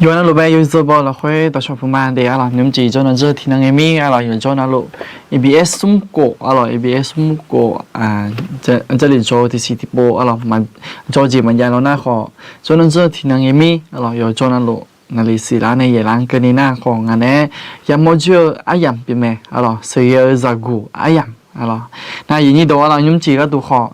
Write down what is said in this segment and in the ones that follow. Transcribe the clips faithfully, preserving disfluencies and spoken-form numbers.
Yawqha navluf bae yawzeu baw lafkhoer dawqshawq puq ma de arlawq. Nymrcif jawr nan dzeur tiqnan ngae mir arlawq, yawqjawr navluf ABS smr khof arlawq, ABS smr khof, Jarlif jawr-eu tiqsiq tiqpov arlawq, jawr jeq maqjav law nar khawf, jawr nan dzeur tiqnan ngae mir arlawq, yawqjawr navluf naqli siqlar nae yaeqlar keuvni nar khawf, ngaq naeq-aer yamawr dzoer-eu aryamq pyeuf mae arlawq, sheuqghae-eu zaqguq aryamq arlawq. Nar aqyuif nyir dawq arlawq, nymrcif gharduq khawf,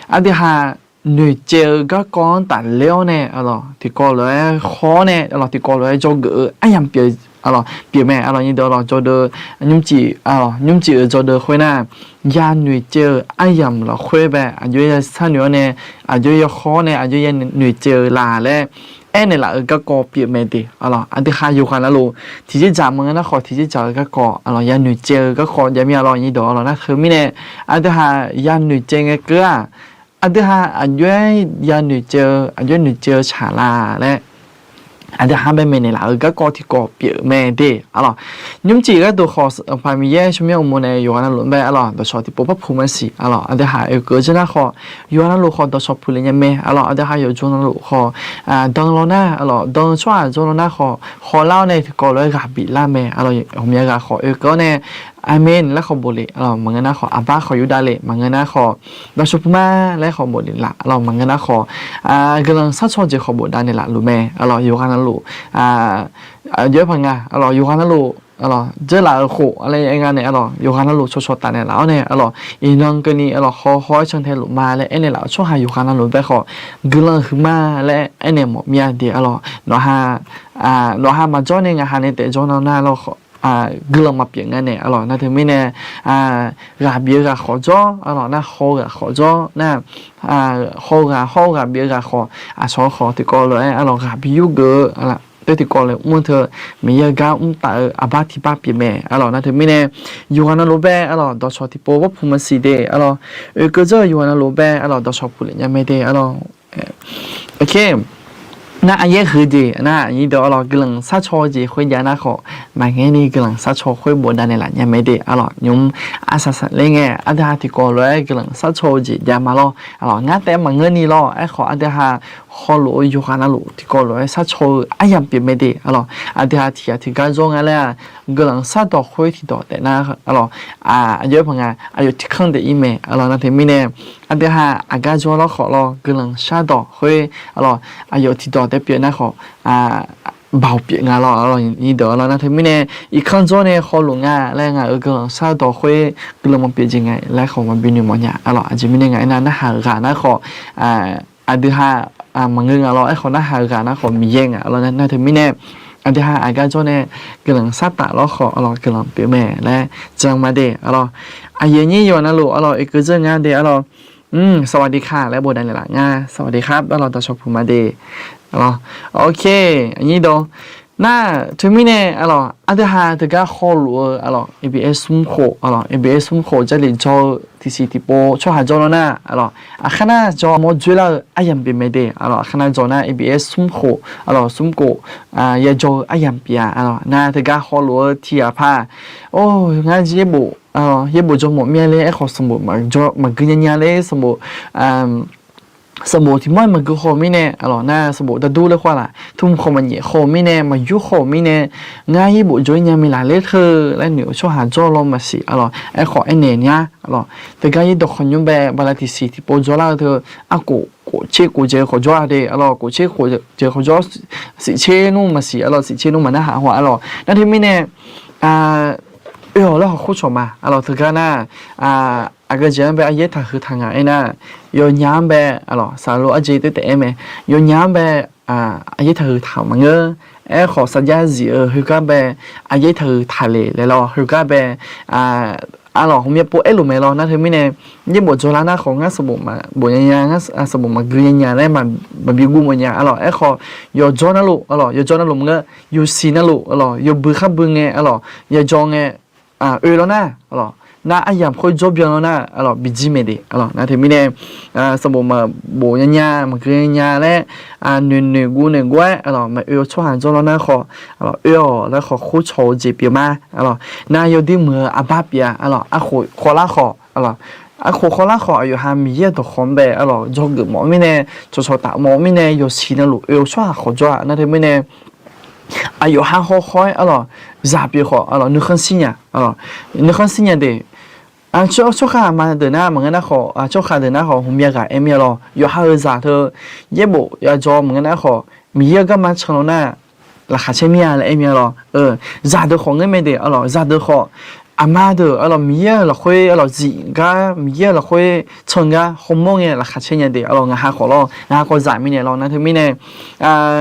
aqdui ha noeqcaev-eu garkawv-anr tafler-awr nae arlawq, tiqkawv lof-aer haw-awr nae arlawq, tiqkawv lof-aer dzawgeuf-eu aryamq pyeuf arlawq, pyeuf mae arlawq. Nyir dawq arlawq, jawrdeuv nymrcif arlawq, nymrcif-eu jawrdeuv khoer nar, ya noeqcaev-eu aryamq lafkhoer bae, aqjox ya sharnoeq-awr nae, aqjox ya haw-awr nae, aqjox ya noeqcaev-eu la laer aernaeq laf-euq garkawv pyeuf mae de arlawq. Aqdui ha yawqghaq navluf tiqjeq dzaq maqngeur nar khawf, tiqjeq dzaq-eu garkawv arlawq, ya noeqcaev-eu garkawv jav mir arlawq. Nyir dawq arlawq, nar teumirnae aqdui ha ya noeqcaev ngae keuv-aq, aqdui ha aqjox-aer ya noeqcaev-eu, aqjox-aer noeqcaev-eu tsaq la laer aqdui ha bae maeqnaeq laf-euq garkawv tiqkawv pyeuf mae de arlawq. Nymrcif gharduq khawf, Sanqpaq Miqyaer smrmyanr uqmov nae yawqghaq navluf bae arlawq, dawqshawq tiqpov parpuq maqsiq arlawq, aqdui ha oekeuv dzeur nar khawf, yawqghaq navluf khawf dawqshawq puq lef nya mae arlawq. Aqdui ha yawqjawr navluf khawf, dan law nar arlawq, dan-eu tsawrhaq jawr law nar khawf, hawlar-awr nae tiqkawv lof-aer ghaq biflar mae arlawq. Ghawqmya ghaq khawf oekeuv-awr nae, Aqmeq laer khawf bof le arlawq, maqngeur nar khawf, Aqbar khawf yurdav le maqngeur nar khawf, dawqshawq puq ma laer khawf bof le laf arlawq, maqngeur nar khawf, guiqlanq sharcaw jeq khawf bofdav naeqlaf luf mae arlawq. Yawqghaq navluf, aqjox-aer paq nga arlawq, yawqghaq navluf arlawq, dzeurlaf-euq khof laer aer nga nae arlawq, yawqghaq navluf cawqcawq taf naeqlaf-awr nae arlawq, iqnan keuvni arlawq, haw haw-aer cantae luf ma laer aernaeq laf-euq tsawrhaq yawqghaq navluf bae khawf, guiqlanq huiqma laer aernaeq mawf mir-a de arlawq. Nawq ha maqjawr nae ngaq ha nae taef jawr nar nar lawr khawf, guiqlanq maqpyeuf nga nae arlawq. Nar teumirnae, ghaq bif-eu ghaq khawf jawr arlawq, nar haw-eu ghaq khawf jawr nar, haw-eu ghaq, hawr-eu ghaq bif-eu ghaq khawf, aqcawq khawf tiqkawv lof-aer arlawq, ghaq bi yurgeuf-eu arlawq, teu tiqkawv lof-aer mr-eu teu, Miqyaer-eu gar mr taf-eu aqbar tiqbar pyeuf mae arlawq. Nar teumirnae yawqghaq navluf bae arlawq, dawqshawq tiqpov parpuq maqsiq de arlawq, oekeuv dzeur-eu yawqghaq navluf bae arlawq, dawqshawq puq lef nya mae de arlawq. Nar aqyaer huiq jeq nar, aqnyir deuq arlawq, guiqlanq sharcaw-eu jeq khoerjav nar khawf, maqngaer ni guiqlanq sharcaw khoer bofdav naeqlaf nya mae de arlawq. Nymq arsaq saqler ngae, aqdui ha tiqkawv lof-aer guiqlanq sharcaw-eu jeq jav ma lawr arlawq, ngar taef maqngeur ni lawr. Aerkhawf aqdui ha hawluf-eu yawqghaq navluf tiqkawv lof-aer sharcaw-eu aryamq pyeuf mae de arlawq. Aqdui ha tiq ghaq tiqgar jawr nga laer-aq, guiqlanq shardawq khoer tiqdawq taef nar arlawq, aqjox-aer paq nga, aqyawf tiq kanr daef-ir mae arlawq. Nar teumirnae aqdui ha aqgar jawr lawr khawf lawr, guiqlanq shardawq khoer arlawq, aqyawf tiqdawq taef pyeuf nar khawf, baoq pyeuf nga lawr arlawq. Nyir deuq arlawq, nar teumirnae iqkanr jawr nae hawluf nga laer ngaq-euq guiqlanq shardawq khoer guiqlanq maqpyeuf jeq nga laer khawf maqbi noeqmawf nya arlawq. Aqjeq mirnae ngaq aernar, narhaq-euq ghaq nar khawf, aqdui ha maqngeur nga lawr. Aerkhawf narhaq-euq ghaq nar khawf Miqyaer nga arlawq. Nar teumirnae aqdui ha aqgar jawr nae guiqlanq shar taf lawr khawf arlawq, guiqlanq pyeuf mae laer jan ma de arlawq. Aqyuif aqnyir yawqghaq navluf arlawq, oekeuv dzeur nga de arlawq. สวัสดีค่ะ laer bofdav naeqlaf nga. สวัสดีครับ arlawq, dawqshawq puq ma de arlawq. Ok, aqnyir dawq. Nar teumirnae arlawq, aqdui ha teugar hawluf-eu arlawq, ABS smr khof arlawq, ABS smr khof Jarlif jawr-eu tiqsiq tiqpov tsawrhaq jawr lawr nar arlawq, aqkhar nar jawr mawr dzoerlar-eu aryamq pyeuf mae de arlawq. Aqkhar nar jawr nar ABS smr khof arlawq, smr khof ya jawr-eu aryamq pyeuf-a arlawq. Nar teugar hawluf-eu tiq ghaq paq, or, ngar yaerbof, yaerbof jawr mawf mir-a ler, aerkhawf sanqbof maqgui nya nya ler, sanqbof sanqbof tiq mawr-aer maqgui haw-eu mirnae arlawq, nar sanqbof dardur ler khawf laf, tmq khawf maqnyaef haw-eu mirnae, maqyur haw-euq mirnae, ngar yaerbof jawr-ir nya miqlaq ler teu laer noeq-eu tsawrhaq jawr lawr maqsiq arlawq. Aerkhawf aernaeq nya arlawq, teugar yaerdawq khawf nymr bae bala tiqsiq tiqpov jawrlar-eu teu, arkhof khof tser khof dzaeq-eu khawf jawr-a de arlawq. Khof tser khof dzaeq khawf jawr, siq tser nmr maqsiq arlawq, siq tser nmr maqnar haq haw arlawq. Nar teumirnae oe-awq laer khawf khoer cawq ma arlawq. Teugar nar, aqgeu jeq-anr bae aryaer taqhuiq taq ngaq aernar, yawnya-anr bae arlawq, saqlaq arjeq taef taef-aer mae, yawnya-anr bae aryaer taqhuiq taq maqngeur. Aerkhawf sarjax zif-eu khoergar bae aryaer taqhuiq taq le laer lawr, khoergar bae arlawq, hmqmya pov aerluf mae lawr. Nar teumirnae yaerbof jawrlar nar khawf, ngar sanqbof maqbof nya nya, ngar sanqbof maqgui nya nya laer maqbi guv mawf nya arlawq. Aerkhawf yawqjawr navluf arlawq, yawqjawr navluf maqngeur, yawsiq navluf arlawq, yawbui kharbui ngae arlawq, yajawr ngae oe lawr nar arlawq, nar aryamq khoer jawr byan lawr nar arlawq, bijir mae de arlawq. Nar teumirnae sanqbof maqbof nya nya, maqgui nya nya laer noeq noeq guv noeq guv-aer arlawq, maqoe-eu tsawrhaq jawr lawr nar khawf arlawq, oe-awq laer khawf khoer cawq-eu jeq pyeuf ma arlawq. Nar yawdir muiq-eu arbar pyeuf-a arlawq. Arkhof khawvlar khawf arlawq, arkhof khawvlar khawf aqyawf ha Miqyaer-euq dawqkawq-anr bae arlawq, jawrgeuf mawf-eu mirnae, cawqcawq taf mawf-eu mirnae, yawsiq navluf oe-eu tsawrhaq khawf jawr-a. Nar teumirnae Aqyawf ha hawkhaw-aer arlawq, zaq pyeuf khawf arlawq, nuikhanr shir nya, nuikhanr shir nya de. Tsawrkhaq aqma deuq nar maqngeur nar khawf, tsawrkhaq deuq nar khawf, ghawqmya ghaq aer mir-a lawr. Yawqha-euq zaq teu yaerbof yajawr maqngeur nar khawf, Miqyaer-euq garma can law nar, laqkhaq caer mir-a laer aer mir-a lawr. Zaqdeuq khawf ngeur mae de arlawq, zaqdeuq khawf, aqma deuq arlawq, Miqyaer-euq lafkhoer arlawq zif gar, Miqyaer-euq lafkhoer can gar hawmawr ngae laqkhaq caer nya de arlawq. Ngaq ha khawf lawr, ngaq ha khawf zaq mirnae lawr. Nar teumirnae,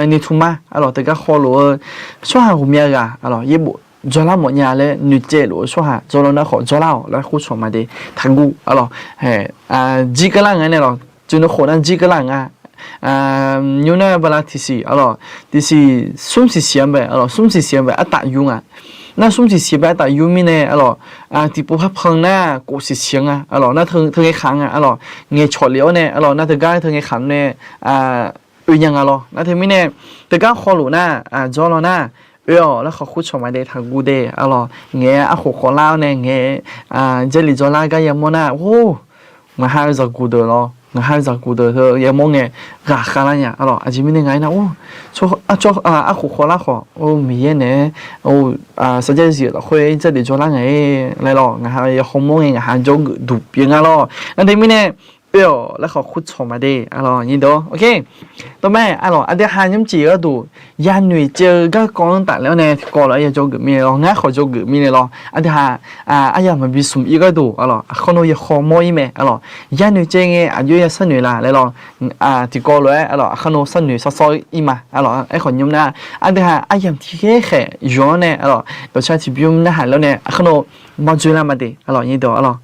noeqtmq ma arlawq, teugar khawlof-eu tsawrhaq ghawqmya ghaq arlawq, yaerbof jawrlar mawf nya laer noeqcaev luf-eu tsawrhaq jawrlar nar khawf jawrlar-awq laer khoer cawq ma de. Taqguv arlawq. Jir keuvlar nga nae lawq, tsuif nuikhof nar jir keuvlar nga. Nymr nar bala tiqsiq arlawq, tiqsiq smr siqsiq-anr bae arlawq, smr siqsiq-anr bae artaf yur nga. Nar smr siqsiq bae artaf yur mirnae arlawq, tiqpov parpan nar kof siqsiq-anr nga arlawq, nar teu ngae khaq nga arlawq, ngaeqcawq lef-awr nae arlawq, nar teugar teu ngae khaq nae oe nya nga lawr. Nar teumirnae, teugar khawlof nar jawrlaw nar, oe-awq laer khawf khoer cawq ma de, taqguv de arlawq. Ngaeq-aer arkhof khawflar-awr nae ngaeq-aer, Jarlif jawrlar gar yamawr nar, or, ngaq ha-eu zaqguq deuq lawr, ngaq ha-eu zaqguq deuq teu yamawr ngae ghaqkhav lar nya arlawq. Aqjeq mirnae ngaq-aer nar, or, arkhof khawflar khawf, or, Miqyaer naeq-aer, or, sarjax zif-euq lafkhoer Jarlif jawrlar ngae laer lawr, ngaq ha ya hawmawr ngae ngaq ha jawrgeuf duq pyeuf nga lawr. Nar teumirnae, oe-awq laer khawf khoer cawq ma de arlawq, nyir deuq-awr. Tawr mae arlawq, aqdui ha nymrcif gharduq yanoeq caev-eu garkawv-anr tafler-awr nae tiqkawv lof-aer ya jawrgeuf mirnae lawr, ngar khawf jawrgeuf mirnae lawr. Aqdui ha, aryamq maqbi smq ir gharduq arlawq, aqkar nawr ya hawmawr ir mae arlawq. Yanoeq caev ngae aqjox ya sharnoeq laf laer lawr. Tiqkawv lof-aer arlawq, aqkar nawr sharnoeq shawrshawr ir ma arlawq. Aerkhawf nymr nar, aqdui ha aryamq tiqkhaer khaeq yawq-anr nae arlawq, dawqcar tiqbymr narhaq lar nae aqkar nawr mawrjoe lar ma de arlawq, nyir deuq arlawq.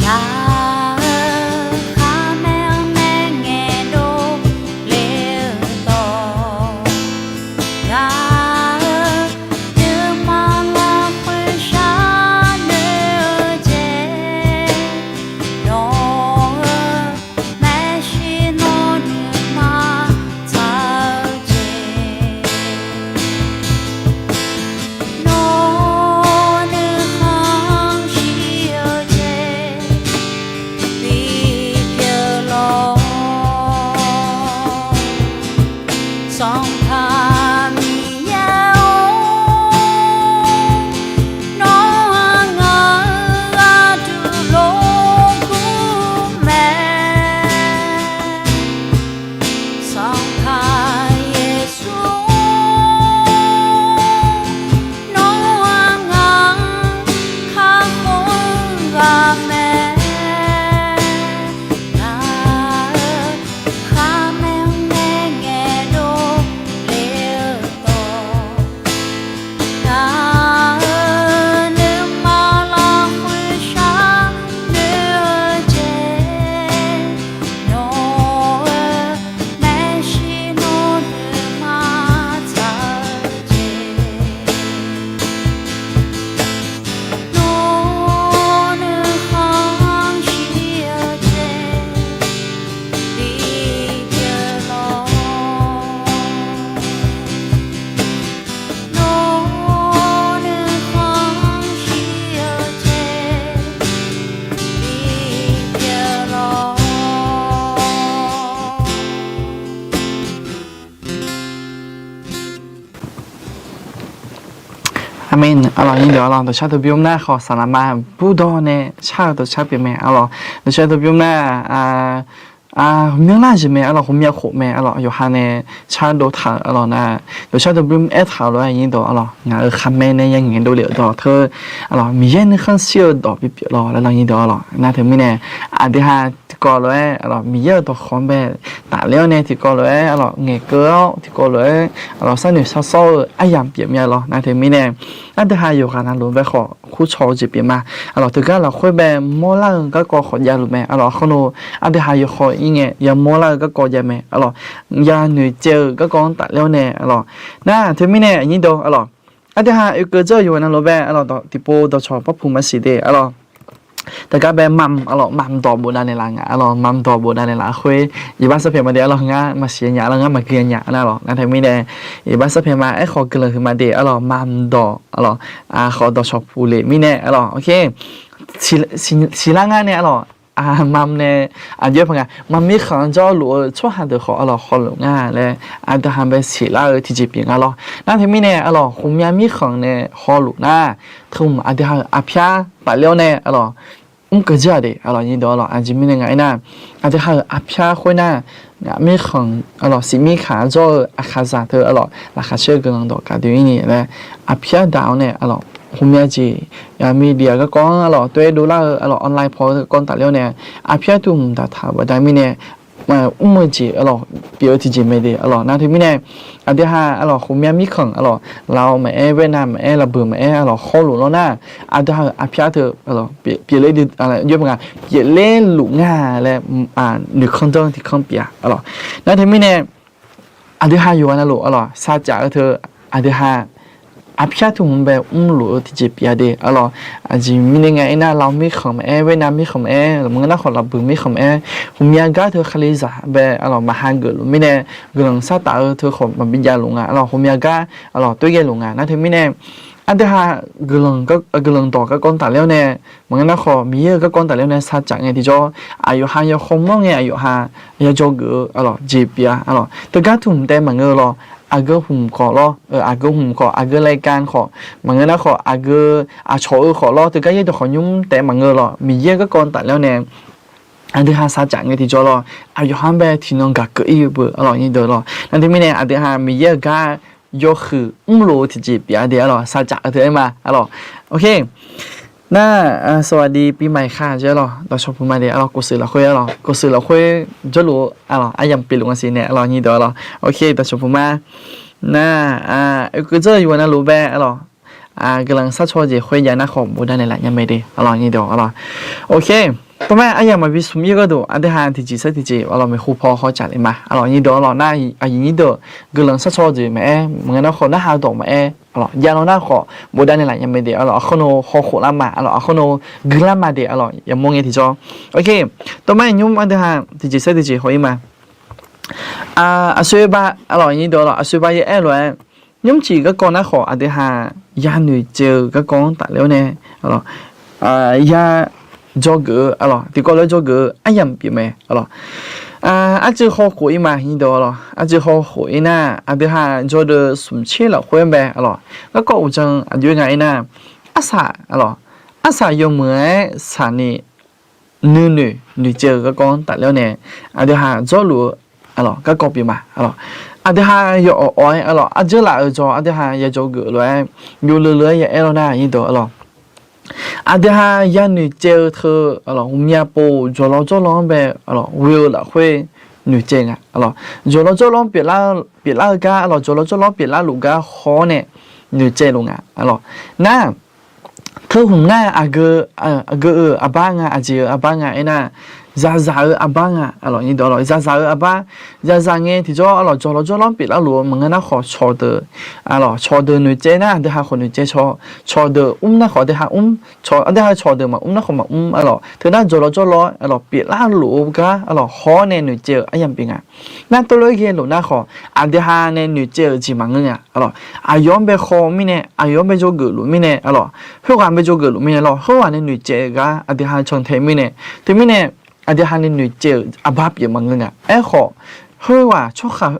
Gaq-euq khar mae-anr nae ngaeqdov le-eu dawq, gaq-euq nuima lafkhoer sharnoeq-eu jeq, nawq-euq maeqshi nawr nuima tsaq-eu jeq, nawq-euq nuikhanr shir-eu jeq bipyeuf lawq. Sanqpaq Miqyaer-or, nawr-aq ngaq-euq gharduq lof gur mae. Sanqpaq Yeqsur-or, nawr-aq ngaq-anr kakhof-eu ghaq mae. Gaq-euq khar mae-anr nae ngaeqdov le-eu dawq, gaq-euq nuima lafkhoer sharnoeq-eu jeq, nawq-euq maeqshi nawr nuima tsaq-eu jeq, nawq-euq nuikhanr shir-eu jeq bipyeuf lawq. Nawq-euq nuikhanr shir-eu jeq bipyeuf lawq. Aqmeq. Arlawq, nyir deuq arlawq, dawqshar dawqbymr nar khawf saqlaqma burdawr nae shar-eu dawqshar pyeuf mae arlawq. Dawqshar dawqbymr nar, myanrlar jeq mae arlawq, ghawqmya khof mae arlawq, yawqha nae shardov taq-euq arlawq nar, dawqshar dawqbymr aertaq-euq lof-aer nyir deuq arlawq, ngaq-euq khaqmae nae ya ngaeqdov lef-euq dawq teu arlawq, Miqyaer nuikhanr shir-eu dawq bipyeuf lawq laer lawr, nyir deuq arlawq. Nar teumirnae, aqdui ha tiqkawv lof-aer arlawq, Miqyaer-euq dawqkawq-anr bae tafler-awr nae tiqkawv lof-aer arlawq, ngaeqkeuv-awr tiqkawv lof-aer arlawq, sharnoeq shawrshawr-eu aryamq pyeuf mir-a lawr. Nar teumirnae, aqdui ha yawqghaq navluf bae khawf kurcaw-eu jeq pyeuf ma arlawq. Teugar lafkhoer bae mawrlar-eu garkawv khawf javluf mae arlawq. Aqkar nawr aqdui ha yawkhaw ir ngae ya mawrlar-eu garkawv jav mae arlawq. Ya noeqcaev-eu garkawv-anr tafler-awr nae arlawq. Nar teumirnae nyir deuq arlawq, aqdui ha oekeuv dzeur-eu yawqghaq navluf bae arlawq, tiqpov dawqcawq parpuq maqsiq de arlawq. Teugar bae mam, arlawq, mamdawq bofdav naeqlaf nga, arlawq, mamdawq bofdav naeqlaf khoer, iqbax sarpaeq ma de, arlawq, ngar maqsiq nya, arlawq, ngar maqgui nya nar, arlawq, nar teumirnae iqbax sarpaeq ma, aerkhawf guiqlanq huiqma de, arlawq, mamdawq, arlawq, khawf dawqshawq puq lef mirnae, arlawq, ok, siqlar ngar nae, arlawq, mam nae, aqjox-aer paq nga, mam mirkhanq-anr jawrluf-eu tsawrhaq deuq khawf, arlawq, hawluf nga laer, aqdui ha bae siqlar-eu tiqjeq pyeuf nga lawr. Nar teumirnae, arlawq, ghawqmya mirkhanq nae hawluf nar, teu hmq aqdui ha-euq aqpyar tafler-awr nae, arlawq, mr keuv jir-aq de, arlawq, nyiq dawq, arlawq, aqjeq mirnae nga aernar, aqdui ha-euq aqpyar khoernar, ngaq mirkhanq, arlawq, siq mirkhanq-anr jawr-eu aqkaqzaq teu, arlawq, laqkhaq caer-eu guiqlanq dawq gaqdui ir ni laer, aqpyar daq-awr nae, arlawq, ghawqmya jeq, media garkawv-anr, arlawq, toer dovlar-eu, arlawq, online paw-eu garkawv tafler-awr nae, aqpyar teu hmq daqtaq-euq baqda mirnae, mr-eu jeq, arlawq, pyeuf-eu tiqjeq mae de, arlawq, nar teumirnae, aqdui ha, arlawq, ghawqmya mirkhanq, arlawq, laf-awr maqaer, baernav maqaer, laqbuiq maqaer, arlawq, hawluf lawr nar, aqdui ha-euq aqpyar teu, arlawq, pyeufler, pyeufler luf nga laer, noeqkanr danr tiqkanr pyeuf-a, arlawq, nar teumirnae, aqdui ha yawqghaq navluf, arlawq, sarcaf-eu teu, aqdui ha aqpyar teu hmq bae mrluf-eu tiqjeq pyeuf-a de, arlawq, aqjeq mirnae nga aernar, laf-awr mirkhanq maqaer, baernav mirkhanq maqaer, maqngeur nar khawf laqbuiq mirkhanq maqaer, ghawqmya gar teu Kalizaq bae, arlawq, maqha geufluf mirnae, guiqlanq sartaf-eu teu khawf maqbi javluf nga, arlawq, ghawqmya gar, arlawq, toer ghaeluf nga, nar teumirnae, aqdui ha guiqlanq dawq garkawv tafler-awr nae, maqngeur nar khawf Miqyaer-euq garkawv tafler-awr nae sarcaf ngae tiqjawr, aqyawf ha yawkhawr mawr ngae aqyawf ha ya dzawgeuf-eu, arlawq, jeq pyeuf-a, arlawq, teugar teu hmq taef maqngeur-eu lawr, aqgeu hmq khawf lawr, aqgeu hmq khawf, aqgeu รายการ khawf, maqngeur nar khawf aqgeu aqcawq-eu khawf lawr, teugar yaerdawq khawf nymr taef maqngeur-eu lawr, Miqyaer-euq garkawv tafler-awr nae aqdui ha sarcaf ngae tiqjawr lawr, aqyawf ha bae tiqnan gaq keuv ir-eu beu, arlawq, nyiq dawq, arlawq, nar teumirnae aqdui ha Miqyaer-euq gar yawhuiq mrluf-eu tiqjeq pyeuf-a de, arlawq, sarcaf-eu teu aer ma, arlawq, ok. Nar, สวัสดีปีใหม่ค่ะ jeq, arlawq, dawqshawq puq ma de, arlawq, กดไลค์ lafkhoer, arlawq, กดไลค์ lafkhoer jawrluf-eu, arlawq, aryamq pyeufluf nga siq nae, arlawq, nyiq dawq, arlawq, ok, dawqshawq puq ma. Nar, uiqkuv dzeur yawqghaq navluf bae, arlawq, guiqlanq sarcaw jeq khoerjav nar khawf bofdav naeqlaf nya mae de, arlawq, nyiq dawq, arlawq, ok. Tawr ma aryamq maqbi smq ir gharduq aqdui ha tiqjeq saer tiqjeq, arlawq, maeqhu paw haw caf le ma, arlawq, nyiq dawq, arlawq, nar aqyuif nyir deuq guiqlanq sarcaw jeq maqaer, maqngeur nar khawf narhaq dawq maqaer, arlawq, jav law nar khawf bofdav naeqlaf nya mae de, arlawq, aqkhar nov hawkhof lar ma, arlawq, aqkhar nov guiqlar ma de, arlawq, yamawr ngae tiqjawr, ok. Tawr ma nymr aqdui ha tiqjeq saer tiqjeq haw ir ma. Aqsoerba, arlawq, nyiq dawq, arlawq, aqsoerba ya aer lof-aer, nymrciq garkawv nar khawf aqdui ha ya noeqtsaev-eu garkawv-anr tafler-awr nae, arlawq, ya dzawgeuf-eu, arlawq, tiqkawv lof-aer dzawgeuf-eu aryamq pyeuf mae, arlawq. Arcuiv hawkhof ir ma, nyiq dawq, arlawq, arcuiv hawkhof ir nar, aqdui ha jawrdeuv smq tser lafkhoer bae, arlawq, garkawv uqdzan aqjox-aer nga aernar, arsaq, arlawq, arsaq yawmuiq-aer saqni nuinoeq noeqtsaev-eu garkawv-anr tafler-awr nae, aqdui ha jawrluf-eu, arlawq, garkawv pyeuf ma, arlawq. Aqdui ha yawawq awq-aer, arlawq, ardzeur laf-euq jawr aqdui ha ya dzawgeuf lof-aer, yawleu leu-aer ya aer law nar, nyiq dawq, arlawq, aqdui ha ya noeqtsaev-eu teu, arlawq, ghawqmya pov jawrlaw jawrlaw-anr bae, arlawq, ghoe-eu lafkhoer noeqtsaev nga, arlawq. Jawrlaw jawrlaw-anr pyeuflar-eu gar, arlawq, jawrlaw jawrlaw-anr pyeuflar luf gar haw-awr nae noeqtsaev luf nga, arlawq. Nar, teu hmq nar aqgeu, aqgeu-euq aqbar nga, aqjeq-euq aqbar nga aernar, zaqzaq-eu aqbar nga, arlawq, nyiq dawq, arlawq, zaqzaq-eu aqbar, zaqzaq ngae tiqjawr, arlawq, jawrlaw jawrlaw-anr pyeuflar luf-eu maqngeur nar khawf cawqdeuq, arlawq, cawqdeuq noeqtsaev nar aqdui ha khawf noeqtsaev, cawqdeuq mr nar khawf aqdui ha mr, aqdui ha cawqdeuq maqmr nar khawf maqmr, arlawq, teu nar jawrlaw jawrlaw, arlawq, pyeuflar luf-eu gar, arlawq, haw-awr nae noeqtsaev-eu aryamq pyeuf nga. Nar tawvlof-aer ghae lof nar khawf aqdui ha nae noeqtsaev-euq jeq maqngeur nga, arlawq. Aqyawf-anr bae haw mirnae, aqyawf-anr bae dzawgeuf luf mirnae, arlawq, khoerghaq bae dzawgeuf luf mirnae, arlawq, khoerghaq nae noeqtsaev-eu gar aqdui ha cantae mirnae, teumirnae aqdui ha nae noeqtsaev-euq aqbar pyeuf maqngeur nga. Aerkhawf, khoerghaq,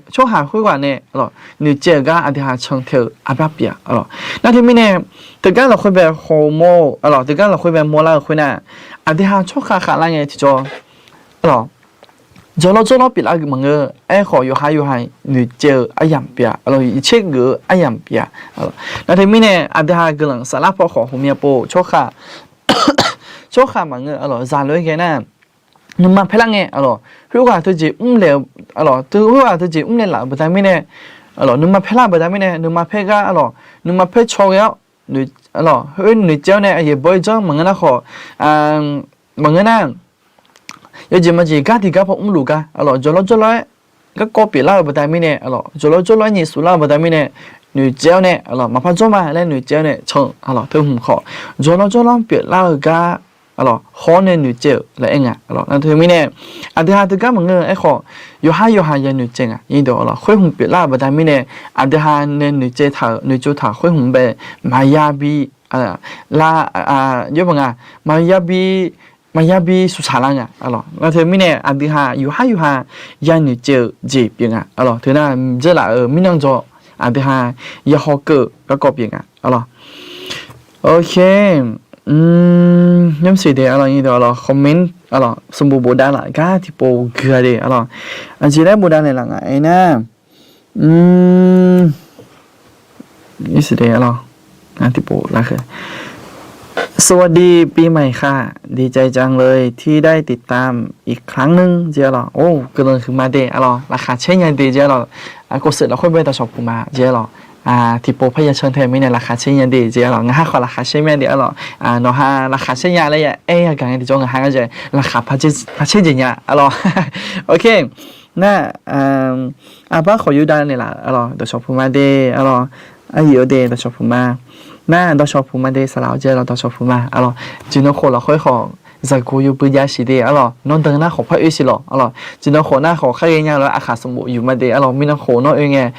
tsawrhaq khoerghaq nae, arlawq, noeqtsaev-euq gar aqdui ha cantae-eu aqbar pyeuf-a, arlawq. Nar teumirnae, teugar lafkhoer bae hawmawr-eu, arlawq, teugar lafkhoer bae mawrlar-eu khoernar, aqdui ha tsawrkhav khavlar ngae tiqjawr, arlawq, jawrlaw jawrlaw pyeuflar-eu maqngeur. Aerkhawf, yawqha yawqha noeqtsaev-eu aryamq pyeuf-a, arlawq, tsergeuf-eu aryamq pyeuf-a. Nar teumirnae, aqdui ha guiqlanq saflar paw khawf ghawqmya pov tsawrkhav, tsawrkhav maqngeur, arlawq, zaqlof-aer ghae nar, nuima paerlar ngae, arlawq, khoerghaq teujeq mrlaeq, arlawq, khoerghaq teujeq mrlaeq laf-euq baqda mirnae, arlawq, nuima paerlar-eu baqda mirnae, nuima paer gar, arlawq, nuima paer caw ghae-awr, arlawq, khoer noeqtsaev-awr nae aqyaeq baw-ir janr maqngeur nar khawf, maqngeur nar, yawjeq majeq gar tiq gar paw mrluf gar, arlawq, jawrlaw jawrlaw-aer garkawv pyeuflar-euq baqda mirnae, arlawq, jawrlaw jawrlaw-aer nyiq suflar-eu baqda mirnae, noeqtsaev-awr nae, arlawq, maqpar jawr ma laer noeqtsaev-awr nae can, arlawq, teu hmq khawf jawrlaw jawrlaw pyeuflar-eu gar Arlawq, hawr nae noeqtsaev-euq laer aer nga. Arlawq, nar teumirnae aqdui ha teugar maqngeur-eu aerkhawf, yawqhar yawqha ya noeqtsaev nga. Khoer hmq pyeuflar-euq baqda mirnae, aqdui ha nae noeqtsaev taq-euq noeqtsov taq-euq khoer hmq bae maqya bi, la, aqjox baq nga, maqya bi, maqya bi suqsaq lar nga. Arlawq, nar teumirnae aqdui ha yawqhar yawqha ya noeqtsaev-eu jeq pyeuf nga. Arlawq, teunar dzeurlaf-euq mirnan dzaw aqdui ha ya haw keuv-eu garkawv pyeuf nga. Arlawq, ok, nymr siq de. Arlawq, nyir deuq arlawq, comment arlawq, sanqbof bofdav laf gar tiqpov guiq-a de. Arlawq, aqjeq laer bofdav naeqlaf nga aernar, สวัสดีปีใหม่ค่ะ ดีใจจังเลยที่ได้ติดตามอีกครั้งหนึ่ง jeq arlawq. Or, guiqlanq huiqma de arlawq, laqkhaq caer nya de jeq arlawq. Kov seuq lafkhoer bae dawqshawq puq ma jeq arlawq. Tiqpov parya can tae mirnae laqkhaq caer nya de jeq arlawq. Ngaq ha khawf laqkhaq caer mya de arlawq. Nawq ha laqkhaq caer nya laer ya aer yagaq ngae tiqjawr ngaq ha ngar jae laqkhaq par caer jeq nya arlawq. Ok, nar, aqbar khawf yurdav naeqlaf arlawq, dawqshawq puq ma de arlawq. Aryiq-eu de dawqshawq puq ma. Nar dawqshawq puq ma de saqlaq-awr jeq arlawq, dawqshawq puq ma arlawq. Jeq nan khof lafkhoer khawf zaqguq yawbui jav siq de arlawq. Nawr dan nar khawf par oe siq lawq arlawq. Jeq nan khof nar khawf khar ghaenya lof-aer aqkhaq sanqbof yuf ma de arlawq. Mirnan khof nawr oe ngae,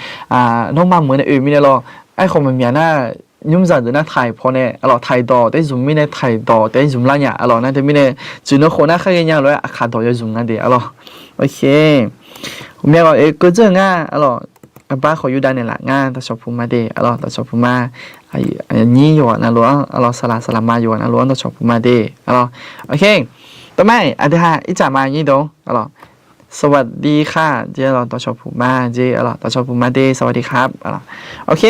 nawr mameuq nae oe mirnae lawr. Aerkhawf maqmyaq nar, nymrzaq deuq nar taiq paw nae arlawq, taiq dawq taef-aer zmq mirnae taiq dawq taef-aer zmq lar nya arlawq. Nar teumirnae jeq nan khof nar khar ghaenya lof-aer aqkhaq dawq yawzmq nga de arlawq. Ok, ghawqmya ghawq oe keuv dzeur nga arlawq. Aqbar khawf yurdav naeqlaf ngar dawqshawq puq ma de arlawq, dawqshawq puq ma. Nyir yawqghaq navluf-anr arlawq, saqlaq saqlaq ma yawqghaq navluf-anr dawqshawq puq ma de arlawq. Ok, tawmar aqdui ha ircaf ma nyir dawq arlawq. สวัสดีค่ะ jeq arlawq, dawqshawq puq ma jeq arlawq, dawqshawq puq ma de สวัสดีครับ arlawq. Ok,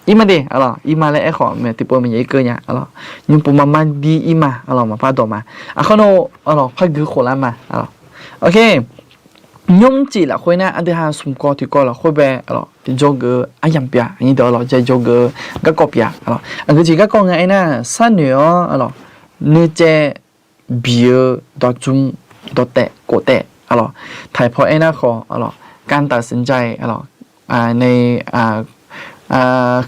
irma de arlawq, irma laer aerkhawf maeq tiqpov maeqyaer irkeuv nya arlawq. Nymr pov ma mar dir irma arlawq, maqpar dawq ma. Aqkar nawr arlawq, par gui khof lar ma arlawq. Ok, nymr cif lafkhoer nar aqdui ha smq kawv tiqkawv lafkhoer bae arlawq, jawrgeuf-eu aryamq pyeuf-a nyir dawq arlawq, ja jawrgeuf-eu garkawv pyeuf-a arlawq. Aqgeu jeq garkawv nga aernar, sharnoeq-awr arlawq, nuicaev biq-eu dawqdzm dawqtaef kof taef arlawq. Taiq paw aernar khawf arlawq, การตัดสินใจ arlawq, nae,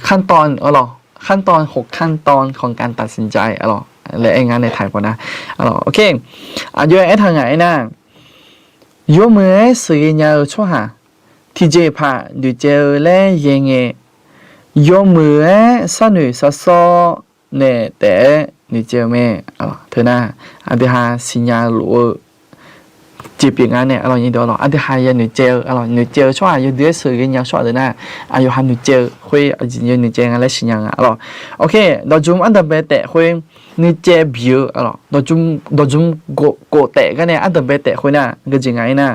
ขั้นตอน arlawq, ขั้นตอน หกขั้นตอนของการตัดสินใจ arlawq laer aer nga nae taiq paw nar arlawq. Ok, aqjox-aer aertaq ngaq aernar, yawmuiq-aer sheuqghae nya-eu tsawrhaq tiqjeqpaq noeqtsaev-eu laer ghae ngae, yawmuiq-aer sharnoeq sharsawr naeq taef-aer noeqtsaev-eu mae. Teunar aqdui ha siqnya luf-eu jeq pyeuf nga nae arlawq, nyir dawq arlawq, aqdui ha ya noeqtsaev-eu arlawq, noeqtsaev-eu tsawrhaq yawdui-aer sheuqghae nya-eu tsawrhaq deuq nar, aqyawf ha noeqtsaev-eu khoer aqjeq ya noeqtsaev nga laer siqnya nga arlawq. Ok, dawqdzm ardanq bae taef khoer nuicaev biq-eu arlawq, dawqdzm kof taef gar nae ardanq bae taef khoer nar, geujeq nga aernar,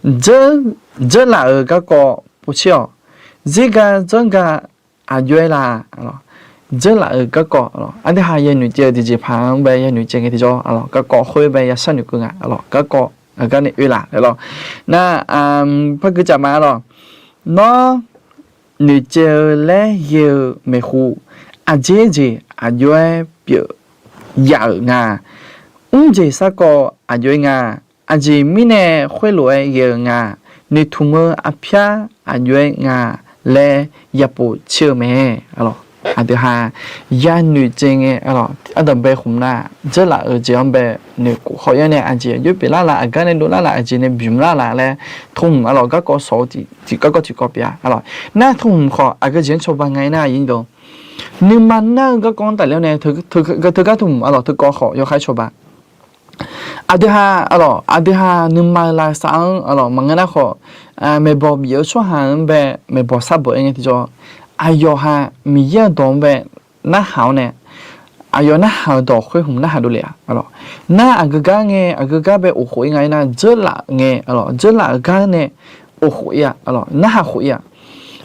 dzeurlaf-euq garkawv povtser-awq. Zergar dzanrgar aqjox-aer la arlawq, dzeurlaf-euq garkawv arlawq, aqdui ha ya noeqtsaev-eu tiqjeqpaq-anr bae ya noeqtsaev ngae tiqjawr arlawq, garkawv khoer bae ya sharnoeq keuv nga arlawq, garkawv aqgar nae oe laf arlawq. Nar, par gui caf ma arlawq. Nawr noeqtsaev-eu laer ghae-eu maeqhu, aqjeq jeq aqjox-aer pyeuf yaf-euq nga. Mr jeq sarkawv aqjox-aer nga. Aqjeq mirnae khoerlof-aer ghae-eu nga. Noeqtmq-eu arpyar aqjox-aer nga laer ya pov tser-eu mae arlawq. Aqdui ha ya noeqtsaev ngae arlawq, ardanq bae khmq nar, dzeurlaf-euq jeq-anr bae noeqkhof khawf yar nae aqjeq aqjox pyeuflar laf, aqgar nae dovlar laf, aqjeq nae bymq lar laf laer, tmq arlawq garkawv sawq-eu tiq garkawv tiqkawv pyeuf-a arlawq. Nar tmq khawf aqgeu jeq-anr cawba nga-aer nar, nuima nar-eu garkawv-anr tafler-awr nae, teugar tmq arlawq teukawv khawf yawkhaer cawba. Aqdui ha arlawq, aqdui ha nuima-eu lavsav-anr arlawq maqngeur nar khawf, maeqbawq bif-eu tsawrhaq-anr bae maeqbawq sharbof-aer ngae tiqjawr, aqyawf ha Miqyaer-euq dawq-anr bae narhaq-awr nae, aqyawf narhaq-eu dawq khoer hmq narhaq dovle-a arlawq. Nar aqgeu gar ngae, aqgeu gar bae of khof-ir nga-aer nar, dzeurlaf ngae arlawq, dzeurlaf-euq gar nae of khof-ir-a arlawq, narhaq khof-ir-a.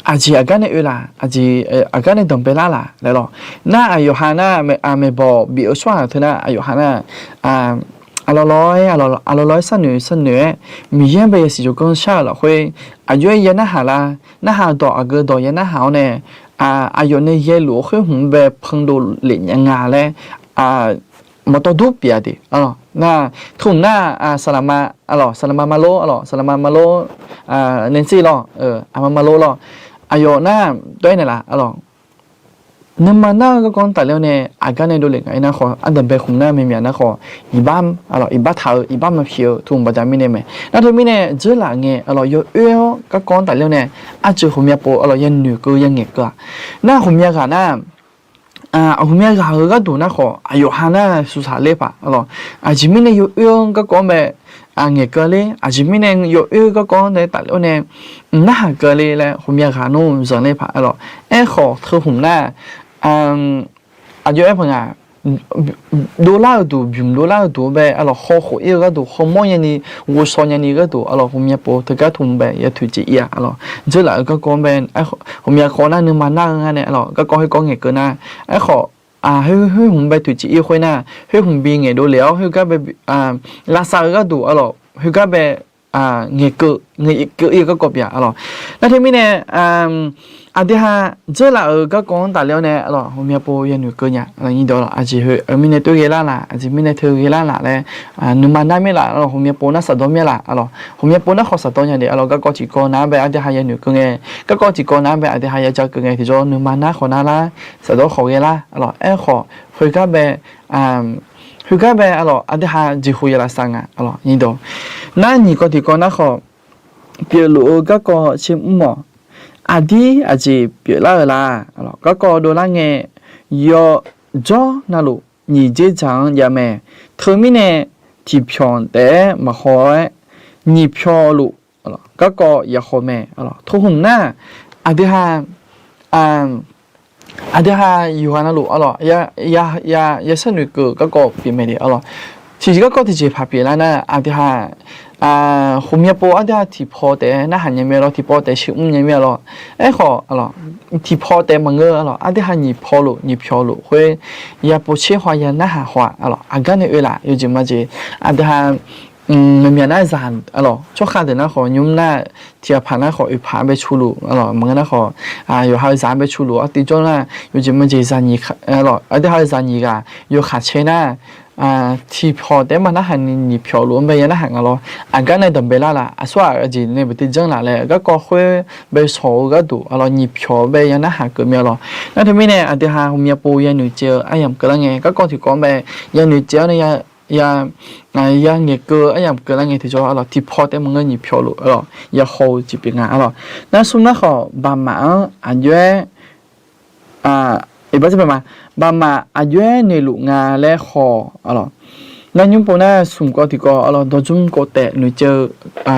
Aqjeq aqgar nae oe laf, aqjeq aqgar nae danqbae lar laf laer lawq. Nar aqyawf ha nar, maeqbawq bif-eu tsawrhaq teu nar aqyawf ha nar, aqlawq lawq-aer, aqlawq lawq-aer sharnoeq sharnoeq-aer, Miqyaer-anr bae yasiq jawrganr shar-euq lafkhoer, aqjox-aer ya narhaq lar, narhaq dawq aqgeu dawq ya narhaq-awr nae, aqyawf nae yaeluf-eu khoer hmq-anr bae pan dovlef nya nga laer, maqtawv dur pyeuf-a de. Nar, tmq nar, saqlaqma arlawq, saqlaqma marlor arlawq, saqlaqma marlor, Nancy lawq, aqma marlor lawq. Aqyawf nar, dawr-aer naeqlaf arlawq. Nuima nar-eu garkawv-anr tafler-awr nae aqgar nae dovlef nga-ir nar khawf, ardanqbae khmq nar maeqmyaq nar khawf, iqbax, arlawq, iqbax taq-eu, iqbax maqpyeuf-eu taqhmq baqda mirnae mae. Nar teumirnae dzeurlaf ngae, arlawq, yawoer-awr garkawv-anr tafler-awr nae, arjeuq ghawqmya pov, arlawq, yanoeq keuv yangaeq keuv-aq. Nar ghawqmya ghaq nar, ghawqmya ghaq-eu gharduq nar khawf, aqyawf ha nar suqsaq ler paq, arlawq. Aqjeq mirnae yawoer-anr garkawv-anr bae ngaeq keuv ler, aqjeq mirnae yawoer garkawv-anr nae tafler-awr nae, mq narhaq keuv le laer ghawqmya ghaq nmr zanqler paq, arlawq. Aerkhawf teu hmq nar, aqjox-aer paq nga, dovlar-eu duq, bymq dovlar-eu duq-anr bae, arlawq, hawkhof ir-eu gharduq, hawmawr nyani, ghovshaw nyani gharduq, arlawq, ghawqmya pov teugar tmq bae ya toeqciv ir-a, arlawq. Dzeurlaf-euq garkawv-anr bae, ghawqmya khawf nar nuima nar-eu nga nae, arlawq, garkawv khoerkawv ngaeq keuv nar, aerkhawf, khoer, khoer hmq bae toeqciv ir khoer nar, khoer hmq bi ngaeq dovlef-awr, khoergar bae, lavsav-eu gharduq, arlawq, khoergar bae, ngaeq keuv, ngaeq keuv ir-eu garkawv pyeuf-a, arlawq. Nar teumirnae, aqdui ha dzeurlaf-euq garkawv-anr tafler-awr nae, arlawq, ghawqmya pov yanoeq keuv nya, arlawq, nyiq dawq, arlawq, aqjeq heu-eu mirnae teu ghae lar laf, aqjeq mirnae teu ghae lar laf laer, nuima nar mir laf, arlawq, ghawqmya pov nar saqdawr mir laf, arlawq, ghawqmya pov nar khawf saqdawr nya de, arlawq, garkawv tiqkawv nav-anr bae aqdui ha yanoeq keuv ngae, garkawv tiqkawv nav-anr bae aqdui ha yaja keuv ngae tiqjawr nuima nar khawf nar lar, saqdawr khawf ghae lar, arlawq. Aerkhawf, khoergar bae, khoergar bae, arlawq, aqdui ha jeqhu ya lavsav nga, arlawq, nyiq dawq. Nar nyiq kawv tiqkawv nar khawf, pyeufluf-eu garkawv tser mr mawf. Aqdir aqjeq pyeuflar-eu la? Arlawq, garkawv dovlar ngae, yawjawr navluf nyiq dzer dzaq-anr jav mae. Teumirnae tiqpyawq taef-aer maqhaw-aer, nyiq pyawq luf garkawv yahaw mae. Arlawq, teu hmq nar, aqdui ha, aqdui ha yawqghaq navluf, arlawq, ya sharnoeq keuv garkawv pyeuf mae de, arlawq. Tiqjeq garkawv tiqjeq paq pyeuflar nar, aqdui ha, ghawqmya pov aqdui ha tiqpaw taef-aer narhaq nya mir-a lawr, tiqpaw taef-aer shir mr nya mir-a lawr. Aerkhawf, arlawq, tiqpaw taef maqngeur, arlawq, aqdui ha nyiq paw luf, nyiq pyawq luf khoer, ya povtser haw ya narhaq haw-aq, arlawq, aqgar nae oe laf, yawjeq majeq, aqdui ha, maqmyaq nar zaq, arlawq, tsawrkhav deuq nar khawf nymr nar, tiq ghaq paq nar khawf oeq paq-anr bae cu luf, arlawq, maqngeur nar khawf, yawqha-eu zaq-anr bae cu luf-awr tiqjawr nar, yawjeq majeq zaq nyiq, arlawq, aqdui ha-eu zaq nyiq ghaq yawkaq cae nar, tiqpawq taef-aer maqnarhaq ni nyiq pyawq luf-anr bae ya narhaq nga lawr. Aqgar nae danqbae lar laf, aqsur-aq aqjeq nae bae tiqjanr laf laer garkawv khoer bae shawq-eu gharduq, arlawq, nyiq pyawq bae ya narhaq keuv mir-a lawr. Nar teumirnae aqdui ha ghawqmya pov yanoeq caev-eu aryamq keuvlar ngae, garkawv tiqkawv-anr bae yanoeq caev-awr nae ya, ya, ya ngaeq keuv-eu aryamq keuvlar ngae tiqjawr, arlawq, tiqpaw taef-aer maqngeur nyiq pyawq luf, arlawq, yahaw-eu jeq pyeuf nga, arlawq. Nar smr nar khawf, baqmaf-anr aqjox-aer, iqbax ma, baqmaf aqjox-aer noeqluf nga laer haw, arlawq. Nar nymr pov nar smq kawv tiqkawv, arlawq, dawqdzmr kov taef noeqcaev-eu,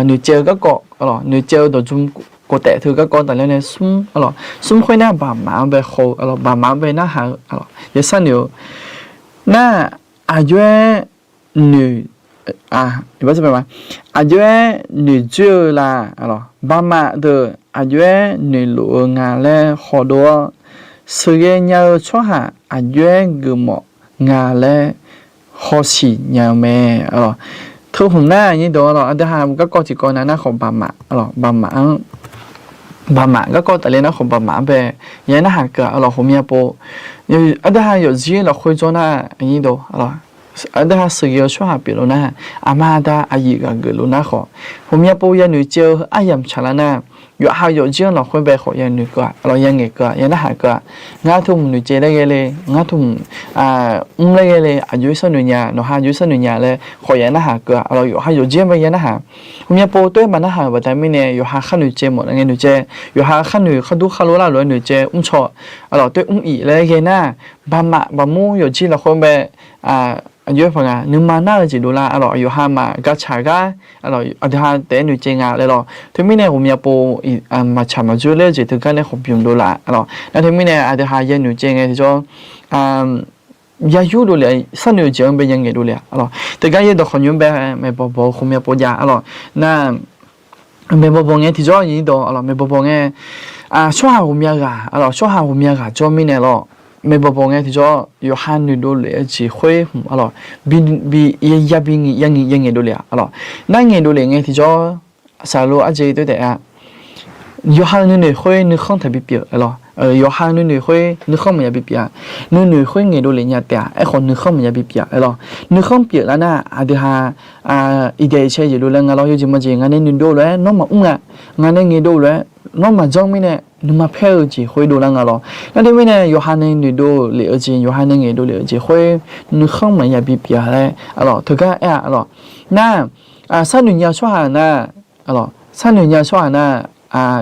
noeqcaev-eu garkawv, arlawq, noeqcaev-eu dawqdzmr kov taef teu garkawv tafler nae smr, arlawq, smr khoer nar baqmaf-anr bae haw-eu, arlawq, baqmaf-anr bae narhaq-eu, arlawq, ya sharnoeq-eu nar, aqjox-aer noeq, aqjox-aer noeqdzoer-eu la? Arlawq, baqmaf deuq aqjox-aer noeqluf-eu nga laer hawdov-awr, sheuqghae nya-eu tsawrhaq aqjox-aer geufmawf nga laer hawsiq nya-eu mae. Arlawq, teu hmq nar nyir dawq, arlawq, aqdui ha garkawv tiqkawv nav nar khawf baqmaf, arlawq, baqmaf-anr, baqmaf garkawv tafler nar khawf baqmaf-anr bae ya narhaq keuv-a, arlawq, ghawqmya pov. Aqdui ha yawfjir lafkhoer jawr nar, nyir dawq, arlawq, aqdui ha sheuqghae-eu tsawrhaq pyeuf luf nar, aqma aqda aqyuif ghaq geuf luf nar khawf, ghawqmya pov yanoeq caev-eu aryamq tsaqlar nar, yawqha yawfjir-anr lafkhoer bae khawf yanoeq keuv-a, arlawq, ya ngaeq keuv-a, ya narhaq keuv-a. Ngar teu hmq noeqcaev laer ghae le, ngar teu hmq mr laer ghae le, aqjox-aer sharnoeq nya, nawqha aqjox-aer sharnoeq nya laer khawf ya narhaq keuv-a, arlawq, yawqha yawfjir-anr bae ya narhaq. Ghawqmya pov teu-aer maqnarhaq-euq baqda mirnae, yawqha kharnoeq caev mawf nar ngae noeqcaev, yawqha kharnoeq khar dur khar lor lar lof-aer noeqcaev mrcaw, arlawq, teu mr iq laer ghae nar, baqmaf baqmur yawfjir lafkhoer bae, aqjox-aer paq nga, nuima nar-eu jeq dovlar, arlawq, yawqha maqgaq tsaq gar, arlawq, aqdui ha taef-aer noeqcaev nga laer lawr. Teumirnae ghawqmya pov maqtsaq maqdzoer ler-eu jeq teugar nae khawf bymq dovlar, arlawq. Nar teumirnae aqdui ha yanoeq caev ngae tiqjawr, ya yur dovlef, sharnoeq-eu jeq-anr bae ya ngaeq dovlef-a, arlawq. Teugar yaerdawq khawf nymr bae maeqbawq bawq-eu ghawqmya pov jav, arlawq. Nar maeqbawq bawq ngae tiqjawr nyir dawq, arlawq, maeqbawq bawq ngae, tsawrhaq ghawqmya ghaq, arlawq, tsawrhaq ghawqmya ghaq jawr mirnae lawr. Maeqbawq bawq ngae tiqjawr yawqha noeqdov lef-eu jeq khoer hmq, arlawq, bi, bi, ya, ya ngaeq dovlef-a, arlawq. Nar ngaeq dovlef ngae tiqjawr, saqlaq arjeq toer taef-a, yawqha-eu nuinoeq khoer nuikhanr taqbi pyeuf, arlawq. Yawqha-eu nuinoeq khoer nuikhanr maqya bi pyeuf-a. Nuinoeq khoer ngaeqdov lef nya taef-a. Aerkhawf nuikhanr maqya bi pyeuf, arlawq. Nuikhanr pyeuflar nar aqdui ha, iqdaeq iqcae jeq dovlar nga lawr, yawjeq majeq nga nae noeqdov lof-aer nawr maqmr nga, nga nae ngaeqdov lof-aer nawr maqjanr mirnae nuima paer-eu jeq khoer dovlar nga lawr. Nar teumirnae yawqha nae noeqdov lef-eu jeq, yawqha nae ngaeqdov lef-eu jeq khoer nuikhanr maqya bipyeuf-a laer, aqlawq, teugar aer-a, aqlawq. Nar, sharnoeq nya-eu tsawrhaq nar, aqlawq, sharnoeq nya-eu tsawrhaq nar,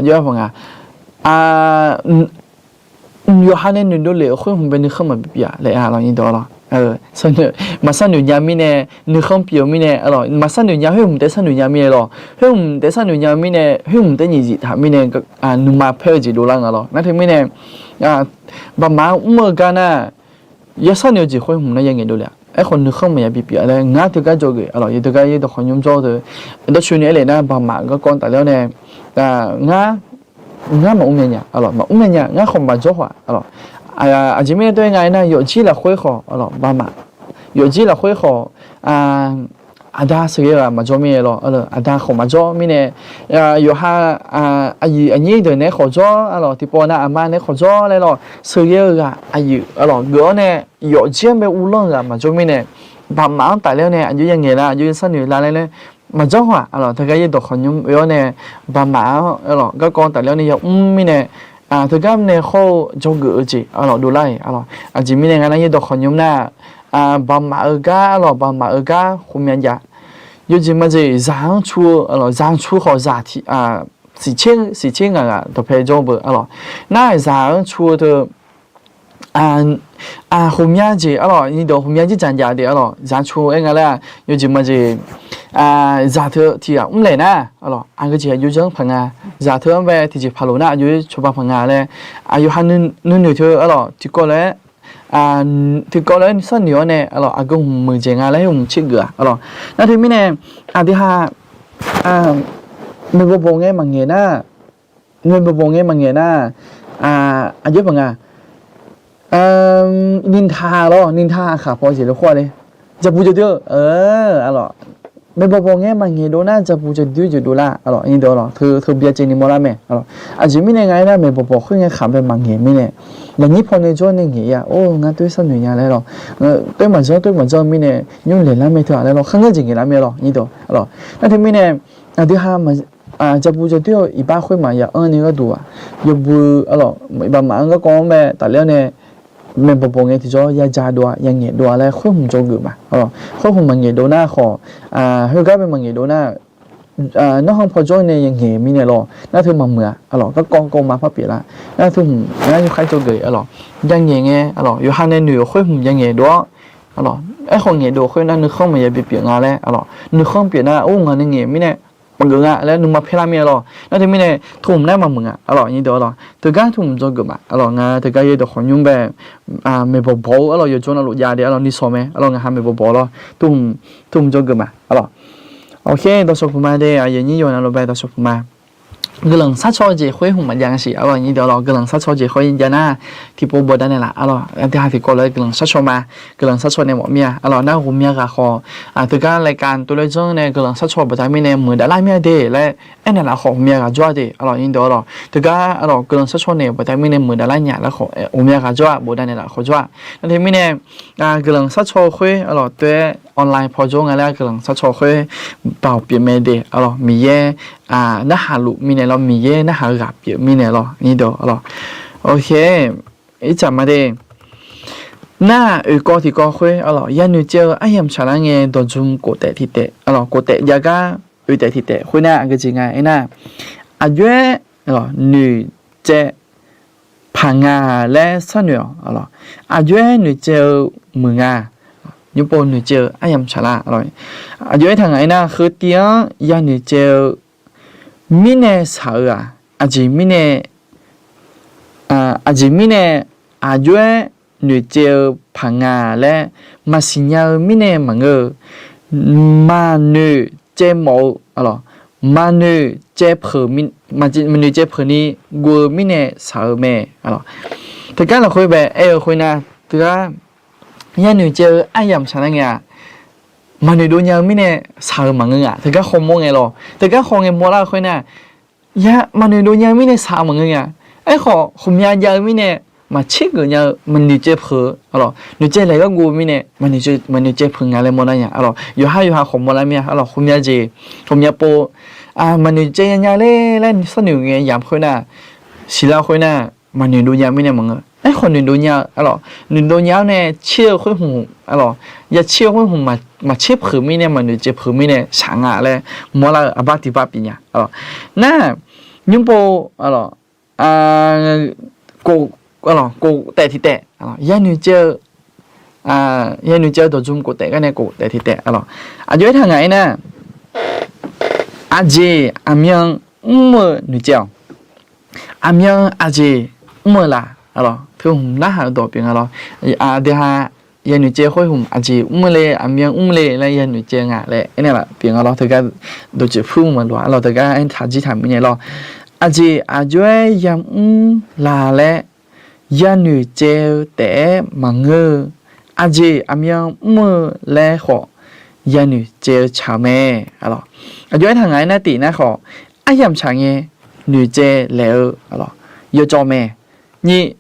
jawr-aer paq nga, yawqha nae noeqdov lef-euq khoer hmq bae nuikhanr maqbi pyeuf-a laer, aqlawq, nyiq dawq lawr. Maqsharnoeq nya mirnae nuikhanr pyeuf-eu mirnae, aqlawq, maqsharnoeq nya khoer hmq taef sharnoeq nya mirnae lawr, khoer hmq taef sharnoeq nya-eu mirnae, khoer hmq taef nyiq zif taq mirnae, nuima paer-eu jeq dovlar nga lawr. Nar teumirnae, baqmaf-anr mr-eu gar nar, ya sharnoeq-eu jeq khoer hmq nar ya ngaeqdov le-a. Aerkhawf nuikhanr maqya bipyeuf-a laer ngar teugar dzawgeuf, aqlawq, yawteugar yaer dawq khawf nymr jawr-eu teu, dawrcoeni aerlef nar baqmaf garkawv tafler-awr nae, ngar, ngar maqmr myav nya, aqlawq, maqmr myav nya, ngar khawf maqjawr khawf-a, aqlawq. Aqjeq mirnae tov-aer nga aernar, yawfjir lafkhoer khawf, aqlawq, baqmaf, yawfjir lafkhoer khawf, aqda sheuqghae-eu ghaq maqjawr mirnae lawr, aqda khawf maqjawr mirnae, yawqha, aqyuif aqnyir deuq naeq-aer khawf jawr, aqlawq, tiqpawf nav aqma naeq-aer khawf jawr laer lawr, sheuqghae-eu ghaq aqyuif, aqlawq, geuf-awr nae yawfjir-anr bae uvlanr-eu ghaq maqjawr mirnae, baqmaf-anr tafler-awr nae aqjox ya ngaeq lar, aqjox ya sharnoeq lar laer laer maqjawr khawf-a, aqlawq, teugar yaer dawq khawf nymr oe-awr nae, baqmaf-anr, aqlawq, garkawv tafler-awr nae ya mr mirnae, teugar nae hawr-eu dzawgeuf-eu jeq, aqlawq, dovlar-iq, aqlawq, aqjeq mirnae nga nar yaer dawq khawf nymr nar, baqmaf-eu gar, aqlawq, baqmaf-eu gar ghawqmya jav. Yawjeq majeq zaq-anr cu-eu, aqlawq, zaq-anr cu khawf zaq tiq, siqtser, siqtser ngaq ghaq dawqpae jawr-eu beu, aqlawq. Nar zaq-anr cu-eu teu, ghawqmya jeq, aqlawq, nyiq dawq ghawqmya jirdzaq jav de, aqlawq, zaq-anr cu-aer nga laer-aq, yawjeq majeq, zaq teu tiq ghaq mrlaeq nar, aqlawq, aqgeu jeq aqjox janr paq nga, zaq teu-anr bae tiqjeq paq lof nar aqjox cawba paq nga laer, aqyawf ha nuinoeq teu, aqlawq, tiqkawv lof-aer, tiqkawv lof-aer sharnoeq-awr nae, aqlawq, aqgeu hmq muiqdzaeq nga laer hmq tsergeuf-a, aqlawq. Nar teumirnae, aqdui ha, maeqbawq bawq ngae maqngaeq nar, maeqbawq bawq ngae maqngaeq nar, aqjox paq nga, นินทา lawr, นินทา aqkhaq paw jeq lor khoer-a le, dzaqbuq dzaqdui-eu, aqlawq, maeqbawq bawq ngae maqngaeq dov nar dzaqbuq dzaqdui-eu jeq dovlar, aqlawq, nyiq dawq, aqlawq, teu byacaevni mawrlar mae, aqlawq. Aqjeq mirnae nga aernar maeqbawq bawq khoer ngae khaq bae maqngaeq mirnae, lafnyir paw nae jawr nae ngaeq-ir-a, or, ngar toer sharnoeq nya laer lawr, toer maqjanr toer maqjanr-eu mirnae nymr laeqlar mae teu-aq laer lawr, kharngeur jeq ngaeqlar mae lawr, nyiq dawq, aqlawq. Nar teumirnae, aqdui ha, dzaqbuq dzaqdui-eu iqbax khoer maqya anr ni gharduq-aq, yawbui, aqlawq, iqbax maqanr garkawv-anr mae tafler-awr nae, maeqbawq bawq ngae tiqjawr ya ja dov-a, ya ngaeq dov-a laer khoer hmq dzawgeuf ma, aqlawq. Khoer hmq maqngaeq dov nar khawf, heugar bae maqngaeq dov nar, narhaq paw jawr nae ya ngaeq mirnae lawr, nar teu maqmuiq-a, aqlawq, garkawv kawv ma par pyeuflar, nar teu hmq ngar yawkhaer dzawgeuf, aqlawq, ya ngaeq ngae, aqlawq, yawqha nae noeq-euq khoer hmq ya ngaeq dov-awr, aqlawq, aerkhawf ngaeq dov khoer nar nuikhanr maqya bipyeuf nga laer, aqlawq, nuikhanr pyeuf nar or ngaq nae ngaeq mirnae maqgeuf nga laer nuima paerlar mir-a lawr. Nar teumirnae teu hmq nar maqmuiq nga, aqlawq, nyiq dawq, aqlawq, teugar teu hmq dzawgeuf ma, aqlawq, ngar teugar yaer dawq khawf nymr bae, maeqbawq bawq-eu, aqlawq, yawqjawr navluf jav de, aqlawq, nishawq mae, aqlawq, ngaq ha maeqbawq bawq lawr, teu hmq dzawgeuf ma, aqlawq. Awq, dawqshawq puq ma de, aqyuif aqnyir yawqha navluf bae dawqshawq puq ma. Guiqlanq sharcaw-eu jeq khoer hmq maqjav nga siq, aqlawq, nyiq dawq, aqlawq, guiqlanq sharcaw jeq khoer jav nar, tiqpov bawq danaeq laf, aqlawq, aqdui ha tiqkawv lof-aer guiqlanq sharcaw ma, guiqlanq sharcaw nae mawf mir-a, aqlawq, nar ghawqmya ghaq khawf, teugar รายการ tov laer janr nae guiqlanq sharcaw baqda mirnae muiqdavlar mir-a de laer aernaeq laf khawf ghawqmya ghaq jawr-a de, aqlawq, nyiq dawq, aqlawq, teugar, aqlawq, guiqlanq sharcaw naeq baqda mirnae muiqdavlar nya laer khawf ghawqmya ghaq jawr-a, bawq danaeq laf khawf jawr-a. Nar teumirnae, guiqlanq sharcaw khoer, aqlawq, toer online paw jawr nga laer guiqlanq sharcaw khoer baoq pyeuf mae de, aqlawq, Miqyaer narhaq luf mirnae lawr, Miqyaer narhaq-eu ghaq pyeuf mirnae lawr, nyiq dawq, aqlawq. Awq, ircaq ma de. Nar oeqkawv tiqkawv khoer, aqlawq, ya noeqcaev-eu aryamq saqlar ngae dawqdzm kof taef tiq taef, aqlawq, kof taef jav gar oe taef tiq taef khoer nar aqgeu jeq nga aernar, aqjox-aer noeqcaev paq nga laer sharnoeq-awq, aqjox-aer noeqcaev-eu muiq nga, nymr pov noeqcaev-eu aryamq saqlar, aqjox-aer taq ngaq aernar, heu tiv-anr ya noeqcaev-eu mirnae shaq-eu-aq, aqjeq mirnae, aqjeq mirnae aqjox-aer noeqcaev-eu paq nga laer maqsiq nya-eu mirnae maqngeur-eu, maqnoeq caev mawf-eu, maqnoeq caev peuq, maqnoeq caev peuq ni guv-eu mirnae shaq-eu mae. Teugar lafkhoer bae aer-eu khoernar, teugar ya noeqcaev-eu aryamq saqlar ngae-aq, maqnoeq dov nya-eu mirnae shaq-eu maqngeur nga. Teugar khawf mawr ngae lawq, teugar khawf ngae mawrlar-eu khoernar, ya maqnoeq dov nya-eu mirnae shaq-eu maqngeur nga. Aerkhawf ghawqmya jav-eu mirnae maqtser geuf nya-eu, maqnoeq caev peuq-eu, aqlawq, noeqcaev laeq gar guv-eu mirnae maqnoeq caev peuq nga laer mawrlar nya, aqlawq, yawqhar yawqha khawf mawrlar mir-a, aqlawq, ghawqmya jeq, ghawqmya pov, maqnoeq caev nya nya ler laer sharnoeq ngae yamq khoer nar, siqlar khoer nar, maqnoeq dov nya mirnae maqngeur. Aerkhawf noeqdov nya-eu arlawq, noeqdov nya-awr nae tser-eu khoer hmq arlawq, ya tser-eu khoer hmq maqtser peuq mirnae, maqnoeq caev peuq mirnae shaq nga laer mawrlar-eu aqbar tiqbar pyeuf nya arlawq. Nar, nymrpov arlawq, kof, kof taef tiq taef, yanoeq caev-eu, yanoeq caev-eu dawqdzm kof taef gar nae kof taef tiq taef arlawq. Aqjox aertaq ngaq aernar, aqjeq aqmyan mr-eu noeqcaev-awq. Aqmyan aqjeq mr-eu laf arlawq, teu hmq narhaq-eu dawq pyeuf nga lawr. Aqdui ha yanoeq caev khoer hmq aqjeq mr le, aqmyan mr le laer yanoeq caev nga laer aernaeq laf pyeuf nga lawr. Teugar dawqtsuif puir maqlof-a arlawq, teugar aertaq jir taq mirnae lawr. Aqjeq aqjox-aer yamr laf laer yanoeq caev-eu taef-aer maqngeur-eu, aqjeq aqmyan mr-eu laer khawf yanoeq caev-eu tsaq-eu mae arlawq. Aqjox aertaq ngaq aernar, tiq nar khawf, aryamq tsaq ngae noeqcaev laeq-eu arlawq, yawcawv mae. Nyiq,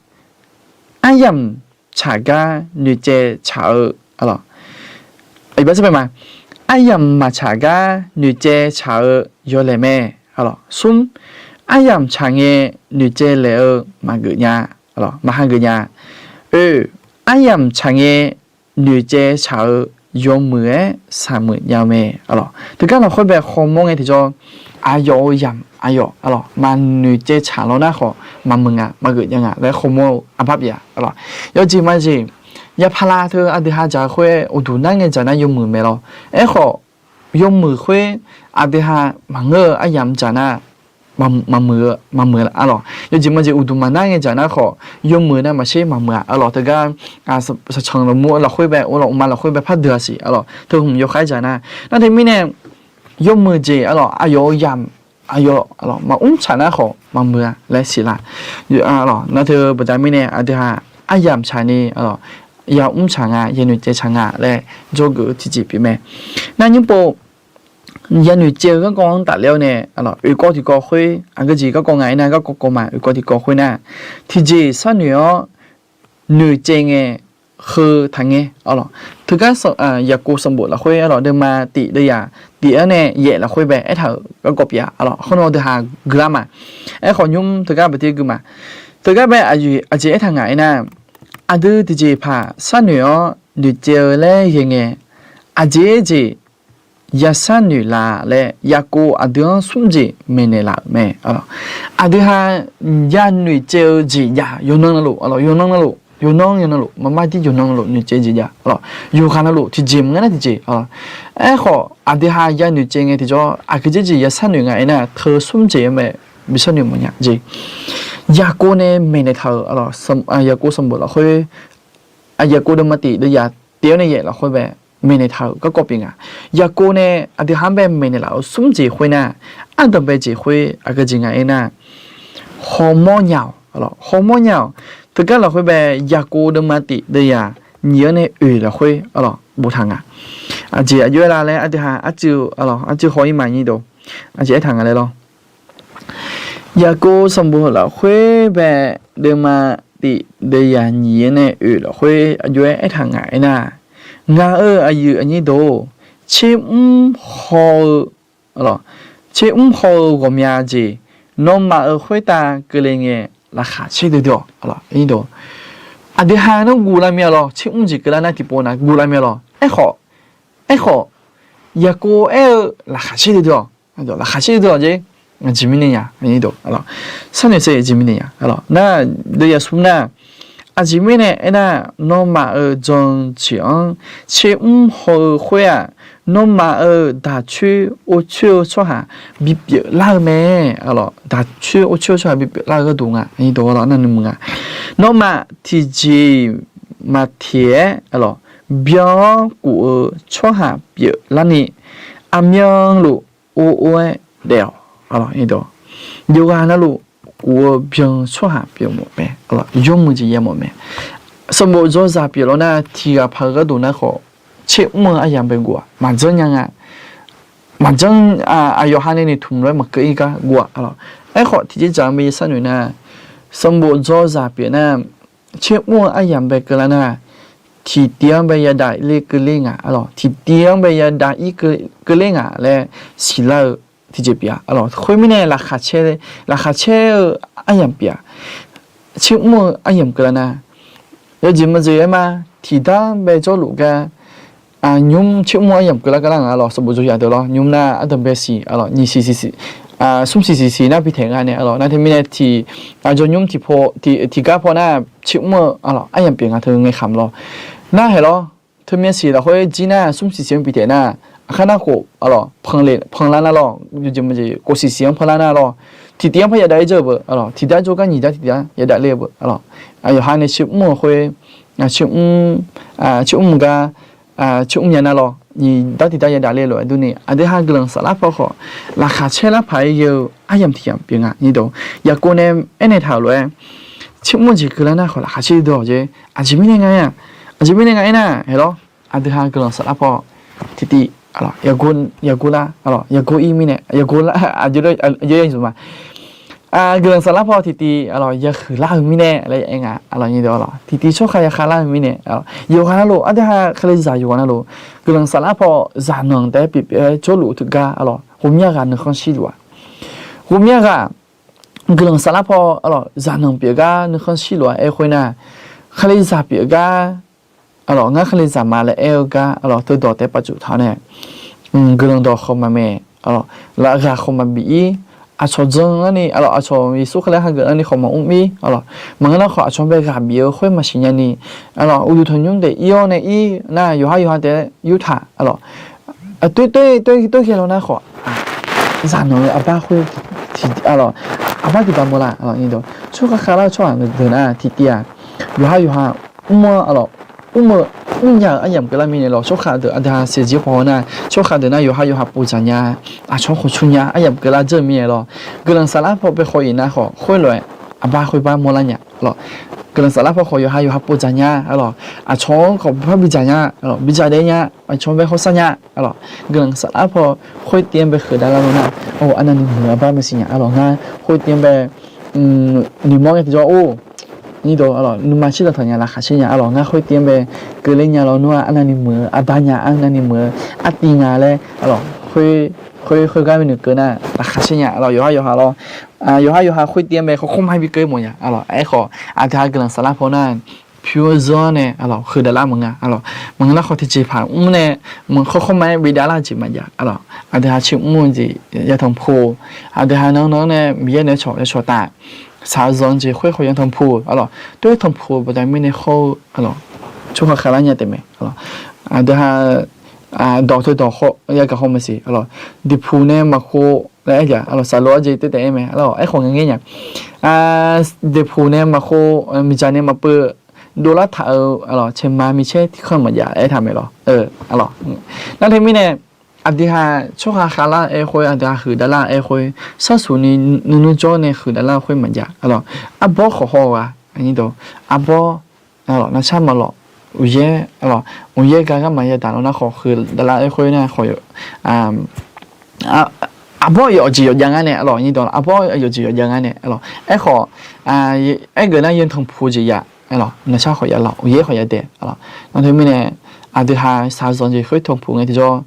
aryamq tsaq gar noeqcaev tsaq-eu arlawq, aryamq maqtsaq gar noeqcaev tsaq-eu yawlaeq mae arlawq. Smr, aryamq tsaq ngae noeqcaev laeq-eu maqgeuf nya, maqha geuf nya. Oe, aryamq tsaq ngae noeqcaev tsaq-eu yawmuiq-aer shaqmuiq nya-eu mae arlawq. Teugar lafkhoer bae khawmawr ngae tiqjawr, aqyawf-euq yamq aqyawf arlawq maqnoeqcaev tsaq lawr nar khawf maqmuiq nga, maqgeuf nya nga laer khawmawr-eu aqbar pyeuf-a arlawq. Yawjeq majeq, yapala teu aqdui ha dzaq-eu khoer uqduq nar ngae dzaq nar yawmuiq mae lawr. Aerkhawf, yawmuiq khoer aqdui ha maqngeur-eu aryamq dzaq nar maqmuiq-eu, maqmuiq arlawq. Yawjeq majeq uqduq maqnar ngae dzaq nar khawf, yawmuiq nar maqsher maqmuiq-a arlawq. Teugar shaqcanq lafmur lafkhoer bae, lafmur lafkhoer bae par deuq-a siq arlawq. Teu hmq yawkhaer dzaq nar, nar teumirnae yawmuiq jeq arlawq, aqyawf-euq yamq aqyawf arlawq maqmr tsaq nar khawf maqmuiq-a laer siqlar. Nar teu baqda mirnae aqdui ha aryamq tsaq ni arlawq, yamr tsaq nga, yanoeq caev tsaq nga laer dzawgeuf-eu tiqjeq pyeuf mae. Nar nymrpov yanoeq caev-eu garkawv-anr tafler-awr nae, oeqkawv tiqkawv khoer aqgeu jeq garkawv nga aernar, garkawv kawv ma oeqkawv tiqkawv khoer nar, tiqjeq sharnoeq-awr noeqcaev ngae heu taqngae arlawq. Teugar Yaqkov sanqbof lafkhoer arlawq, deuvma tif deuvyaq tif-anr nae yaef lafkhoer bae aertaq-euq garkawv pyeuf-a arlawq. Khoernav deuq haq guiqlar ma. Aerkhawf nymr teugar baqdir gui ma. Teugar bae aqjeq aertaq ngaq aernar, aqdui tiqjeqpaq sharnoeq-awr noeqcaev-eu laer ghae ngae, aqjeq jeq yasharnoeq laf laer Yaqkov aqdui-anr smr jeq maeqnaeq laf-euq mae. Aqdui ha yanoeq caev-eu jeq jav yawqnan navluf, yawqnan navluf, yawqnan yawqnan luf, maqmar dir yawqnan navluf noeqcaev jeq jav, yawqghaq navluf tiqjeq maqngeur nar tiqjeq. Aerkhawf aqdui ha yanoeq caev ngae tiqjawr aqgeu jeq jeq yasharnoeq nga aernar, teu smr jeq-anr mae bisharnoeq mawfnya jeq. Yaqkov nae maeqnaeq taq-euq, Yaqkov sanqbof lafkhoer, Yaqkov deuvma tif deuvyaq tif-anr nae yaef lafkhoer bae maeqnaeq taq-euq garkawv pyeuf nga. Yaqkov nae aqdui ha-anr bae maeqnaeq laf-euq smr jeq khoer nar, ardanq bae jeq khoer aqgeu jeq nga aernar, hawmawr nya-awq, hawmawr nya-awq. Teugar lafkhoer bae Yaqkov deuvma tif deuvyaq nyiq-anr nae oeq lafkhoer arlawq boftaq nga. Aqjeq aqjox-aer la laer aqdui ha arcuiv, arcuiv haw-ir ma nyir dov. Aqjeq aertaq nga laer lawr. Yaqkov sanqbof lafkhoer bae deuvma tif deuvyaq nyiq-anr nae oeq lafkhoer aqjox-aer aertaq nga aernar, ngaq-euq aqyuif aqnyir dov-or, tsermr haw-eu, tsermr haw-eu ghawqmya jeq nawmaf-euq khoertav keuvle ngae laqkhaq caer duidui-awq. Aqdui ha nawr guv lavmya lawr, tsermr jeq keuvlar nar tiqpov nav guv lavmya lawr. Aerkhawf, aerkhawf, Yaqkov aer-eu laqkhaq caer duidui-awq. Laqkhaq caer duidui-awq jeq. Aqjeq mirnae nya, sharnoeq saev jeq mirnae nya. Nar deuvyaq smr nar, aqjeq mirnae aernar, nawmaf-euq jan-eu jeq-anr tsermr haw-eu khoer-aq, nawmaf-euq daqcoer ovcoer-eu tsawrhaq bipyeuf lar-eu mae. Daqcoer ovcoer-eu tsawrhaq bipyeuf lar-eu gharduq nga, nar nuimuiq nga. Nawmaf tiqjeq maqteq-aer byan-awr kuf-eu tsawrhaq pyeuflarni, aqmyanluf or or-aer daef-awq. Yawqghaq navluf kuf-eu byan-eu tsawrhaq pyeufmawf mae. Yawmuiq jeq yamawf mae. Sanqbof dzawzaq pyeuf lawr nar, tiqghaq paq-eu gharduq nar khawf, tsermr-eu aryamq bae guv-aq, maqdzanr nya nga. Maqdzanr, aqyawf ha nae noeqtmq lof-aer maqkeuv-ir gar guv-aq. Aerkhawf tiqjeq dzaq-eu mae sharnoeq nar, sanqbof dzawzaq pyeuf nar, tsermr-eu aryamq bae keuvlar nar, tiqtiv-anr bae yadaq ir keuvler ngaq, tiqtiv-anr bae yadaq ir keuvler ngaq laer siqlar-eu tiqjeq pyeuf-a. Khoermirnae laqkhaq caer, laqkhaq caer-eu aryamq pyeuf-a. Tsermr-eu aryamq keuvlar nar, yawjeq maqjeq aer ma, tiqdar bae jawrluf gar, nymr tsermr-eu aryamq keuvlar gar lar nga lawr, sanqbof dzaw yaq deuq lawr, nymr nar ardanqbae siq, nyiq siq siq siq, smr siq siq siq nar bi taeq nga nae lawr. Nar teumirnae tiq, aqjawq nymr tiq gar paw nar, tsermr-eu aryamq pyeuf nga teu ngae khamq lawr. Nar haeq lawr, teumyav siq lafkhoer jir nar smr siq siq-anr bi taeq nar, aqkar nar khof, panlar nar lawr, yawjeq maqjeq khof siq siq-anr panlar nar lawr, tiqtiv-anr par yadav-ir dzeur-eu beu, tiqdar jawrgar nyiq dar tiqdar yadav ler-eu beu lawr. Yawqha nae tsermr-eu khoer, tsermr, tsermr gar, tsermr nya nar lawr, nyiq dar tiqdar yadav ler lof-aer durni, aqdui ha guiqlanq saflar paw khawf, laqkhaq caer lar paq-aer ghae-eu aryamq tiq yamq pyeuf nga. Yaqkov nae aernaeq taq-euq lof-aer, tsermr jeq keuvlar nar khawf laqkhaq caer deuq-awq jeq. Aqjeq mirnae nga-a, aqjeq mirnae nga aernar haeq lawr, aqdui ha guiqlanq saflar paw tiqtiv, yaqgor lar, yaqgor ir mirnae, yaqgor lar, aqjeq yar zmq ma. Guiqlanq saflar paw tiqtiv, yahuiq lar-eu mirnae laer aer nga, tiqtiv tsawrkhav yakhar lar-eu mirnae, yawqghaq navluf aqdui ha kalizaq yawqghaq navluf, guiqlanq saflar paw zaqnanq taef-aer pyeuf pyeuf-aer jawrluf teugar, ghawqmya ghaq nuikhanr shirluf-a. Ghawqmya ghaq guiqlanq saflar paw, zaqnanq pyeuf gar nuikhanr shirluf-a aer khoer nar, kalizaq pyeuf gar, ngar kalizaq ma laer aer-eu gar, teudawq taef-aer paftsuf taq-awr nae, guiqlanq dawq khawf maqmaeq, ghaq khawf maqbif-ir, aqcawq jan-anr ni, aqcawq Yeqsur Kali hageuf-anr ni khawf maqmr-ir, maqngeur nar khawf aqcawq bae ghaq bif-eu khoer maqsiq nya ni, uqduq tanqnymr daef ir-awr nae ir nar, yawqhar yawqha taef-aer yurtaq, toer toer toer ghae law nar khawf, zaqnanq-eu arbar khoer, arbar tiqbav mawrlar, tsawrkhav khavlar-eu tsawrhaq deuq nar tiqtiv-aq, yawqhar yawqha mr-anr, mr-eu, mrnya-euq aryamq keuvlar mirnae lawr, tsawrkhav deuq aqdui ha saeqdzer paw haw nar, tsawrkhav deuq nar yawqhar yawqha povdzaq nya, aqcawq khawf cu nya aryamq keuvlar dzeur-eu mirnae lawr, guiqlanq saflar paw bae khawf-iq nar khawf khoerlof-aer arbar khoerbar mawrlar nya lawr. Guiqlanq saflar paw khawf yawqha yawqha povdzaq nya lawr, aqcawq-anr khawf par bidzaq nya lawr, bidzaq daef nya, aqcawq bae hawsar nya lawr. Guiqlanq saflar paw khoertiv-anr bae huiqdav lar-eu nar, arnavni muiq-eu arbar maqsiq nya lawr, ngar khoertiv-anr bae noeqmawr ngae tiqjawr-or, nuima shir dawqtawq nya laqkhaq caer nya lawr, ngar khoertiv-anr bae keuvler nya lawr, nmr-aq arnavni muiq-eu arbar nya, arnavni muiq-eu artiv nga laer, khoer, khoergar noeqkeuv nar laqkhaq caer nya lawr, yawqhar yawqha lawr. Yawqhar yawqha khoertiv-anr bae khawrkhawr ma-aer bi keuv mawf nya lawr. Aerkhawf aqdui ha guiqlanq saflar paw nar, pyur-eu zanr nae lawr huiqdav lar maqnga lawr. Maqngeur nar khawf tiqjeqpaq mr nae, khawrkhawr ma-aer bi dav lar-eu jeq maqjav lawr. Aqdui ha tsermr-eu jeq yatanq pu, aqdui ha nan nan-anr nae Miqyaer nae cawq yacawq taf, shaq-eu zanq jeq khoer khawf yatanq pu lawr. Toer tanq pu-eu baqda mirnae hawr-eu lawr, tsawrkhav khavlar nya taef mae lawr. Aqdui ha dawq teu dawq khawf yagaq haw maqsiq lawr. Diqpuq nae maqkhov laer aer-a lawr, saqloq-aer jeq taef taef-aer mae lawr, aerkhawf ngae ngaer nya. Diqpuq nae maqkhov, miqdzaq nae maqpeuv, dovlar taq-eu lawr, caeqma micaer tiq kanr maqjav aertaq mae lawr. Nar teumirnae, aqdui ha tsawrkhav khavlar-eu aer khoer, aqdui ha huiqdav lar-eu aer khoer, sarsuq ni nuinur jawr nae huiqdav lar-eu khoer maqjav lawr. Arbawr khawf haw-eu ghaq, arbawr, navshar maqlawf, uqyaer, uqyaer gar garma yadaq lawr nar khawf huiqdav lar-eu aer khoer nar khawf, arbawr yawqjeq yawqjav ngar nae lawr, arbawr yawqjeq yawqjav ngar nae lawr. Aerkhawf, aergeuf nar yatanq pu-eu jeq ya lawr, navshar khawf ya lawr, uqyaer khawf ya dae lawr. Nar teumirnae, aqdui ha shaq-eu zanq jeq khoer tanq pu ngae tiqjawr,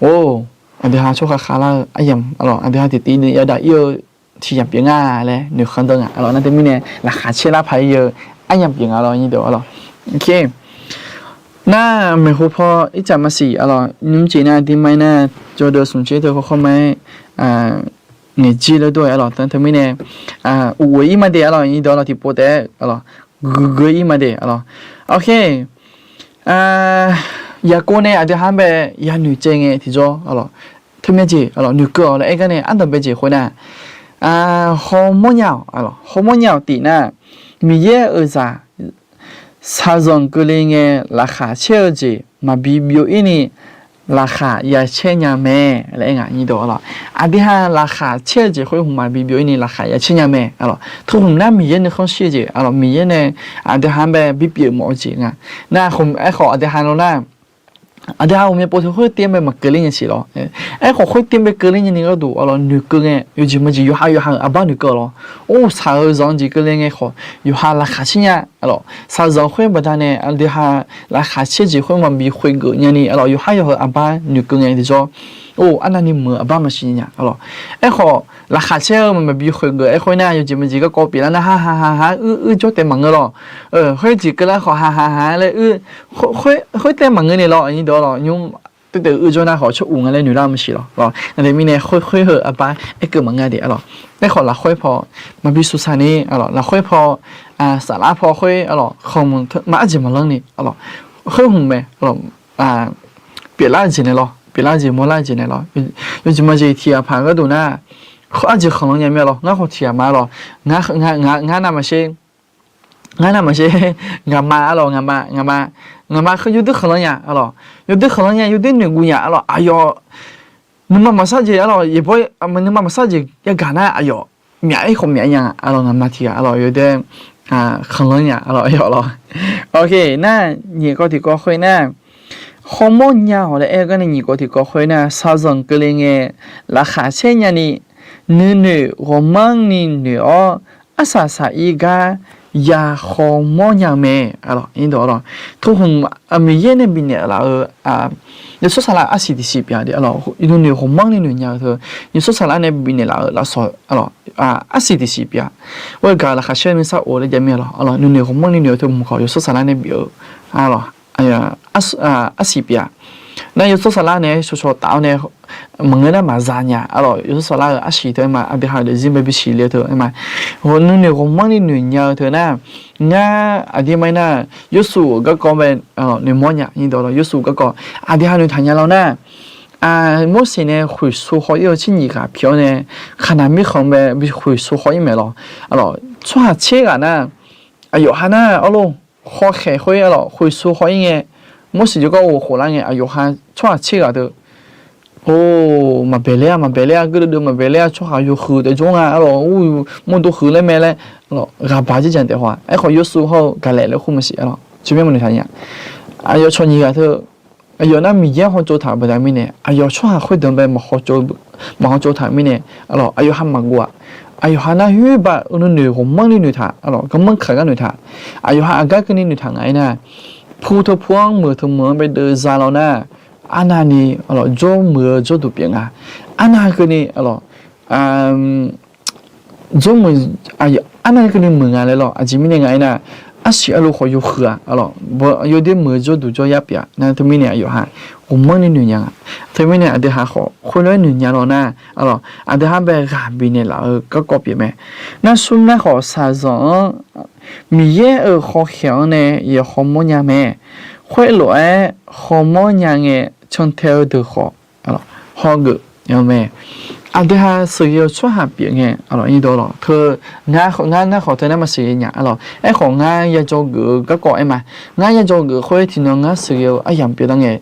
or, aqdui ha tsawrkhav khavlar-eu aryamq lawr, aqdui ha tiqtiv ni yadav ir-eu tiq yamq pyeuf nga laer noeqkhanr dawr nga lawr. Nar teumirnae laqkhaq caer lar paq-aer ghae-eu aryamq pyeuf nga lawr, nyiq deuq lawr. Nar maeqhu paw ircaf maqsiq lawr, nymr jeq nar aqdui ma-aer nar, jawrdeuv smq caer teu khawrkhawr ma-aer ngaeq jir lar dawr-aer lawr. Nar teumirnae uqghoe ir ma de lawr, nyiq deuq lawr, tiqpov taef-aer lawr, guiqguiq ir ma de lawr. Yaqkov nae aqdui ha-anr bae yanoeq caev ngae tiqjawr lawr, teumya jeq lawr, noeqkeuv-awq laer aer gar nae ardanqbae jeq khoer nar, hawmawr nya-awq, hawmawr nya-awq tif nar, Miqyaer-euq zaq shaqzanq keuvle ngae laqkhaq caer-eu jeq maqbi byov-ir ni laqkhaq ya caer nya mae laer aer nga, nyiq dawq lawr. Aqdui ha laqkhaq caer-eu jeq khoer hmq maqbi byov-ir ni laqkhaq ya caer nya mae lawr. Teu hmq nar Miqyaer nuikhanr shir-eu jeq lawr, Miqyaer nae aqdui ha-anr bae bipyeuf mawf-eu jeq nga. Nar aerkhawf aqdui ha lawr nar, aqdui ha ghawqmya pov teu khoertiv-anr bae maqkeuvler nya siq lawr. Aerkhawf khoertiv-anr bae keuvler nyani gharduq lawr noeqkeuv ngae, yawjeq maqjeq yawqha yawqha-euq arbar noeqkeuv-awq lawr. Or, shaq-eu zanq jeq keuvle ngae khawf yawqha laqkhaq caer nya lawr. Shaqzanq khoer baqdanae aqdui ha laqkhaq caer jeq khoer maqbi khoergeuf nyani lawr, yawqha yawqha-euq arbar noeqkeuv ngae tiqjawr Or, arnavni muiq-eu aqbar maqsiq nya-a lawq. Aerkhawf, laqkhaq caer-eu maqbi khoeq geuf-aer khoernar, yawjeq maqjeq garkawv pyeuflar nar, ha ha ha ha, uir uir jawr taef maqngeur lawq. Khoer jeq keuvlar khawf ha ha ha laer, khoer taef maqngeur naeq lawq, aqnyir deuq-a lawq, nymr taef taef uir jawr nar khawf tsawr uq nga laer noeqlar maqsiq lawq. Aqdui mirnae khoer khoer heu aqbar aerkeuv maqngeur de-a lawq. Aerkhawf, lafkhoer paw maqbi suqsaq ni-a lawq, lafkhoer paw, saflar paw khoer-a lawq, khanqmq teu maqarjeq maqlanr ni-a lawq, khoer hmq mae-a lawq, pyeuflar-eu jeq naeq lawq, pyeuflar-eu jeq mawrlar-eu jeq naeq lawq. Yawjeq maqjeq tiq ghaq paq gharduq nar, arjeq khanqlanr nya mir-a lawq, ngar khawf tiq ghaq ma-a lawq, ngar navmaqsher, ngar navmaqsher, ngaqma-a lawq, ngaqma, ngaqma, ngaqma yawdui khanqlanr nya-a lawq, yawdui khanqlanr nya, yawdui noeqguv nya-a lawq, aqyawf nuima maqsar jeq-a lawq, yaeqbawr nuima maqsar jeq yagaq nar aqyawf myaf-aer khawf myaf nya-a lawq, ngaqma tiq ghaq-a lawq, yawdui khanqlanr nya-a lawq, aqyawf lawq. Nar nyiq kawv tiqkawv khoer nar, hawmawr nya-awq laer aer-eu gar nae nyiq kawv tiqkawv khoer nar, shaqzanq keuvle ngae, laqkhaq caer nyani, nuinoeq ghawqmanrni noeq-awr, arsaq saq-ir gar ya hawmawr nya-eu mae-a lawq. Teu hmq Miqyaer nae bifnaeq laf-eu yawshawr saflar arsiq tiqsiq pyeuf-a de-a lawq. Nuinoeq ghawqmanrni noeq nya-eu teu, yawshawr saflar nae bifnaeq laf-eu lafsawq-a lawq, arsiq tiqsiq pyeuf-a. Ghoer gaq laqkhaq caer nuisar of laer jav mir-a lawq. Nuinoeq ghawqmanrni noeq-eu teu hmq khawf yawshawr saflar nae bif-eu-a lawq, arsiq pyeuf-a. Nar yawshawr saflar nae shawshaw taf-awr nae maqngeur nar maqza nya-a lawq. Yawshawr saflar-euq arsiq teu aer ma, aqdui ha-euq daefzir bae bisiq le-eu teu aer ma. Nuinoeq ghawqmanrni noeq nya-eu teu nar, ngar aqdir mar-ir nar, Yawrsuv-euq garkawv bae noeqmawr nya-a lawq. Yawrsuv garkawv aqdui ha noeqtaq nya lawr nar, Morseq nae khoeqsur haw-ir-eu tsernyiq ghaq pyeuf-awr nae, Kaqnaq mirkhanq bae bi khoeqsur haw-ir mae lawq. Tsawrhaq tser ghaq nar, aqyawf ha nar arlor, hawkhaeq khoer-a lawq, khoeqsur haw-ir ngae, Morseq jawrgar ghof khoflar ngae, aqyawf ha tsawrhaq tser ghaq teu Or, maqbaeq ler-a, maqbaeq ler-a, geur deuvdeuv maqbaeq ler-a, tsawrhaq yawhuiq taef jawr nga-a lawq, ur, mawrdo huiq laer mae laer, ghaqbaq jir jan taef haw-a. Aerkhawf yawrsuv hawr-eu gaqlaeq laer khoer maqsiq-a lawq, teumirnae maqnoeqtaq nya. Aqyawf tsawq nyiq ghaq teu, aqyawf nar Miqyaer hawtsov taq-euq baqda mirnae, aqyawf tsawrhaq khoerdeuq bae maqhaw tsov taq-euq mirnae, aqyawf ha maqguv-aq. Aqyawf ha nar hoer baq nuinoeq ghawqmanrni noeqtaq-a lawq, garmanr kaq gar noeqtaq. Aqyawf ha aqgar keuvni noeqtaq nga-aer nar, pu teu pu-anr meuq teu meuq-anr bae deuvza lawr nar, arnavni jawrmuiq-eu jawrduq pyeuf nga. Arnav keuvni, jawrmuiq, arnavni keuvni muiq nga laer lawq. Aqjeq mirnae nga-aer nar, arsiq arlu khawf yawhuiq-a, yawdoer muiq-eu jawrduq jawryar pyeuf-a. Nar teumirnae aqyawf ha ghawqmanrni noeq nya nga. Teumirnae aqdui ha khawf khoerlof-aer noeq nya lawr nar, aqdui ha bae ghaq bifnaeq laf-eu garkawv pyeuf mae. Nar smr nar khawf shaqzanq-anr Miqyaer-euq hawkhaeq-anr nae ya hawmawr nya mae. Khoerlof-aer hawmawr nya ngae cantae-eu deuq khawf hawgeuf mae. Aqdui ha sheuqghae-eu tsawrhaq pyeuf ngae, teu, ngar nar khawf teu nar maqsheuqghae nya-a lawq. Aerkhawf ngar yajawr geuf-eu garkawv aer ma. Ngar yajawr geuf khoer tiqnan ngar sheuqghae-eu aryamq pyeuflar ngae,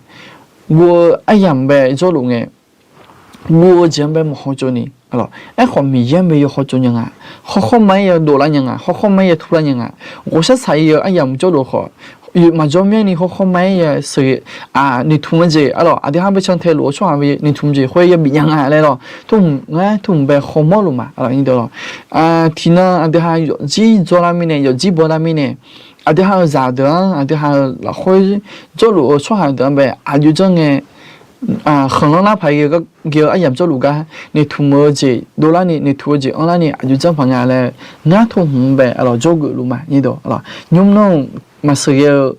guv-eu aryamq bae jawrluf ngae, guv-eu jeq-anr bae maqhaw tsovni, aerkhawf Miqyaer-anr bae ya haw tsov nya nga. Hawkhawr ma-aer ya dovlar nya nga, hawkhawr ma-aer ya turlar nya nga. Ghawqshar saq-ir-eu aryamq jawrluf khawf, maqjawr myanrni hawkhawr ma-aer ya sheuqghae, noeqtmq-eu jeq-a lawq, aqdui ha bae cantae luf-eu tsawrhaq bae noeqtmq jeq khoer ya bif nya nga laer lawq. Tmr ngar tmr bae hawmawr luf ma. Tiqnan aqdui ha yawfjir jawrlar mirnae, yawfjir bawlar mirnae, aqdui ha-euq zaqdeuq-anr, aqdui ha-euq lafkhoer jawrluf-eu tsawrhaq deuq-anr bae aqjox janr ngae, khanqlanr lar paq-aer ghae-eu aryamq jawrluf gar noeqtmq-eu jeq dovlarni, noeqtmq-eu jeq anrlarni aqjox janr paq nga laer, ngar tmr bae jawrgeuf luf ma. Nymr nar-aq, maqsheuqghae-eu,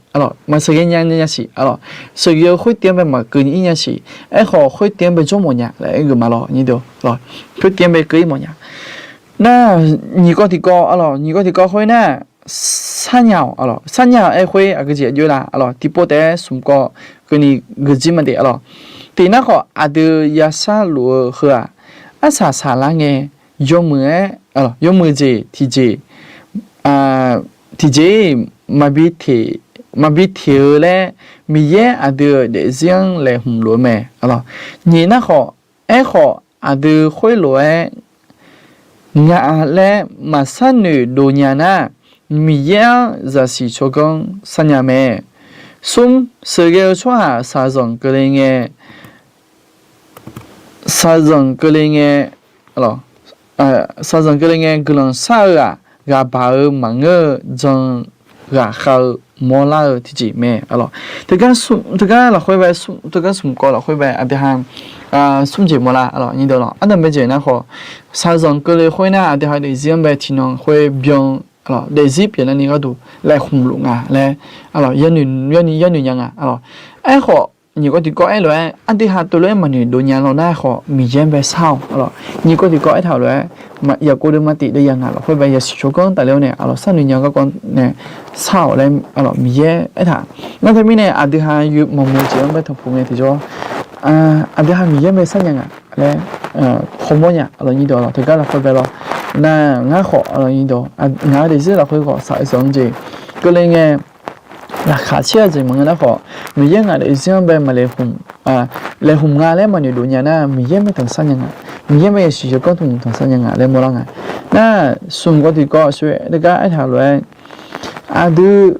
maqsheuqghae nya nya siq-a lawq. Sheuqghae-eu khoertiv-anr bae maqkeuv ni ir nya siq. Aerkhawf khoertiv-anr bae jawr mawf nya laer aer geuf ma lawq. Khoertiv-anr bae keuv ir mawf nya. Nar, nyiq kawv tiqkawv, nyiq kawv tiqkawv khoer nar, sarnya-awq, sarnya-awq aer khoer aqgeu jeq aqjox-aer la, tiqpov taef-aer smq kawv keuvni geuf jir ma de-a lawq. Tiq nar khawf aqdui yashar luf-eu heu-aq, arsaq saqlar ngae, yawmuiq-aer, yawmuiq jeq tiqjeq, tiqjeq-iq maqbi teq-eu laer, Miqyaer aqdui-euq daefzir-anr laeqhmq luf-eu mae. Nyiq nar khawf, aerkhawf aqdui khoerlof-aer nga laer maqsar noeq dov nya nar, Miqyaer-anr zaqsiq tsawrganr sarnya mae. Smr, sheuqghae-eu tsawrhaq shaqzanq keuvle ngae, shaqzanq keuvle ngae, shaqzanq keuvle ngae guiqlanq shar-eu-aq, ghaqbaq-eu maqngeur-eu jan ghaqkhav-eu mawrlar-eu tiqjeq mae. Teugar lafkhoer bae, teugar smq kawv lafkhoer bae aqdui ha smr jeq mawrlar, aqlawq, nyir dawq lawq. Ardanqbae jeq nar khawf, shaqzanq keuvle khoer nar, aqdui ha daefzir-anr bae tiqnan khoer byan, aqlawq, daefzir pyeuflarni gharduq laeqhmq luf nga laer, aqlawq, yanoeq, yanoeq nya nga, aqlawq. Aerkhawf, nyiq kawv tiqkawv aer lof-aer, aqdui ha teulof-aer maqnoeq dov nya law nar khawf, Miqyaer-anr bae shar-awq, aqlawq. Nyiq kawv tiqkawv aertaq-euq lof-aer, Yaqkov deuvma tif deuv yaq ngaq lafkhoer bae yasiq tsawrganr tafler-awr nae, aqlawq, sharnoeq nya garkawv nae shar-awq laer, aqlawq, Miqyaer aertaq. Ngar teumirnae aqdui ha yawmuiq jeq-anr bae tanqpuq ngae tiqjawr, aqdui ha Miqyaer bae sharnya ngaq laer, hawmawr nya, aqlawq, nyir dawq lawq. Teugar lafkhoer bae lawr, nar ngar khawf, aqlawq, nyir dawq, ngaq-eu daefzir lafkhoer khawf shaqzanq-eu jeq keuvle ngae, laqkhaq caer-eu jeq maqngeur nar khawf, Miqyaer ngaq daefzir-anr bae maqlaeqhmq, laeqhmq nga laer maqnoeq dov nya nar, Miqyaer bae tanqsar nya ngaq, Miqyaer bae yasiq tsawrganr tmq tanqsar nya ngaq laer mawrlar nga. Nar smq kawv tiqkawv sher teugar aertaq lof-aer, aqdui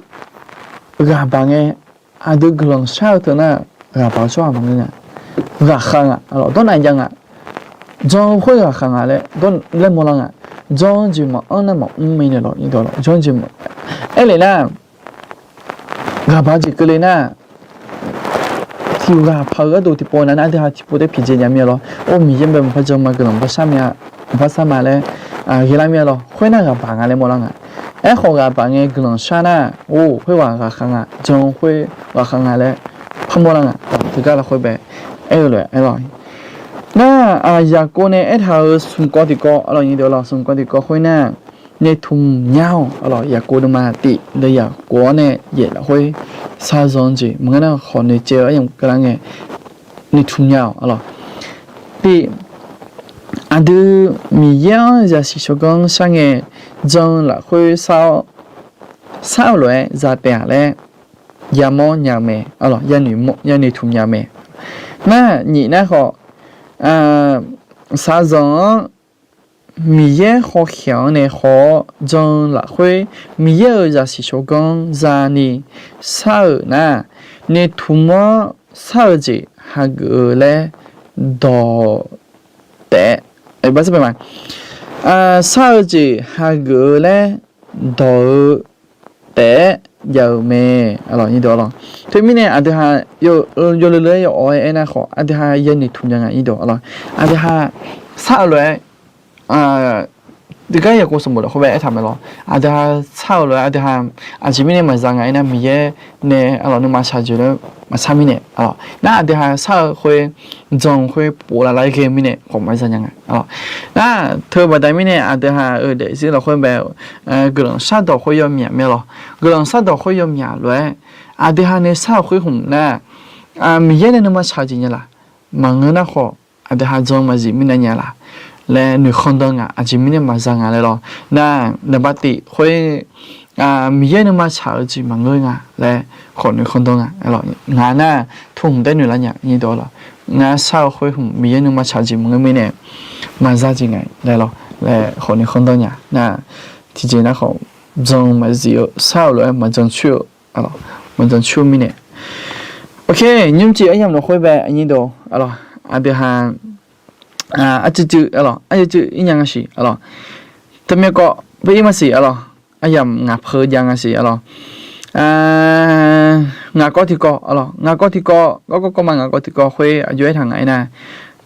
ghaq baq ngae, aqdui guiqlanq shar-eu teu nar, ghaq baq-eu tsawrhaq maqngeur nga. Ghaqkhav nga, aqlawq, dawrnav jav nga. Jan-eu khoer ghaqkhav nga laer, laer mawrlar nga. Jan-eu jeq maqanr nar maqmr mae nae lawq, nyir dawq lawq. Jan-eu jeq ma, aerlef nar, ghaq baq-eu jeq keuvle nar, tiq ghaq paq-eu gharduq tiqpov nav nar, aqdui ha tiqpov taef pyaeqdzae nya mir-a lawr. Or, Miqyaer bae maqpar jan ma, guiqlanq maqpar shar ma laer ghaelar mir-a lawr. Khoernar ghaq baq nga laer mawrlar nga. Aerkhawf ghaq baq ngae guiqlanq shar nar, or, khoerghaq ghaqkhav nga, jan-eu khoer ghaqkhav nga laer par mawrlar nga. Teugar lafkhoer bae aer-eu lof-aer aerlawq. Nar, Yaqkov nae aertaq-euq smq kawv tiqkawv, aqlawq, nyir dawq lawq, smq kawv tiqkawv khoernar, noeqtmq nya-awq, aqlawq, Yaqkov deuvma tif deuv yaq kov-awr nae yaef lafkhoer shaqzanq-eu jeq maqngeur nar khawf noeqcaev-eu aryamq keuvlar ngae noeqtmq nya-awq, aqlawq. Tif, aqdui Miqyaer-anr zaqsiq tsawrganr shar ngae, jan-eu lafkhoer shar-awr, shar-eu lof-aer za taef-a laer yamawr nya-eu mae, aqlawq, yanoeq tmq nya-eu mae. Nar, nyif nar khawf, shaqzanq-anr Miqyaer hawkhaeq-anr nae haw-awr jan-eu lafkhoer, Miqyaer-euq zaqsiq tsawrganr zani shar-euq nar, noeqtmq-awr shar-eu jeq hageuf-eu laer dawq taef-aer, shar-eu jeq hageuf-eu laer dawq-eu taef-aer jav-euq mae, aqlawq, nyir dawq lawq. Teumirnae aqdui ha yawleu leu-aer yawawq-aer aernar khawf, aqdui ha yanoeq tmq nya nga, nyir dawq, aqlawq. Aqdui ha shar-eu lof-aer, teugar Yaqkov sanqbof lafkhoer bae aertaq mae lawr. Aqdui ha shar-eu lof-aer aqdui ha aqjeq mirnae maqza nga aernar, Miqyaer nae, aqlawq, nuima shaqjeq lof-aer maqshar mirnae, aqlawq. Nar aqdui ha shar-eu khoer, jan-eu khoer pov lavlar ghae mirnae khawf maqza nya nga, aqlawq. Nar teu baqda mirnae aqdui ha-euq daefzir lafkhoer bae-eu guiqlanq shardawq khoer yawmyaq mae lawr. Guiqlanq shardawq khoer yawmyaq lof-aer aqdui ha nae shar-eu khoer hmq nar, Miqyaer nae nuima shaqjeq nya laf, maqngeur nar khawf, aqdui ha jan maqzif mirnae nya laf laer noeqkhanq dan nga, aqjeq mirnae maqza nga laer lawr. Nar, naqba tif khoer, Miqyaer nuima shaq-eu jeq maqngeur nga laer khawf noeqkhanq dan nga, ngaq nar, tmq hmq daer noeq lar nya, nyir dawq lawq. Ngar shar-eu khoer hmq Miqyaer nuima shaq jeq maqngeur mirnae maqza jeq nga laer lawr laer khawf noeqkhanq dan nya. Nar, tiqjeq nar khawf, jan maqzif-eu shar-eu lof-aer maqjan coer-eu, maqjan coer-eu mirnae. Ok, nymrcif aryamq lafkhoer bae, nyir dawq, aqlawq, aqdui ha, arcuiv cuiv, aqlawq, arcuiv cuiv ir nya nga siq, aqlawq. Teumyav kawv bae ir maqsiq, aqlawq, aryamq ngaq peuq jav nga siq, aqlawq. Ngaq kawv tiqkawv, aqlawq, ngaq kawv tiqkawv, garkawv kawv ma ngaq kawv tiqkawv khoer aqjox aertaq ngaq aernar,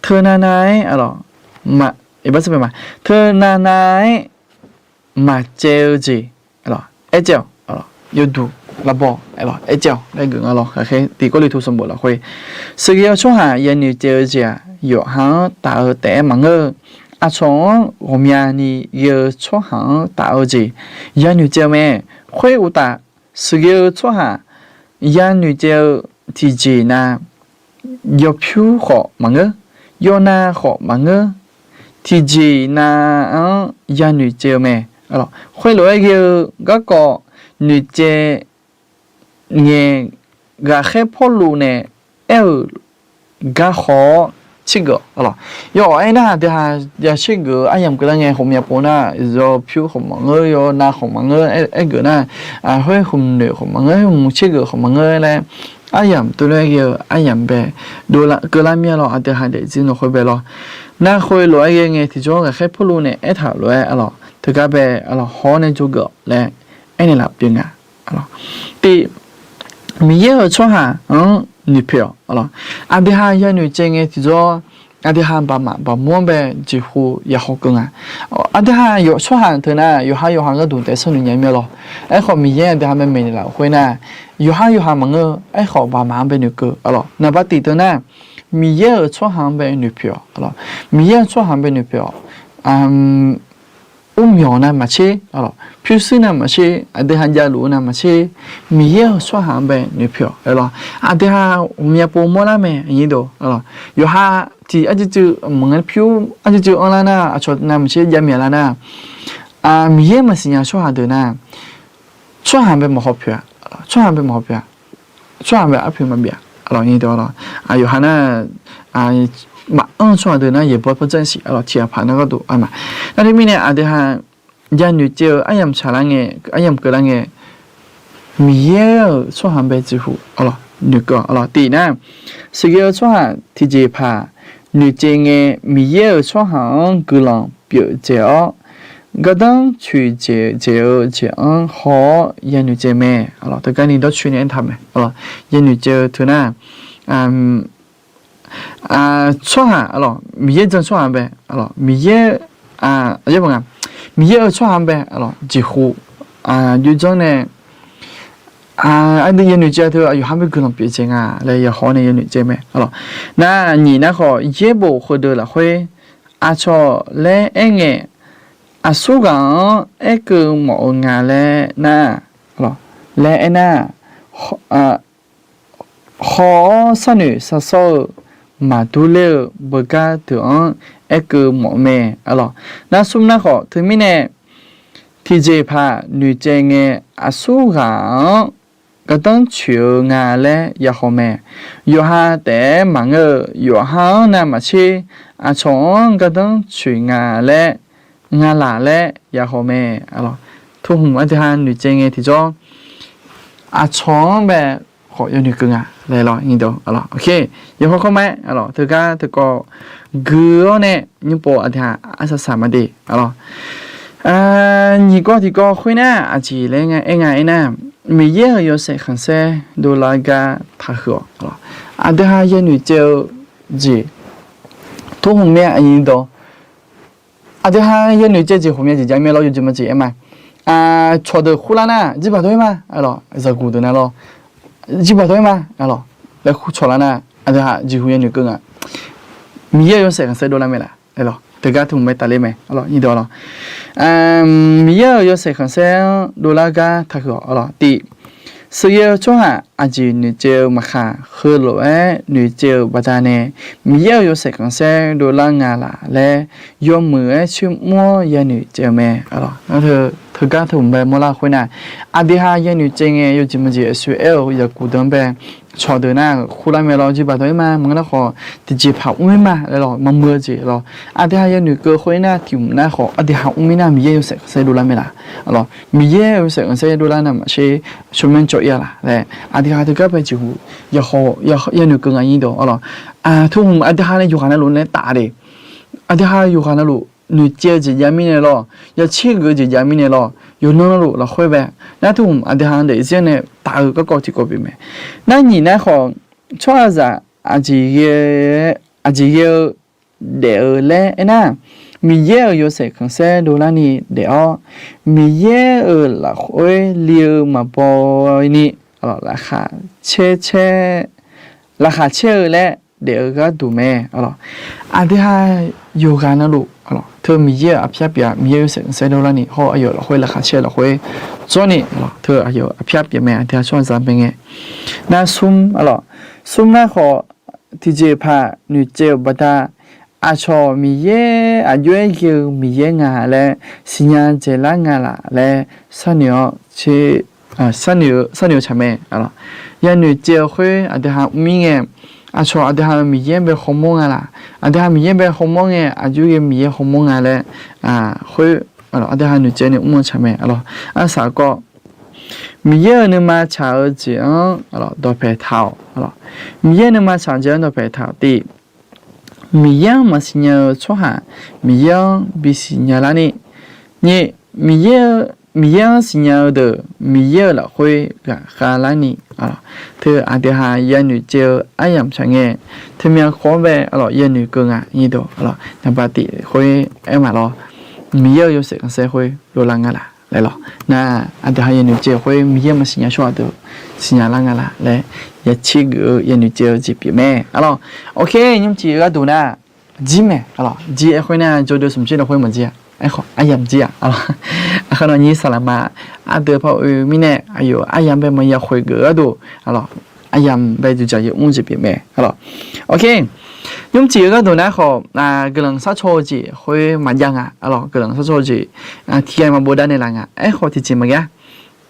teunav nav-aer, aqlawq, ma, iqbax sar bae ma, teunav nav-aer maqcaev-eu jeq, aqlawq, aercaev-awq, aqlawq, yawduq lavbaw, aqlawq, aercaev-awq laer geuf nga lawr. Ghaqkhaer tiq Gawrliqtu sanqbof lafkhoer, sheuqghae-eu tsawrhaq yanoeq caev-eu jeq-aq, yawqha-anr taf-eu taef-aer maqngeur-eu. Aqcawq-anr ghawqmyani ghae-eu tsawrhaq-anr taf-eu jeq yanoeq caev-eu mae. Khoeruqtaf, sheuqghae-eu tsawrhaq yanoeq caev-eu tiqjeq nav, yawpyur khawf maqngeur, yawnav khawf maqngeur, tiqjeq nav-anr yanoeq caev-eu mae. Khoerlof-aer ghae-eu garkawv noeqcaev ngae, ghaqkhaer Pawrluv nae aer-euq garkawv-awr tsergeuf-awq, aqlawq. Yawawq aernar, aqdui ha ya tsergeuf-eu aryamq keuvlar ngae, ghawqmya pov nar, yawpyur khawf maqngeur, yawnav khawf maqngeur, aergeuf nar, khoer hmq noeq khawf maqngeur, hmq tsergeuf khawf maqngeur laer, aryamq teulof-aer ghae-eu aryamq bae dovlar keuvlar mir-a lawr. Aqdui ha daefzir lafkhoer bae lawr. Nar khoerlof-aer ghae ngae tiqjawr ghaqkhaer Pawrluv nae aertaq-euq lof-aer, aqlawq, teugar bae, aqlawq, haw-awr nae dzawgeuf-awq laer aernaeq laf pyeuf nga. Tiv, Miqyaer-euq tsawrhaq-anr noeqpoeq-awq, aqlawq. Aqdui ha yanoeq caev ngae tiqjawr aqdui ha baqmaf baqmur-anr bae jeqhu yahaw keuv nga. Aqdui ha tsawrhaq teu nar, yawqha yawqha gharduq taef sharnoeq nya mir-a lawr. Aerkhawf, Miqyaer aqdui ha bae maeqnaeq laf-euq khoer nar, yawqha yawqha maqngeur-eu. Aerkhawf, baqmaf-anr bae noeqkeuv-a lawr. Naqbaq tiq teu nar, Miqyaer-euq tsawrhaq-anr bae noeqpoeq-awq. Miqyaer-euq tsawrhaq-anr bae noeqpoeq-awq. Urmyawq navmaqtser, pyurshuir navmaqtser, aqdui ha javluf-eu navmaqtser, Miqyaer-euq tsawrhaq-anr bae noeqpoeq-awq. Aqdui ha ghawqmya pov mawrlar mae, yawqha tiq arcuiv cuiv maqngeur, pyur arcuiv cuiv anrlar nar, aqcawq navmaqtser javmyaq lar nar, Miqyaer maqsiq nya-eu tsawrhaq deuq nar, tsawrhaq bae maqhaw poeq-a. Tsawrhaq bae maqhaw poeq-a. Tsawrhaq bae arpoeq maqbif-a. Yawqha nar, maqanr-eu tsawrhaq deuq nar, yaeqbawr pawdzanr siq-a lawr, tiq ghaq paq nar gharduq-a ma. Nar teumirnae aqdui ha yanoeq caev-eu aryamq tsaqlar ngae, aryamq keuvlar ngae, Miqyaer-euq tsawrhaq bae jeqhu noeqkeuv-awq. Tiq nar, sheuqghae-eu tsawrhaq tiqjeqpaq noeqcaev ngae, Miqyaer-euq tsawrhaq-anr guiqlanq pyeuf dzaeq-awr, gardanr coeq dzaeq-eu jeq-anr haw-awr yanoeq caev mae. Teugar ni dawrcoeni aertaq mae. Yanoeq caev-eu teu nar, tsawrhaq, Miqyaer jan tsawrhaq bae, Miqyaer, a, Miqyaer, Miqyaer-euq tsawrhaq-anr bae jeqhu, jovjanr nae, aqdui yanoeq caev teu aqyawf-anr bae guiqlanq pyeuf dzaeq nga laer yawhaw nae yanoeq caev mae. Nar nyiq nar khawf, yaerbof heudeuq lafkhoer aqcawq laer aerngae, aqsurghaq-anr aerkeuv mawf-eu nga laer nar, laer aernar, haw-awr sharnoeq shar sawr-eu maqdur ler-eu beugar deuq-anr aerkeuv mawf mae. Nar smr nar khawf, teumirnae tiqjeqpaq noeqcaev ngae, aqsurghaq-anr gardanr coeq-eu nga laer yahaw mae. Yawqha taef-aer maqngeur-eu, yawqha-anr navmaqtser aqcawq-anr gardanr coeq nga laer, nga laq laer yahaw mae. Tohmq aqdui ha noeqcaev ngae tiqjawr, aqcawq-anr bae khawf yawnoeq keuv nga laer lawr. Yawhaw kawr ma-aer, teugar teukawv gui-awr nae nymrpov aqdui ha arsaq saq maqde. Nyiq kawv tiqkawv khoernar aqjeq laer aer nga aernar, Miqyaer-euq yawshaef khanqsaer dovlar gar taqhuiq-awq. Aqdui ha yanoeq caev-eu jeq, tohmq mae aqnyir dawq, aqdui ha yanoeq caev jeq ghawqmya jeq jav mir-a lawr, yawjeq maqjeq aer ma. Cawqdeuq khurlar nar jirbaq dawr-ir ma, zaqguq deuq nar lawr, jirbaq dawr-ir ma, laer kur cawqlar nar, aqdui ha jeqhu yanoeq keuv nga. Miqyaer-euq yawshaef khanqsaer dovlar mae laf, teugar tmq mae tafler mae. Miqyaer-euq yawshaef khanqsaer-anr dovlar gar taqhuiq-awq. Tiq, sheuqghae-eu tsawrhaq aqjeq noeqcaev-eu maqkhaq, heulof-aer noeqcaev-euq baqdanae, Miqyaer-euq yawshaef khanqsaer dovlar nga laf laer yawmuiq-aer coer mr-awr yanoeq caev-eu mae. Teugar tmq mae mawrlar khoernar, aqdui ha yanoeq caev ngae yawjeq maqjeq aqsur aer-eu zaqguq deuq-anr bae cawqdeuq nar khurlar mae lawr, jirbaq dawr-ir ma, maqngeur nar khawf tiqjeqpaq mr-ir ma laer lawr, maqmuiq-eu jeq lawr. Aqdui ha yanoeq keuv khoernar tiq mq nar khawf aqdui ha mr-ir nar Miqyaer yawshaef khanqsaer dovlar mae laf. Miqyaer-euq yawshaef khanqsaer dovlar navmaqtser tsawrmyanr cawv-ir-a laf laer aqdui ha teugar bae jeqhu yanoeq keuv nga nyir dawq. Tohmq aqdui ha nae yawqghaq navluf nae taf de. Aqdui ha yawqghaq navluf noeqcaev-eu jeq jav mirnae lawr, yatser geuf-eu jeq jav mirnae lawr, yawqnan navluf lafkhoer bae, nar tohmq aqdui ha daefzir-anr nae taf-eu garkawv tiqkawv pyeuf mae. Nar nyiq nar khawf, tsawrhaqzaq aqjeq ghae-eu daef-eu laer aernar, Miqyaer-euq yawshaef khanqsaer dovlarni daef-awr, Miqyaer-euq lafkhoer li-eu maqbaw ni, laqkhaq caer caer, laqkhaq caer-eu laer daef-eu gharduq mae. Aqdui ha yawqghaq navluf teu Miqyaer-euq aqpyar pyeuf-a, Miqyaer-euq yawshaef khanqsaer dovlarni hawr aqyawf lafkhoer laqkhaq caer-eu lafkhoer jawrni teu aqyawf aqpyar pyeuf mae, aqdui ha tsawrhaqzaq bae ngae. Nar smr, smr nar khawf, tiqjeqpaq noeqcaev-euq baqda, aqcawq Miqyaer aqjox-aer ghae-eu Miqyaer nga laer siqnya dzaeqlar nga laf laer sharnoeq-awr, sharnoeq-eu tsaq mae. Yanoeq caev-eu khoer aqdui ha mr-ir ngae, aqcawq aqdui ha-euq Miqyaer-anr bae hawmawr nga laf, aqdui ha Miqyaer-anr bae hawmawr ngae aqjox ghae Miqyaer hawmawr nga laer khoer aqdui ha noeqcaev ni mr-eu tsaq mae. Arsaq kawv, Miqyaer-euq nuima tsaq-eu jeq-anr dawqpae taq-awq. Miqyaer nuima tsaq jeq-anr dawqpae taq-awq. Tiq, Miqyaer-anr maqsiq nya-eu tsawrhaq Miqyaer-anr bisiq nya larni. Nyiq, Miqyaer-eu Miqyaer-anr siqnya-eu deuq Miqyaer-euq lafkhoer ghaqkhav larni, aqlawq, teu aqdui ha yanoeq caev-eu aryamq shaq ngae, teumyan khawf-anr bae aqlawq yanoeq keuv nga nyirdeuq, aqlawq, naqbaq tiq khoer aer ma lawr, Miqyaer-euq yawshaef khanqsaer khoer dovlar nga laf laer lawr. Nar aqdui ha yanoeq caev khoer Miqyaer maqsiqnya tsawrhaq deuq siqnya lar nga laf laer, yaciv geuf-eu yanoeq caev-eu jeq pyeuf mae, aqlawq. Ok, nymrcif-eu gharduq nar, jir mae, aqlawq, jir aer khoer nar jawrdeuv smq jir lafkhoer maqjir-a, aerkhawf aryamq jir-a, aqlawq. Aqkar nawnyir saqlaqma ardeuv par oe mirnae aqyawf aryamq bae maqya khoeq geuf-eu gharduq, aqlawq, aryamq bae duqdzaq yawmr jeq pyeuf mae, aqlawq. Ok, nymrcif-eu gharduq nar khawf, guiqlanq sharcaw-eu jeq khoer maqjav nga, aqlawq, guiqlanq sharcaw-eu jeq tiqghaq maqbofdav naeqlaf nga, aerkhawf tiqjeq maqghae-a.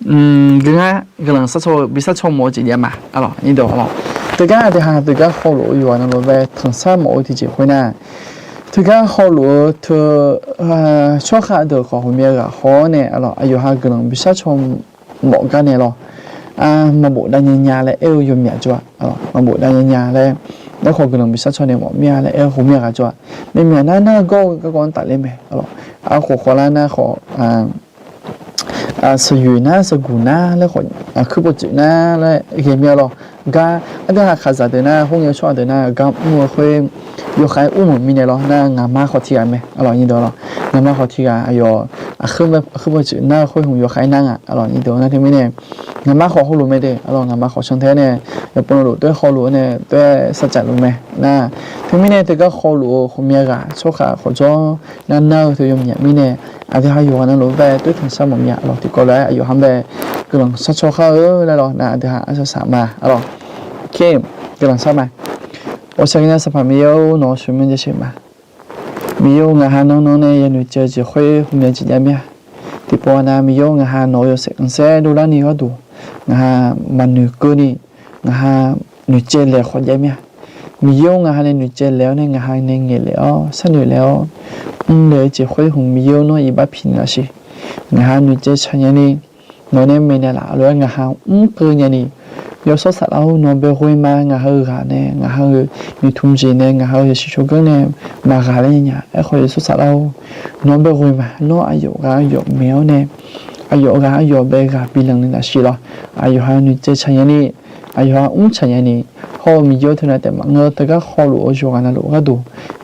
Geu ngar guiqlanq sharcaw-eu bi sharcaw mawf-eu jeq jav ma, aqlawq, nyirdeuq, aqlawq. Teugar aqdui ha teugar hawluf-eu yawqghaq navluf bae tanqsar mawf-eu tiqjeq khoer nar, teugar hawluf-eu teu tsawrhaq deuq khawf ghawqmya ghaq haw-awr nae, aqlawq, aqyawf ha guiqlanq bi sharcaw mawf gar nae lawr, maqbofdav nya nya laer aer-eu yawmyaq jawr-a, maqbofdav nya nya laer, aerkhawf guiqlanq bi sharcaw nae mawf mir-a laer aer-eu ghawqmya ghaq jawr-a. Myaqmyaq nar nar-eu gawr-eu garkawv-anr tafler mae, aqlawq. Arkhof khawvlar nar khawf, sheuqyoeq nar sheuqguq nar laer khawf, kuirbaw tsoeq nar laer ghae mir-a lawr. Gar aqdui ha khaqzaq deuq nar khoerngae-eu tsawrhaq deuq nar gar mr-eu khoer yawkhav-aer ur mawf mirnae lawr nar ngaqma khawf tiqghaq mae, aqlawq, nyirdeuq, aqlawq. Ngaqma khawf tiqghaq aqyawf aqkuir bae kuirbaw tsoeq nar-eu khoer hmq yawkhav-aer nar nga, aqlawq, nyirdeuq. Nar teumirnae ngaqma khawf hawluf mae de, aqlawq, ngaqma khawf can tae-aer nae yawqpov navluf taef-aer hawluf-eu nae taef-aer sarcaf luf mae nar, teumirnae teugar hawluf-eu ghawqmya ghaq tsawrhaq khawf jawr nar nar-eu teu yawmyaq mirnae, aqdui ha yawqghaq navluf bae taef-aer tanqsar mawf mir-a, aqlawq. Tiqkawv lof-aer aqyawf ha bae guiqlanq sharcaw khar-eu laer lawr nar aqdui ha arsaq saq ma, aqlawq. Guiqlanq shar ma. Ghawqshaq ghaq nar Sanqpaq Miqyaer-or, nawq-eu sheuqmyanr jasheuq ma. Miqyaer-or, ngaq ha nawr nawr nae yanoeq caev-eu jeq khoer ghawqmya jeq jav mir-a. Tiqpov-a nar Miqyaer-or, ngaq ha nawq-eu yawshaef khanqsaer dovlar ni gharduq ngaq ha maqnoeq keuvni ngaq ha noeqcaev laeq khawf jav mir-a. Miqyaer-or, ngaq ha nae noeqcaev laeq-awr nae ngaq ha nae ngaeq laeq-awr sharnoeq laeq-awr mrlaeq-eu jeq khoer hmq Miqyaer-or, nawr iqbax piqnaeq laf siq. Ngaq ha noeqcaev tsaq nyani nawq nae maeqnaeq laf lof-aer ngaq ha mr keuv nyani, Yawshawr Saflar-or, nawq bae ghoe ma. Ngaq ha-eu ghaq nae, ngaq ha-eu noeqtmq jeq nae, ngaq ha-eu yasiq tsawrganr nae maqghaq laer nya nya. Aerkhawf Yawshawr Saflar-or, nawq bae ghoe ma. Nawr aqyawf ghaq aqyawf maeq-awr nae aqyawf ghaq aqyawf bae ghaq bilanq ni laf siq lawr. Aqyawf ha noeqcaev tsaq nyani, aqyawf ha mr tsaq nyani, hawr-eu Miqyaer-or, teunav taef maqngeur-eu teugar hawluf-eu yawqghaq navluf gharduq,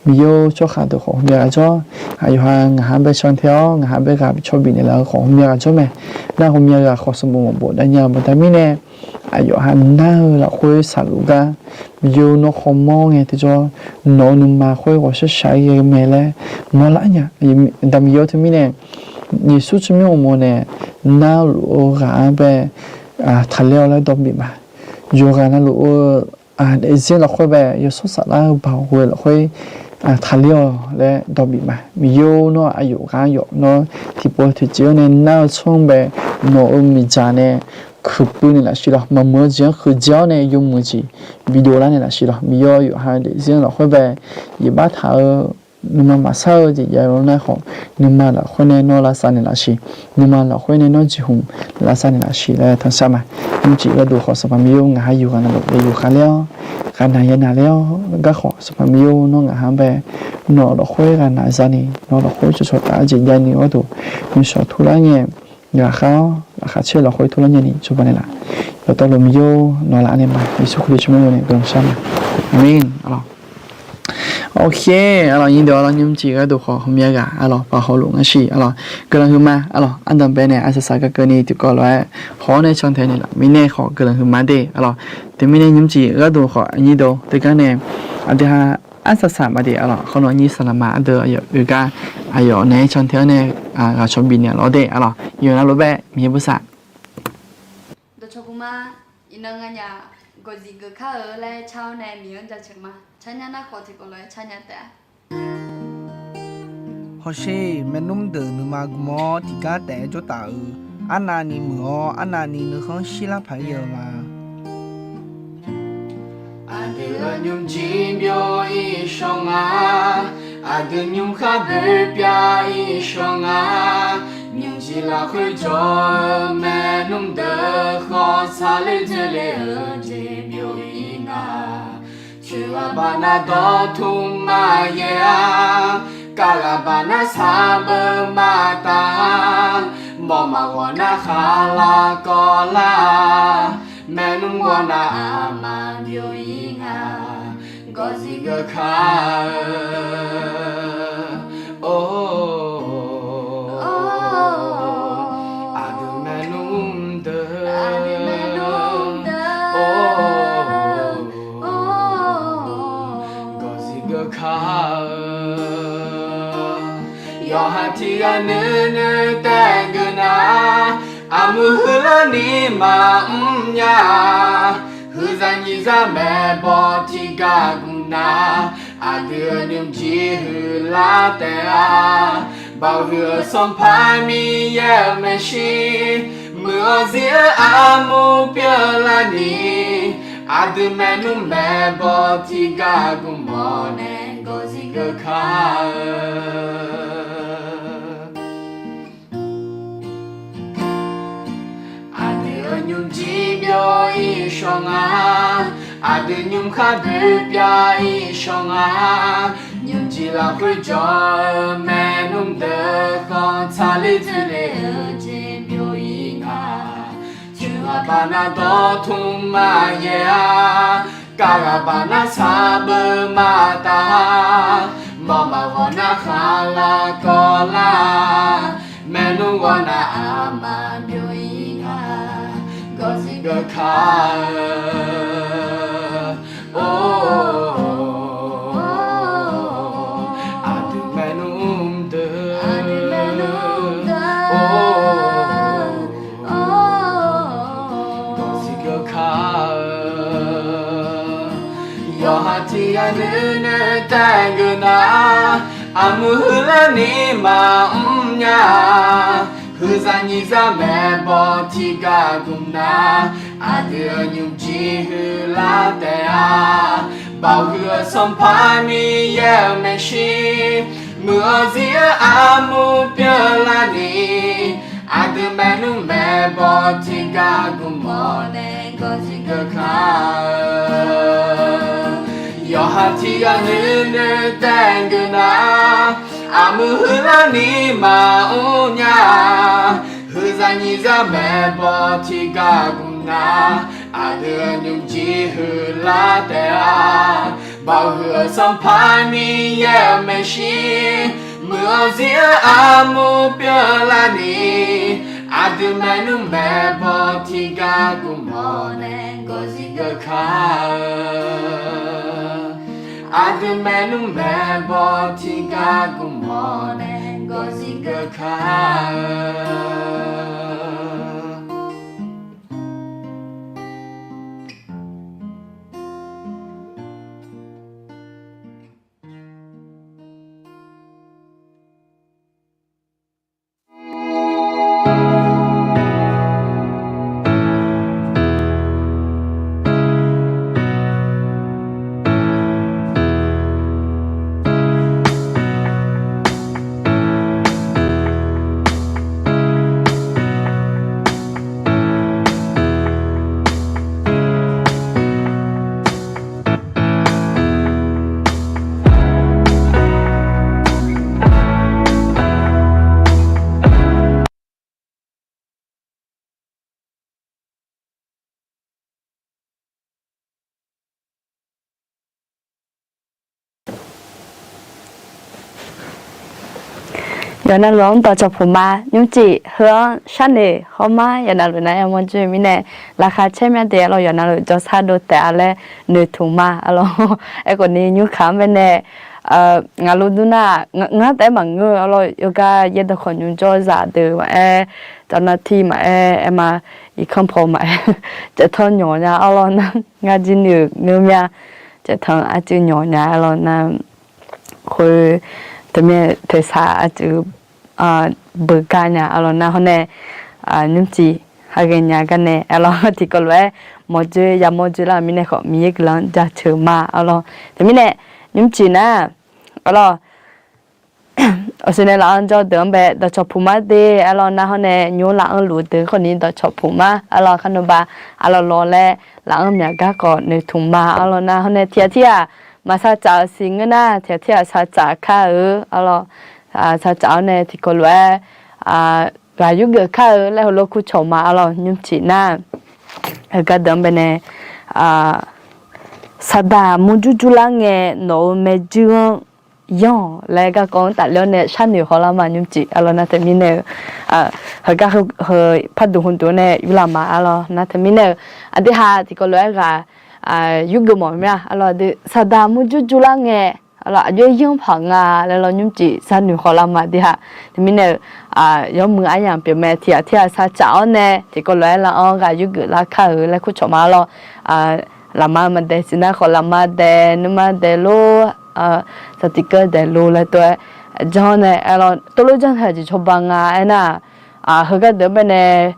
Miqyaer-or, tsawrhaq deuq khawf ghawqmya ghaq jawr. Aqyawf ha ngaq ha bae can tae-awr ngaq ha bae ghaq bi cawbif naeq laf-eu khawf ghawqmya ghaq jawr mae. Nar ghawqmya ghaq khawf sanqbof maqbof dav nya-eu baqda mirnae, aqyawf ha nar-eu lafkhoer saqluf gar, Miqyaer-or, nawr khawf mawr ngae tiqjawr nawq-eu nuima khoer ghawqshaq shaq-aer ghae-eu mae laer mawrlar nya. Aqda Miqyaer-or, teumirnae Yeqsur tsawrmyanr uqmov nae narluf-eu ghaq-anr bae taqler-awq laer dawq bif ma. Yawqghaq navluf-eu daefzir lafkhoer bae Yawshawr Saflar-eu baoq ghoe lafkhoer taqler-awq laer dawq bif ma. Miqyaer-or, nawr aqyawf ghaq aqyawf nawr tiqpov tiqjeq-awr nae nar-eu tsawrmyanr bae nawq-euq miqdzaq nae kuiqpuiv naeq laf siq lawr. Maqmuiq-eu jeq-anr huiqdzae-awr nae yawmuiq jeq bidov lar naeq laf siq lawr. Miqyaer-or, yawqha daefzir lafkhoer bae iqbax taq-eu nuima maqsar-eu jeq jav-eu nar khawf, nuima lafkhoer nae nawr lavsav naeq laf siq. Nuima lafkhoer nae nawr jeqhmq lavsav naeq laf siq laer tanqsar ma. Nymrcif gharduq khawf Sanqpaq Miqyaer-or, ngaq ha yawqghaq navluf yawqghaq ler-awr, ghaqnaq yanaq ler-awr gar khawf Sanqpaq Miqyaer-or, nawr ngaq ha bae nawq lafkhoer ghaqnaq zani, nawq lafkhoer cawqcawq taf-eu jeq javni gharduq nuishawq turlar ngae, ghaqkhav-awr laqkhaq caer lafkhoer turlar nyani cawba naeq laf. Dawqtawvluf Miqyaer-or, nawq laf nae ma. Yeqsur Kali tsawrmyanr-eu nae guiqlanq shar ma. Aqmeq. Aqlawq, nymrcif gharduq khawf ghawqmya ghaq aqlawq paq hawluf ngar siq aqlawq. Guiqlanq huiqma aqlawq. Ardanqbae nae arsaq saq gar keuvni tiqkawv lof-aer haw-awr nae can tae naeq laf mirnae khawf guiqlanq huiqma de aqlawq. Teumirnae nymrcif gharduq khawf aqnyir deuq teugar nae aqdui ha arsaq saq ma de aqlawq. Khawf nawnyir saqlaqma ardeuv aqyawf oeq gar aqyawf naeq-aer can tae-awr nae ghaq cawq bifnaeq lawr de aqlawq. Yawqnan lof-aer Miqyaer bosav. Dawqcawq puq ma. Iqnan nganyaf gawqzif geuf kar-eu laer car-awr nae Miqyaer-anr jaceuq ma. Car nya nar khawf tiqkawv lof-aer car nya taef-a. Hawsher, maernmr deuq nuima gmr-awr tiqgar taef-aer jawr taf-euq, arnavni muiq-awr arnavni nuikhanr shirlar paq-aer ghae-eu ma. Aqdui-euq nymrjir byov-ir shawr nga. Aqdui nymrkhar boer pyav-ir shawr nga. Nymrjir lafkhoer jawr-eu maernmr deuq khawf saqler dzoerler-eu jeq byov-ir nga. Coeq ghaq baqnar dawqtmq maqyaer-a. Kar ghaq baqnar sarbeuv maqtaf-a. Ghawqmaf ghawq nar khaqlar kawvlar-a, maernmr ghawq nar aqma byov-ir nga, gawqzir geuf kar-eu. Or, aqdui maernmr deuq, or, gawqzir geuf kar-eu. Yawqha tiq ghaq nuinui taef geuf nar, armuir huiqlar ni maqmr nya-a. Huiqzaq nyiqzaq maeqbawq tiq ghaq gmq nar, aqdui-euq nymrjir huiqlar taef-a. Baoq huiq-eu Sanqpaq Miqyaer-euq maeqshi, muiq-awr zir-eu armur pyeuflar ni, aqdui maernmr maeqbawq tiq ghaq gmq mawf nae gawqzir geuf kar-eu. Aqdui-euq nymrjir byov-ir shawr nga, aqdui nymr khar boeq pyav-ir shawr nga. Nymrjir lafkhoer jawr-eu maernmr deuq khanq tsaqler dzoerle-eu jeq byov-ir nga. Coeq ghaq baqnar dawrtmq maqyaer-a, kav ghaq baqnar saqbeuv maqtaf-a, mawrmaf ghawq nar khaqlar kawvlar-a, maernmr ghawq nar aqma byov-ir nga, gawqzir geuf kar-eu. Or, aqdui maernmr deuq, or, gawqzir geuf kar-eu. Yawqha tiq ghaq nuinui taef geuf nar, armuir huiqlar ni maqmr nya-a. Huiqzaq nyiqzaq maeqbawq tiq ghaq gmq nar, aqdui-euq nymrjir huiqlar taef-a. Baoq huiq-eu Sanqpaq Miqyaer-euq maeqshi, muiq-awr zir-eu armur pyeuflar ni, aqdui maernmr maeqbawq tiq ghaq gmq mawf nae gawqzir geuf kar-eu. Yawqha tiq ghaq nuinui taef geuf nar, armuir huiqlar ni maqmr nya-a. Huiqzaq nyiqzaq maeqbawq tiq ghaq gmq nar, aqdui-euq nymrjir huiqlar taef-a. Baoq huiq-eu Sanqpaq Miqyaer-euq maeqshi, muiq-awr zir-eu armur pyeuflar ni, aqdui maernmr maeqbawq tiq ghaq gmq mawf nae gawqzir geuf kar-eu. Aqdui maernmr maeqbawq tiq ghaq gmq mawf nae gawqzir geuf kar-eu. Yawqnan luf-anr dawqcawq puq ma. Nymrcif heu-anr sharnoeq hawr ma. Yawqnan luf nar-aer mawrjoe mirnae laqkhaq caer mya de arlawr, yawqnan luf jawrshar dov taef-a laer noeqtmq ma arlawr. Aerkhawf ni nymrkaq-anr baenae ngaq luf dur nar, ngar taef-aer maqngeur arlawr, yawgar yaerdawq khawf nymr jawr zaq deuq maqaer, cawv nar tir maqaer, aer ma, irkanr paw maqaer, caevtanr nyawq nya arlawr nar, ngar jir noeq ngeur mya, caevtanr arcuiv nyawq nya arlawr nar, khoer teumyaer teusaq arcuiv beugar nya arlawr nar hawr nae, nymrcif haghae nya gar nae arlawr tiqkawv lof-aer mawrjoe ya mawrjoe lar-euq mirnae khawf Miqyaer guiqlanq-anr jaceuq ma arlawr. Teumirnae nymrcif nar arlawr, aqsur nae laf-anr jawr deuq-anr bae dawqcawq puq ma de arlawr nar hawr nae, nymr laf-anr luf deuq khawf ni dawqcawq puq ma arlawr, kharnov ba arlawr lawr laer laf-anr myaq gar khawf noeqtmq ma arlawr nar hawr nae, tiq ghaq tir-aq maqsar tsaf-euq siq ngeur nar, tiq ghaq tir-aq sar tsaf kar-eu arlawr, sar tsaf-awr nae tiqkawv lof-aer ghaq yurgeuf kar-eu laer heulof kur cawq ma arlawr. Nymrcif nar, heugar deuq-anr baenae, saqdaq murjur jurlar ngae nawq-euq maerjuir-anr yanr-awq laer garkawv-anr tafler-awr nae sharnoeq hawlar ma. Nymrcif arlawr nar teumirnae-eu, heugar heu parduq hmqduq-anr nae yurlaf ma arlawr nar teumirnae-eu, aqdui ha tiqkawv lof-aer ghaq yurgeuf mawf mir-a arlawr. Aqdui saqdaq murjur jurlar ngae arlawr aqjox-aer yanr paq nga laer lawr nymrcif sharnoeq hawlar ma aqdui ha. Teumirnae-eu, yawmuiq aryamq pyeufmae tiq ghaq tir ghaq sar tsaf-awr nae tiqkawv lof-aer lar-anr ghaq yurgeuf lar kar-euq laer kur cawq ma arlawr. Lafma maqdaef siqnar khawf lafma daef nuima daef lor, saqtiqkeuv daef lor laer tov-aer janr nae arlawr tov lof janr taq jeq cawba nga aernar, heugar deuq-anr baenae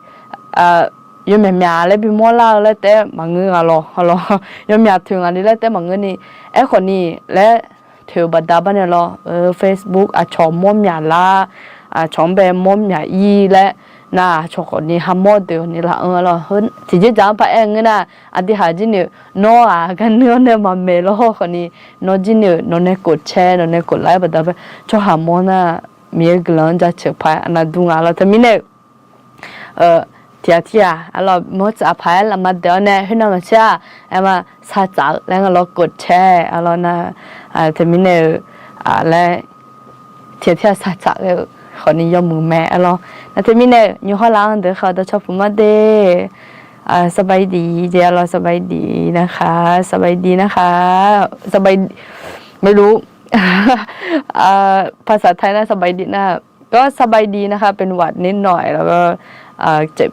yawmyaq myaq laer bimawr lar-eu laer taef-aer maqngeur nga lawr arlawr. Yawmyaq toeq ngaq ni laer taef-aer maqngeur ni, aerkhawf ni laer toeq-eu baqda bar nae lawr, Facebook aqcawq mawr myaq lar, aqcawq-anr bae mawr myaq ir laer, nar aqcawq khawf ni hamawr deuq ni laf-anr arlawr. Heu tiqjeq dzaq-anr paq-aer ngeur nar, aqdui haq jir noeq, nawr-aq gar nuir-awr nae maqmaeq lawr khawf ni, nawr jir noeq nawq nae kof caer nawq nae kof lar-aer baqda bae tsawrhaq mawr nar, Miqyaer guiqlanq-anr jaceuq paq-aer aqnav dur nga lawr. Teumirnae-eu, tiq ghaq tir ghaq arlawr mawr tsaf paq-aer lafma daef-awr nae khoernav maqtser-aq, aer ma sar tsaf-eu laer nga lawr kof caer arlawr nar, teumirnae-eu, laer tiq ghaq tir ghaq sar tsaf ghae-eu khawf ni yawmuiq mae arlawr. Nar teumirnae-eu nymr hawr laf-anr deuq khawf dawqcawq puq mar de. สบายดี jeq arlawr สบายดี nar khaq สบายดี nar khaq สบาย ไม่รู้ ภาษาไทย nar สบายดี nar, ก็สบายดีนะคะ เป็นหวัดนิดหน่อย แล้วก็เจ็บ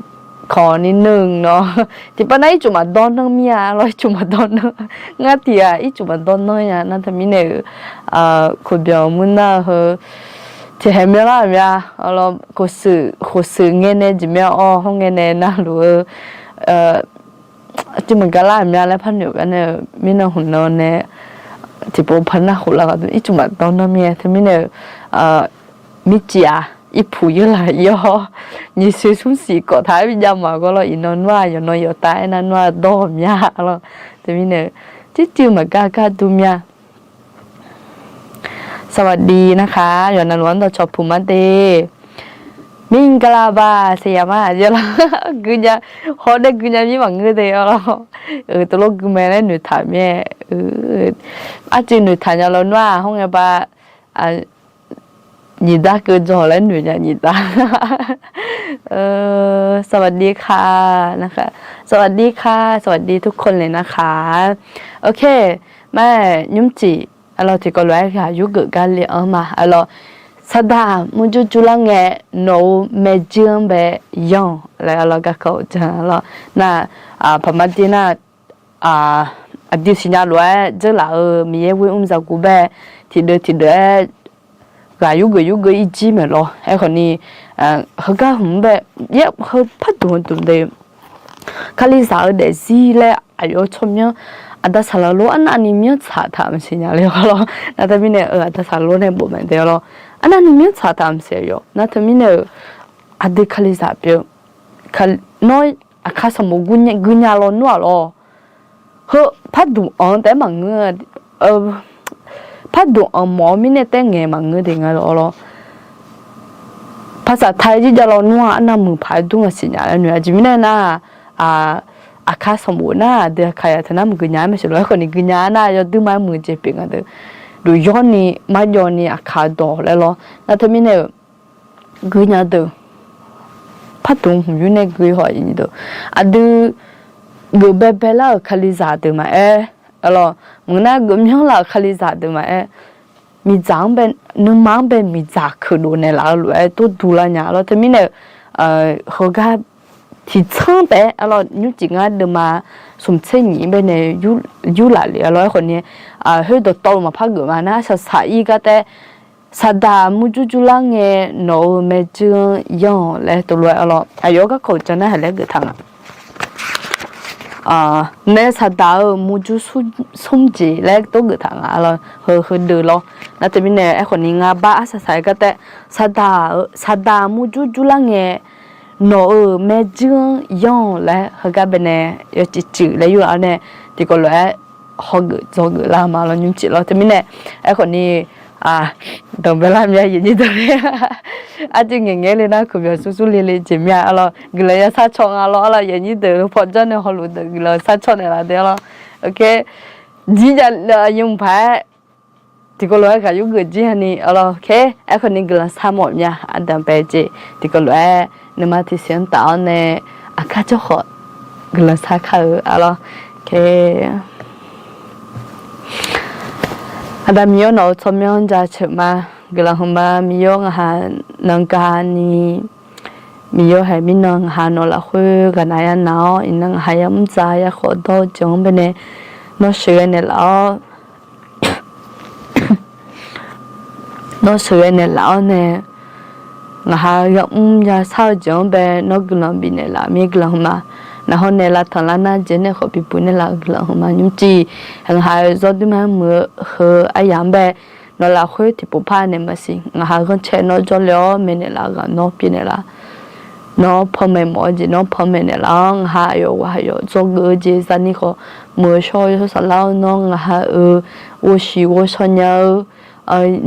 คอนิดนึงเนาะ tiqpav nar ircuf maqdawr nanr mir-a arlawr ircuf maqdawr nanr. Ngar tiq ghaq ircuf maqdawr nanr nya nar teumirnae-eu, koqbyanq murnar heu tiqhaeq myanrlar-euq mya arlawr, khof shuif ngae nae jeq mya-awr hawr ngae nae navluf-eu, tiv maqgaq lar-euq mya laer par noeq gar nae-eu mirnan hmq nan nae tiqpov par nar khof lar gharduq ircuf maqdawr nanr mir-a teumirnae-eu, mircif-aq irpuq yeur laq ir-awr, nyiq soeq smr siq kawf taq-aer bi jav maqgawr lawr iqnan nmr-aq yawqnan yawqtav aernar nmr-aq dawr-eu mya lawr. Teumirnae-eu, circuiv maqgar gar dur mya สวัสดีนะคะ yawqnan luf-anr dawqcawq puq mar de. မင်္ဂလာပါ ဆရာမ jeq lawr, guinya, hawr nae guinya mir maqngeur de arlawr. Tov lof gui mae laer noeqtaq mir-aer, arcuiv noeqtaq nya lawr nmr-aq hawr ngae ba, nyiq dar keuv dzawq laer noeq nya nyiq dar. สวัสดีค่ะ นะคะ สวัสดีค่ะ สวัสดีทุกคนเลยนะคะ โอเค mae, nymrcif arlawr tiqkawv lof-aer ghaq yurgeuf gar le-anr ma arlawr. Saqdaq murjur jurlar ngae nawq-euq maerjuir-anr bae yanr-awq laer arlawr garkawv-eu jan arlawr. Nar, paqmar dir nar, aqdui siqnya lof-aer dzeurlaf-eu Miqyaer ghoer mr zaqguq bae tiqdeuv tiqdeuv-aer ghaq yurgeuf yurgeuf irjir maeq lawr. Aerkhawf ni, heugar hmq-anr bae, yaer heu parduq heu duq de, Kalizaq-eu daefzir laer aqyawf-eu tsawrmyanr, aqda saqlaq lor arnavni myanr tsaq taq maqsiq nya le arlawr. Nar teumirnae-eu aqda saqlaq lor nae bof mae de arlawr, arnavni myanr tsaq taq maqsiq yawq. Nar teumirnae-eu aqdui Kalizaq pyeuf, nawr aqkar sanqbof guinya lawr nmr-aq lawr. Heu parduq anq taef-aer maqngeur, parduq anq mawf-eu mirnae taef-aer ngaeq maqngeur de nga lawr lawr. ภาษาไทย jirjav lawr nmr-aq arnavmuiq paq-aer dur nga siqnya laer noeq-a jeq mirnae nar, aqkar sanqbof nar aqdui aqkar yaq taqnar maqgui nya-aer maqsiq lawr. Aerkhawf ni guinya-aer nar yawduir ma-aer muiq jeq pyeuf nga deuq, duq yawrni marjawvni aqkar dawq laer lawr. Nar teumirnae-eu guinya deuq parduq hmq yur nae gui haw-a nyi deuq, aqdui geuf baebae lar-euq Kalizaq deuq maqaer, arlawr maqngeur nar geuf myanr laf-euq Kalizaq deuq maqaer, miqdzaq-anr bae, nuima-anr bae miqdzaq keuqdof naeqlaf-eu lof-aer tov duq lar nya lawr. Teumirnae-eu heugar tiqtsanr taef-aer arlawr nymrcif ngar deuvma smq tser nyiq-ir bae nae yurlaf le arlawr. Aerkhawf ni khoerdawq tawvluf maqpar geuf ma nar saqsaq ir gar taef-aer, saqdaq murjur jurlar ngae nawq-euq maerjuir-anr yanr-awq laer tov lof-aer arlawr aqyawf-anr garkawv-eu jan nar haiq laer geuf taq nga. Nae saqdaq-euq murjur smr jeq laer tov geuf taq nga arlawr, heu heudeuq lawr. Nar teumirnae aerkhawf ni ngar bar arsaq saq-aer gar taef-aer, saqdaq murjur jurlar ngae nawq-euq maerjuir-anr yanr-awq laer heugar bae nae yawcif cuif laer yur-a nae tiqkawv lof-aer hawgeuf dzawgeuf lar ma lawr nymrcif lawr. Teumirnae aerkhawf ni danqbae lar mya yif nyir dawq-aer Arjir ngaeqngaeq le nar, kuqbyaq sursur le le jeq mya arlawr. Guiqlanq ya sharcaw nga lawr arlawr. Yanyir deuq paw janr nae hawluf deuq guiqlanq sharcaw naeqlaf dae arlawr. Ok. Jir jav yamq paq-aer tiqkawv lof-aer ghaq yurgeuf jir hani arlawr. Ok. Aerkhawf ni guiqlanq sharmawf mya aqdanq bae jeq tiqkawv lof-aer nuima tiqsiq-anr taf-awr nae aqkar jawr khawf guiqlanq shar kar-eu arlawr. Ok. Aqda Miqyaer nawq-eu tsawrmyanr-anr jaceuq ma. Guiqlanq hmq ma. Miqyaer-awr, ngaqha nan gani, Miqyaer-awr, haeq mirnan ngaqha nawq lafkhoer ghaqnav yanav-awr, iqnan ngaqha yamr dzaq yakhawf dawr-eu jeq-anr baenae nawr sheuqghae naeqlaf-awr, nawr sheuqghae naeqlaf-awr nae, ngaqha yamr yashar-eu jeq-anr bae nawr guiqlanq bifnaeq laf mir guiqlanq hmq ma. Naqhaw nae lavtanq lavnar jeq nae khawf bibuq naeqlaf-eu guiqlanq hmq ma. Nymrcif ngaqha-euq zawrduir ma muiq-eu heu aryamq-anr bae nawq lafkhoer tiqpov par naeq maqsiq. Ngaqha ghanrcae nawr jawrle-awr maeqnaeq laf-eu ghaq nawr pyeufnaeq laf. Nawr panmaeq mawf-eu jeq nawr panmaeq naeqlaf-awr, ngaqha aqyawf ghaq aqyawf dzawgeuf-eu jeq zani khawf, muiq-eu shawr-eu yawshawr saflar-awr nawr ngaqha-euq ghovshiq ghovshaw nya-eu,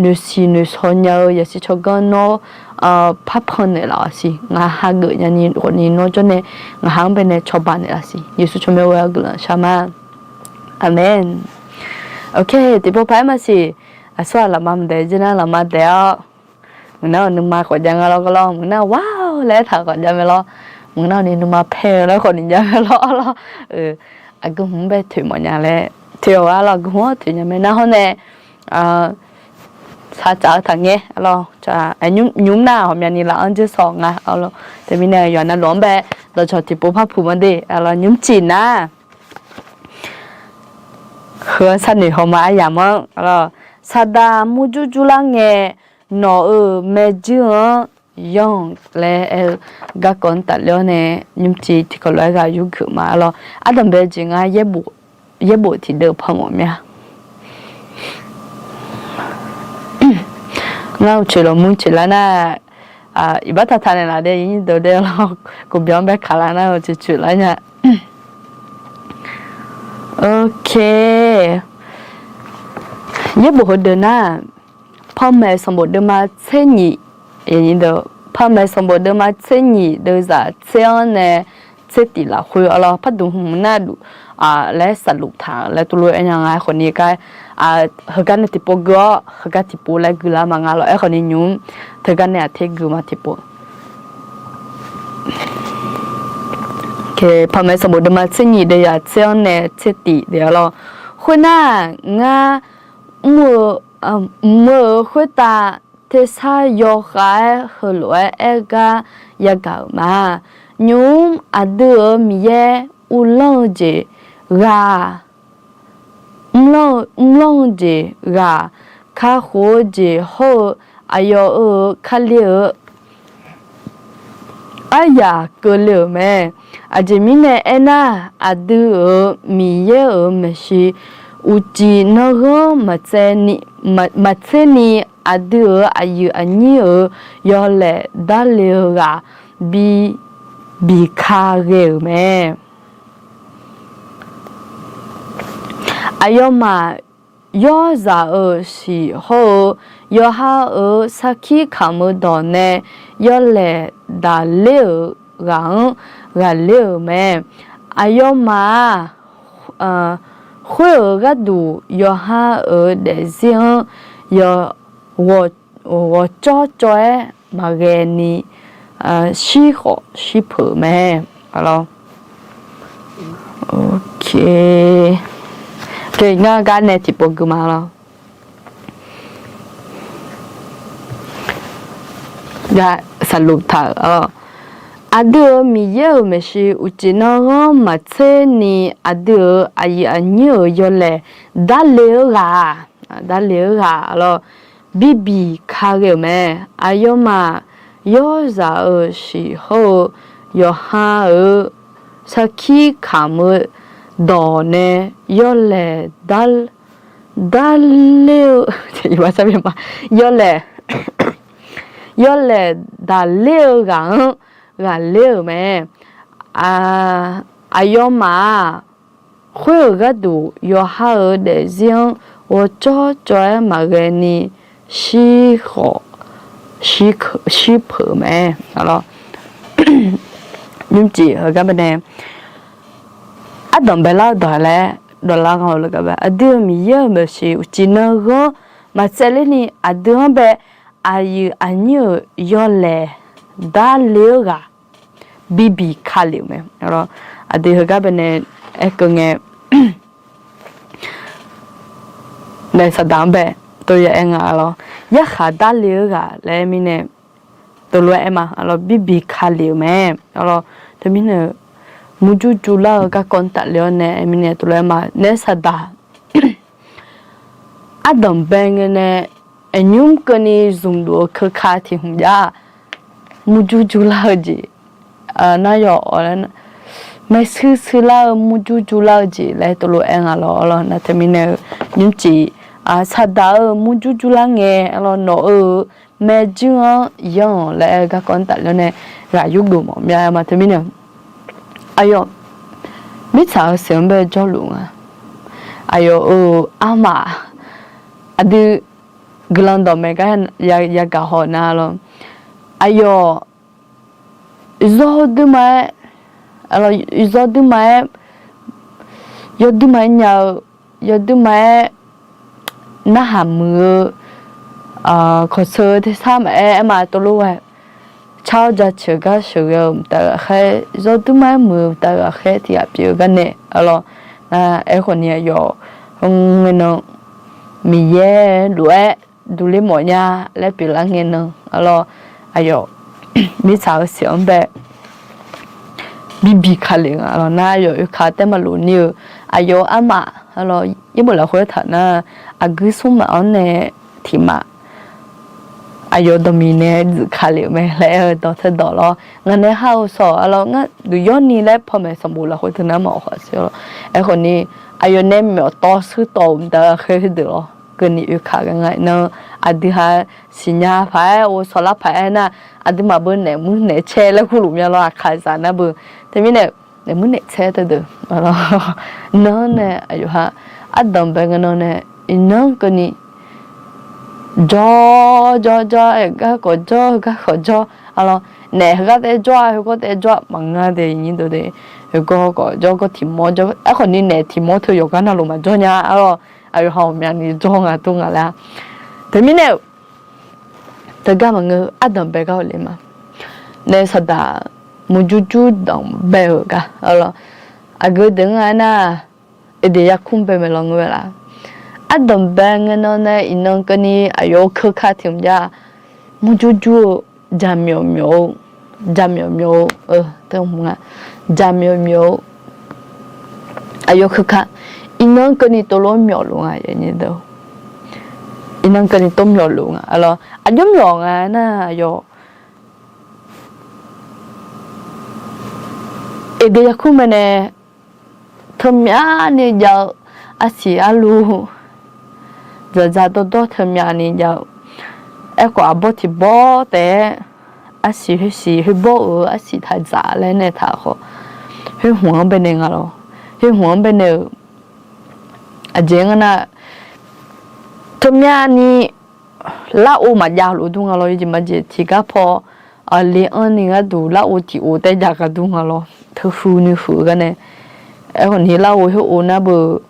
noeqsiq noeqshaw nya-eu yasiq tsawrganr nawr parpan naeqlaf-awq siq. Ngaqha hageuf nyani khawfni nawr jawrnae ngaqha-anr baenae cawba naeqlaf siq. Yeqsur tsawrmyanr ghoe-awr guiqlanq shar ma. Aqmeq. Ok, tiqpov paq-aer maqsiq. Aqsur-aq lafma maqdaef jir nar lafma daef-awr, meuq nar-euq nuima khawf jav nga lawr gar lawr, meuq nar-euq wa laer aertaq khawf jav mae lawr, meuq nar-euq ni nuima paer-eu laer khawf ni jav mae lawr lawr. Aqgeu hmq-anr bae toeq mawf nya laer toeq-awq arlawr, aqgeu hmq-anr toeq nya mae nar hawr nae, sar tsaf-eu taqngaer arlawr, nymr nar ghawqmyani laf-anr dzer sawq nga arlawr. Teumirnae yawqha navluf-anr bae dawqcawq tiqpov par puq ma de arlawr, nymrcif nar Heu-anr sharnoeq hawma aryamq-anr, saqdaq murjur jurlar ngae, nawq-euq maerjuir-anr yanr-awq laer aer-eu garkawv-anr tafler-awr nae, nymrcif tiqkawv lof-aer ghaq yurgeuf ma arlawr. Ardanqbae jeq ngar yaerbof tiqdeuv panmawf mya. Ngar uqcoeq lawqmur coeq lar nar, iqbax taqtaq naeqlaf dae yinr deuq dae lawr, kuvbyaq-anr bae kaq lar nar-eu coeq coeq lar nya. Ok. Yaerbof heudeuq nar, Panmaeq sanqbof deuvma tser nyif, Panmaeq sanqbof deuvma tser nyif deuvzaq tser-anr nae tser tif lafkhoer arlawr, pardmq hmq nar duf laer saqluf taq laer tuvlof-aer nya nga. Khawfni gar heugar nae tiqpov gui-awr heugar tiqpov laer guilar ma nga lawr. Aerkhawfni nymq-mr teugar nae aqter gui ma tiqpov. Panmaeq sanqbof deuvma tser nyif deuvzaq tser-anr nae tser tif de arlawr. Khoernar, ngar mr-eu, mr-eu khoertav tersar yawkhav-aer heulof-aer aer gar yagaq-euq ma. Nymq-mr aqdui-euq Miqyaer uvlanr-eu jeq ghaq, mrlanr-eu jeq ghaq, kakhof-eu jeq hawr-eu aqyawf-euq Kali-euq aryaq keuvle-euq mae. Aqjeq mirnae aernar, aqdui-euq Miqyaer-euq maeqshi uqcif nanghanr maqtserni, aqdui-euq aqyuif aqnyir-euq yawlaeq darle-eu ghaq bi, biqka ghae-euq mae. Aqyawfmaf yawrzaq-euq shiq hawr-eu yawqha-euq sarkir kamq-eu dawq nae yawlaeq daqler-euq ghaq-anr ghaqler-euq mae. Aqyawfmaf-aq, khoer-euq gharduq yawqha-euq daefzir-anr ghawqcawv cawv-aer maqghae ni shir khawf shir peuq-euq mae. Ngar gar nae tiqpov gui ma lawr. Saqluf taq-euq arlawr. Aqdui-euq Miqyaer-euq maeqshi uqcif nanghanr maqtserni aqdui-euq aqyuif aqnyir-euq yawlaeq darle-eu ghaq, darle-eu ghaq arlawr, bibiq ka ghae-euq mae. Aqyawfmaf yawrzaq-euq shiq hawr-eu yawqha-euq sarkir kamq-eu dawq nae yawlaeq darler-eu, yawlaeq, yawlaeq daqler-eu ghaq-anr ghaqler-euq mae. Aqyawfmaf-aq, khoer-euq gharduq yawqha-euq daefzir-anr ghawqcawv cawv-aer maqghae ni shir khawf shir peuq-eu mae. Arlawr, nymrcif heugar bae nae ardanq baelar-eu dawq laer dawqlar nga-eu le gar bae, aqdui-euq Miqyaer-euq maeqshi uqcif nan ghanr maqtsaevler ni aqdui-anr bae aqyuif aqnyir-euq yawlaeq darle-eu ghaq bibiq kalef-euq mae. Arlawr, aqdui heugar bae nae aerkeuv ngae, naef saqdaq-anr bae tov ya aer nga. Arlawr, yarkhaq darle-eu ghaq laer mirnae tov lof-aer aer ma. Arlawr, bibiq kalef-euq mae. Arlawr, teumirnae murjur jurlar-eu garkawv tafle-awr nae aer mirnae tov lof-aer aer ma. Naef saqdaq ardanq bae ngae nae aqnymr keuvni zmqluf-eu keuka tiq hmq jav-aq, murjur jurlar-eu jeq, nar yawf maershuir shuirlar-eu murjur jurlar-eu jeq laer tov lof-aer nga lawr. Arlawr, nar teumirnae-eu nymrcif saqdaq-euq murjur jurlar ngae, arlawr, nawq-euq maerjuir-anr yanr-awq laer aer-eu garkawv tafle-awr nae ghaq yurgeuf mawf mya ma. Teumirnae aqyawf mirtsaq-eu siq-anr bae jawrluf nga. Aqyawf-euq armaf aqdui guiqlanq dawqmaeq gar yagaq haw nar lawr, aqyawf zawr duima-aer, zawr duima-aer, yawduima-aer nya-eu, yawduima-aer narhaq muiq-eu, kawqseu tersar maqaer aer ma tov lof-aer, car-awr jaceuq gar sheuqghae-eu mqtav ghaqkhaer, zawr duima-aer muiq-eu mqtav ghaqkhaer tiq ghaq pyeuf-eu gar nae, arlawr, nar aerkhawf ni aqyawf ngae nan Miqyaer lof-aer duqler mawf nya laer pyeuflar ngae nan, arlawr, aqyawf mirtsaq-eu siq-anr bae bibiq kalef nga. Arlawr, nar aqyawf oeka taer maqlof ni-eu aqyawf-eu armaf, arlawr, yaerbof lafkhoer taq nar, aqguir smr maf-anr nae tiq maf aqyawf dawqmiq nae dzuif kalef-euq mae laer aer-eu dawq teudawq lawr. Ngaq nae har-eu sawq, arlawr, ngar duq yawr ni laer pawmaeq sanqbof lafkhoer teunar maqawq khawf sir-awr lawr. Aerkhawf ni aqyawf nae myawf tawv shuir tawv-euq mqtav ghaqkhaer khoerdeuq lawr keuvni oeka ghae nga. Iqnan aqdui ha siqnya paq-aer, ghovshaw lar paq-aer nar, aqduimaf beu naef muir naef caer laer kurluf mya lawr, aqkaqzaq nar beu. Teumirnae naef muir naef caer teudeuq, nan nae aqyawf ha ardanq bae ngae nan nae iqnan keuvni jawr jawr jawr, aer-eu gar khawf jawr, heugar khawf jawr, arlawr, naef heugar taef jawr-a, heugar taef jawr-a maqngeur de, iqnyir deuq de, heugar khawf jawr, gar tiq mawr jawr, aerkhawf ni naef tiq mawr teu yawqgar navluf maqjawr nya, arlawr, aqyawf ha ghawqmyani jawr nga dur nga laer-a. Teumirnae-euq teugar maqngeur, ardanq bae gar-eu le ma. Naef saqdaq murjur jur danq bae-euq gar, arlawr, aqgeu deuq-anr aernar, aqdui yarkmr bae maeq lawr ngeur-a laf. Ardanq bae ngae nan nae iqnan keuvni aqyawf-eu keuka tiq hmq jav-a, murjur jur-eu, jaqmyawf myawf-eu, jaqmyawf myawf-eu, jaqmyawf myawf-eu, aqyawf keuka, iqnan keuvni tov lof myawfluf nga, iqnan keuvni tov myawfluf nga, arlawr, aqjox myawf nga nar aqyawf aqdui yarkmr bae nae teumyavni jav-eu, arsiq arlu dzaqdzaq dawrdawr teumyavni jav-eu, aerkhawf aqbawr tiq bawr taef-aer, arsiq khoersiq khoerbawr-euq arsiq taq dzaq laer nae taq khawf, khoerhmq-anr bae nae nga lawr, khoerhmq-anr bae nae-euq aqjeq-anr nar, teumyavni larov maqjav luf dur nga lawr, yawjeq majeq tiqgar paw le anrni gharduq larov tiq ov taef jav gar dur nga lawr, teuhuiq ni huiq-eu gar nae, aerkhawf ni larov khoer ov nar beu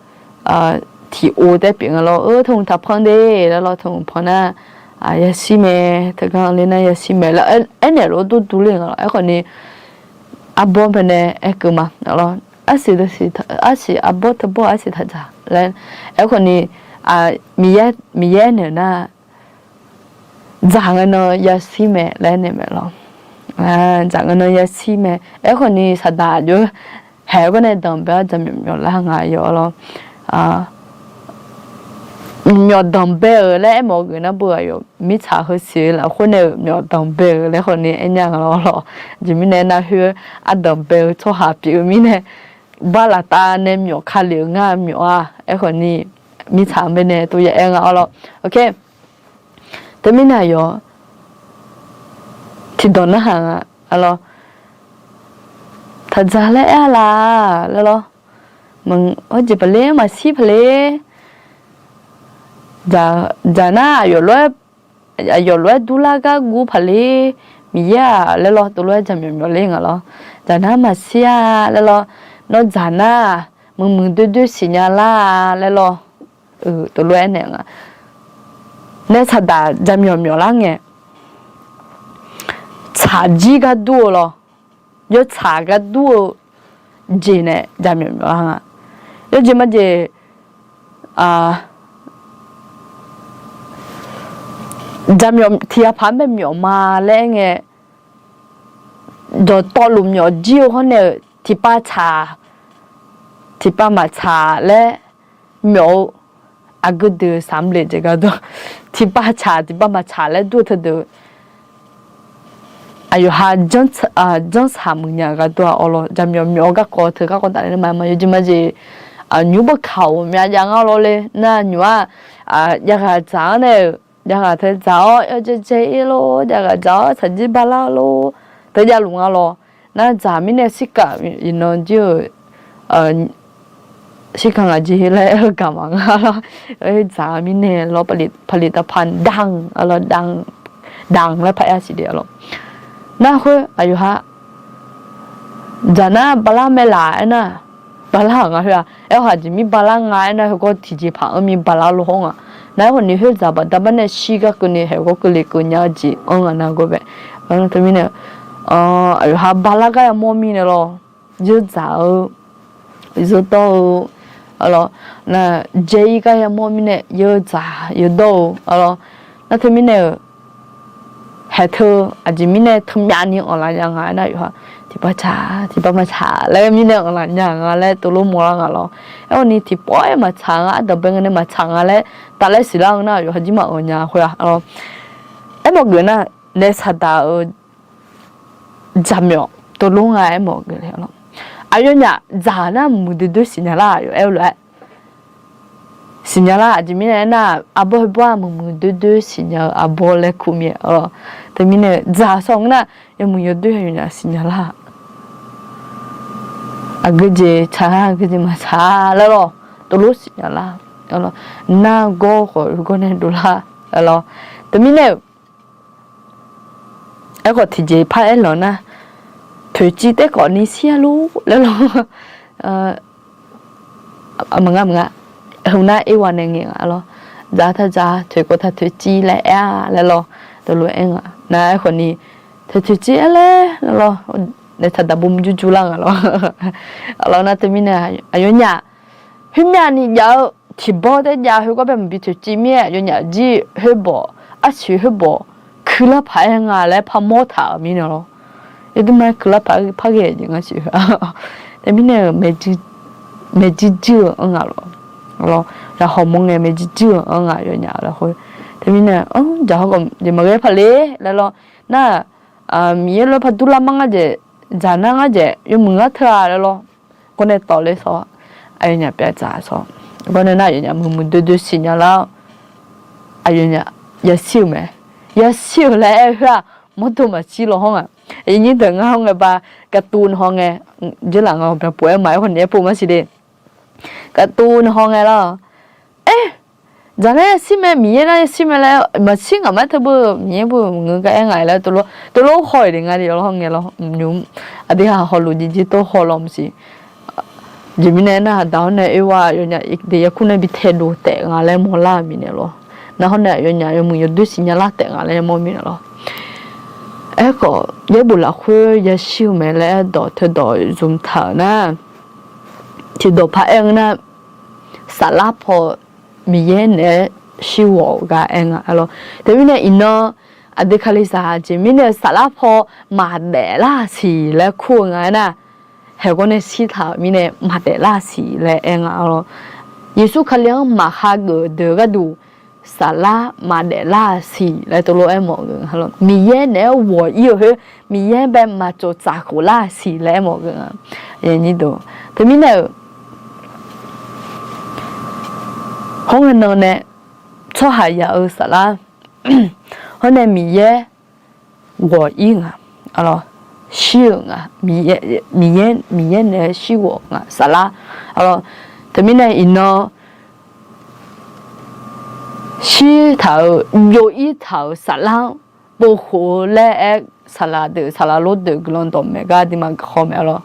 tiq ov taef pyeuf nga lawr, eu, teuhmq taqpanq de laer lawr, teuhmq panq nar yashir mae, teugar ler nar yashir mae laer aernaeq lof dur dur ler nga lawr, aerkhawf ni arbawr bae nae aerkeuv ma lawr, arsiq, arsiq arbawr teubawr arsiq taq dzaq laer, aerkhawf ni Miqyaer naeq nar dzaq ngae nan yashir mae laer naeq mae lawr. Dzaq ngae nan yashir mae. Aerkhawf ni saqdaq aqjox haeq-eu gar nae danqbae-awr jaqmyawf myawf lar nga yawf lawr. Myawf danqbae-euq laer aermawf-eu geuf nar beu aqyawf mirtsaq heusiq-eu lafkhoer nae-euq myawf danqbae-euq laer khawf ni aernya nga lawr lawr. Aqjeq mirnae nar khoer ardanqbae-eu tsawrhaq pyeuf-eu mirnae, bar laftav nae myawf kale-euq ngar myawf-a. Aerkhawf ni mirtsaq-anr bae nae tov ya aer nga-awr lawr. Teumirnae aqyawf tiqdawq narhaq nga lawr. Taq dzaq laer aer-a laf laer lawr. Hawjeq paqler maqshir paqler. Dzaq nar aqyawf lof-aer Aqyawf lof-aer durlar gar guv paqler, Miqyaer-aq laer lawr, tov lof-aer jaqmyawf myawf ler nga lawr. Dzaq nar maqshir-a laer lawr, nawr dzaq nar muiqmuiq doerdoer siqnya lar-a laer lawr, tov lof-aer naeq nga. Nae saqdaq jaqmyawf myawf lar ngae, tsaqjir gar dur-eu lawr, yawtsaq gar dur-eu jeq nae jaqmyawf myawf lar nga. Yawjeq majeq jaqmyawf tiq ghaq paq-anr bae myawf ma laer aer ngae, dawqtawvluf myawf jir-eu hawr nae-euq tiqpav tsaq, tiqpav maqtsaq laer myawf-eu aqgeu deuq saqmq le jeq gar dur, tiqpav tsaq tiqpav maqtsaq laer dur-eu teudeuq, aqyawf ha janrsaq muiq nya-eu gar dur-a awr lawr. Jaqmyawf myawf-eu garkawv teu garkawv tafler nae ma ma yawjeq majeq, nymr beu kaq-awq myav jav ngar lawr le nar nymq-aq, jav ghaq dzaq-anr nae-euq jav ghaq teu dzaq-awr yawdzae dzae-ir lor, jav ghaq dzaq-awr tsaqjir balar lor, teu javluf nga lawr. Nar dzaq mirnae sirkav iqnan jir-euq sirkav ngaq jeq laer aer-eu gaq maqnga lawr. Dzaq mirnae lawr, paqliq taqpaq danq lawr, danq laer paq-aer siq de lawr. Nar khoer aqyawf ha dzaq nar balar mae laf aernar, balar-euq nga khoer-a. Aerkhawf aqjeq mir balar nga aernar, heugawr tiqjeq paq-anr mir balar lor hawr nga. Nar aerkhawf ni khoer dzaq baqda bar nae shir gar keuvni haeq gawr keuvle keuv nya-eu jeq anr nga nar gawr bae. Teumirnae aqyawf ha balar gar yamawr mirnae lawr, yawdzaq-eu, yawdawr-eu, aqlawr, nar dzae-ir gar yamawr mirnae yawdzaq yawdawr-eu, aqlawr, nar teumirnae-euq haeq teu aqjeq mirnae teumyavni anqlaf nya nga aernar, yawqha tiqpav tsaq tiqpav maqtsaq laer mirnae anqlaf nya nga laer tov lof mawrlar nga lawr. Aerkhawf ni tiqpawf-aer maqtsaq nga, ardanqbae ngae nae maqtsaq nga laer tafler siqlar-eu nar, yawqha jir maqanr nya khoer-a, aqlawr. Aermawf geuf nar, naef saqdaq-euq jaqmyawf tov lof nga aermawf geuf le lawr. Aqyawfnyaf dzaq nar muiqdui doer siqnya lar-aq yawf aer-eu lof-aer siqnya lar. Aqjeq mirnae aernar, arbawr heubawr-aq muiqmuiq doer doer siqnya-eu arbawr laer kur mir-aer lawr. Teumirnae dzaq sawq ngeur nar, yawmuiq yawdoer yawnyaf siqnya lar. Aqgeujeq tsaq-a, aqgeujeq maqtsaq-a laer lawr, tov lof siqnya lar. Nargawr khawf gawr nae dovlar lawr. Teumirnae-euq aerkhawf tiqjeq par aer lanq nar, toeqciv taef khawf ni shir-a lor laer lawr. Maqnga maqnga, heu nar irwa nae ngaeq nga lawr. Dzaq taq dzaq, toeq khawf taq toeqciv laer aer-a laer lawr. Tov lof aer nga nar, aerkhawf ni toeq toeqciv aer laer lawr. Naef saqdaq bawm jurjur lar nga lawr. Aqlawr nar teumirnae aqyawfnyaf khoermyavni jav-eu tiqbawr taef jav khoergar bae maqbi toeqciv mir-aer, aqyawfnyaf jir khoerbawq, arsiq khoerbawq kuilar paq-aer nga laer parmawr taq-euq mirnae lawr. Yawdui ma-aer kuilar paq-aer par ghae jeq ngar siq. Teumirnae-euq maeqjir jir-eu anr nga lawr. Lawr, yaqhawq mawr ngae maeqjir jir-eu anr nga yawfnyaf lafkhoer. Teumirnae-euq jaqhawq khawf jeq maqghae paq le laer lawr. Nar, Miqyaer lof-aer par durlar mar ngar jeq, dzaq nar ngar jeq yawmuiq ngar teu-a laer lawr. Gawr nae tawq ler sawr, aqyawfnyaf pyav dzaq sawr. Gawr nae nar aqyawfnyaf muiqmuiq doer doer siqnya lar-awr, aqyawfnyaf yashir-euq mae. Yashir-euq laer aer-eu khoer-aq, mawrdo maqshir law hawr nga. Aqyuif nyir deuq ngar hawr ngae ba, gaqtuv nae haw ngae, jeurlaf nga byanpov-aer maqaer khawf ni aer pov mar siq de. Gaqtuv nae haw ngae lar. Aer, dzaq nar yashir mae, Miqyaer nar yashir mae laer, maqshir ngaq mar teu beu, Miqyaer beu maqngeur gar aer ngaq laer tov lof haw-iq de nga de lawr ngae lawr nymr. Aqdui ha hawluf jeq jir tov haw law maqsiq. Jeq mirnae aernar, aqda hawr nae oerwar yawnyaf de yarkur nae bi taedov taef nga laer mawrlar-euq mirnae lawr. Nar hawr nae aqyawfnyaf yawmuiq yawdoer siqnya lar taef nga laer mawr mirnae lawr. Aerkhawf yaerbof lafkhoer yashir-eu mae laer aer dawq teudawq zmq taq-euq nar, tiqdawq paq-aer-eu nar, saflar paw Miqyaer naeq-aer shirghawq-eu gar aer nga lawr. Teumirnae iqnan aqdui kalizaq jeq mirnae saflar paw maqdaef lar siq laer kur-eu nga aernar, haeqgawr nae shirtaq-euq mirnae maqdaef lar siq laer aer nga lawr. Yeqsur Kali-anr maqha geuf deuq gharduq saflar maqdaef lar siq laer tov lof aermawf-eu nga lawr. Miqyaer naeq-aer ghawq-ir-euq khoer Miqyaer bae maqtsov tsaf khof lar siq laer aermawf-eu nga. Teumirnae-euq hawr ngae nan nae tsawrhaqzaq-eu saflar hawr nae Miqyaer ghawq-ir nga, shir-euq nga, Miqyaer, Miqyaer naeq-aer shirghawq nga saflar. Teumirnae iqnan shirtaq-euq byov-ir taq-euq saflar-anr povkhof-eu laer aer, saqlaq deuq saqlaq lor deuq guiqlanq dawqmaeq gar aqduimaf garkawv maeq-a lawr.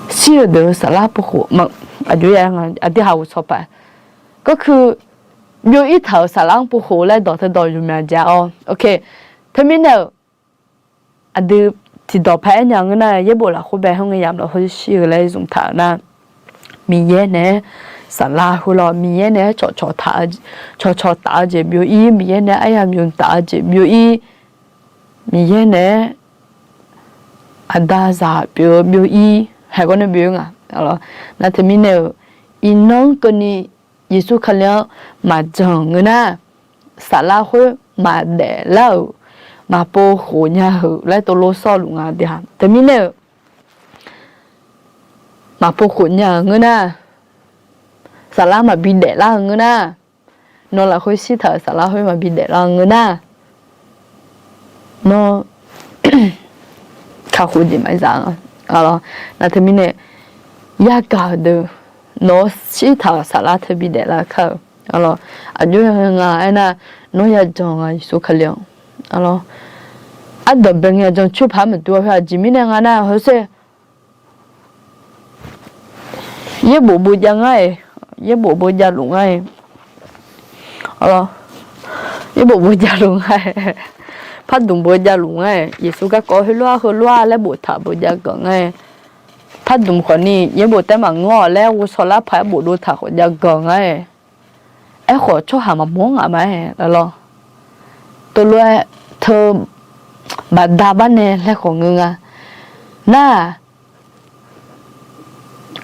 Shir-euq deuq-eu saflar povkhof, aqjox-a, aqdui haq ghof tsawq paq. Gawrkuir, byov-ir taq-euq saflar-anr povkhof laer dawq teudawq yawqmya jav-awr, teumirnae-euq aqdui tiqdawq paq-aer nya ngeur nar, yaerbof lafkhoer bae khoerngae yamq lafkhoer shir-eu laer zmqtaq-euq nar, Miqyaer naeq-aer saflar khoerlof, Miqyaer naeq-aer cawqcawq taf-eu, cawqcawq taf-eu jeq byov-ir, Miqyaer naeq-aer aryamq yamq taf-eu jeq byov-ir, Miqyaer naeq-aer aqda zaq pyeuf-eu byov-ir, haeq gawr nae byov-ir nga. Nar teumirnae-euq, iqnan-anr keuvni Yeqsur Kali-anr maqjan ngeur nar, saflar khoer maqdaef lar-euq, maqpov khof nya-euq laer tov lor sawr luf nga de-a. Teumirnae-euq, maqpov khof nya-euq ngeur nar, saflar maqbi daeflar-eu ngeur nar, nawr lafkhoer shirtaq-euq saflar khoer maqbi daeflar-eu ngeur nar, nawr kakhof jeq maqzaq-a. Nar teumirnae, yagaq-euq deuq, nawr shirtaq-euq saflar teu bi daeflar kar-euq. Aqjox-aer nga aernar, nawr yajan-a Yeqsur Kali-anr. Ardanqbae ngae yajan coer paq-aer maqdur-a, heu aqjeq mirnae nga nar, heuser yaerbof beujav ngar-aer, yaerbof beujav luf ngar-aer, yaerbof beujav luf ngar-aer, pardmq beujav luf ngar-aer, Yeqsur garkawv heulof-aer heulof-aer laer boftaq beujav ganq ngar-aer, pardmq khawfni yaerbof taef maqngeur-awq laer ghovshaw lar paq-aer bofdov taq khawf jav ganq ngar-aer, aerkhawf tsawrhaq maqmawr ngaq ma-aer lawr. Tov lof-aer teu baqda bar nae laer khawf ngeur nga. Nar-aq,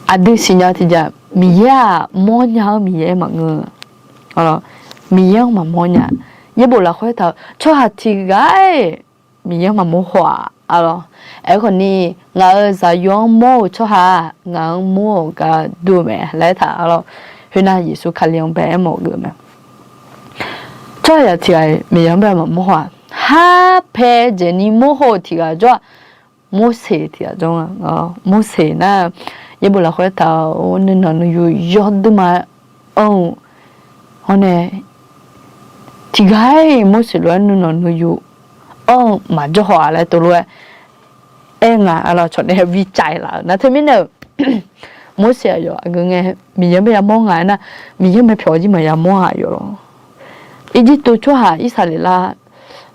aqdui siqnya tiqjeq-aq, Miqyaer-aq mawrnya-eu Miqyaer maqngeur. Miqyaer-anr maqmawr nya. Yaerbof lafkhoer taq-eu tsawrhaq tiqghaq-iq Miqyaer-anr maqmawr haw-aq, a lawr. Aerkhawf ni, ngaq-euq zaqyo-anr mawr-euq tsawrhaq-aq, ngaq-anr mawr-euq gar dur-eu mae laer taq, a lawr. Khoernar, Yeqsur Kali-anr bae aermawf geuf mae. Tsawrhaq tiqghaq-iq Miqyaer-anr bae maqmawr haw-aq, har pae jeq ni mawr haw-euq tiqghaq jawr-aq, Morseq tiqghaq jawr-a. Morseq nar, yaerbof lafkhoer taq-eu nuinanq nuiyu yawduima anr-eu hawr nae, tiqghaq-iq Morseq lof-aer nuinanq nuiyu anr-eu maqjawr haw-aq laer tov lof-aer aer nga, a lawr. Cawq nae bi cav laf-euq nar teumirnae-euq, Morseq aqyawf aqgeu ngae Miqyaer-anr bae yamawr nga aernar, Miqyaer-anr bae pyawq-eu jir maqya mawr-a aqyawf lawr. Irjirtuv tsawrhaq Irsaqleqlav,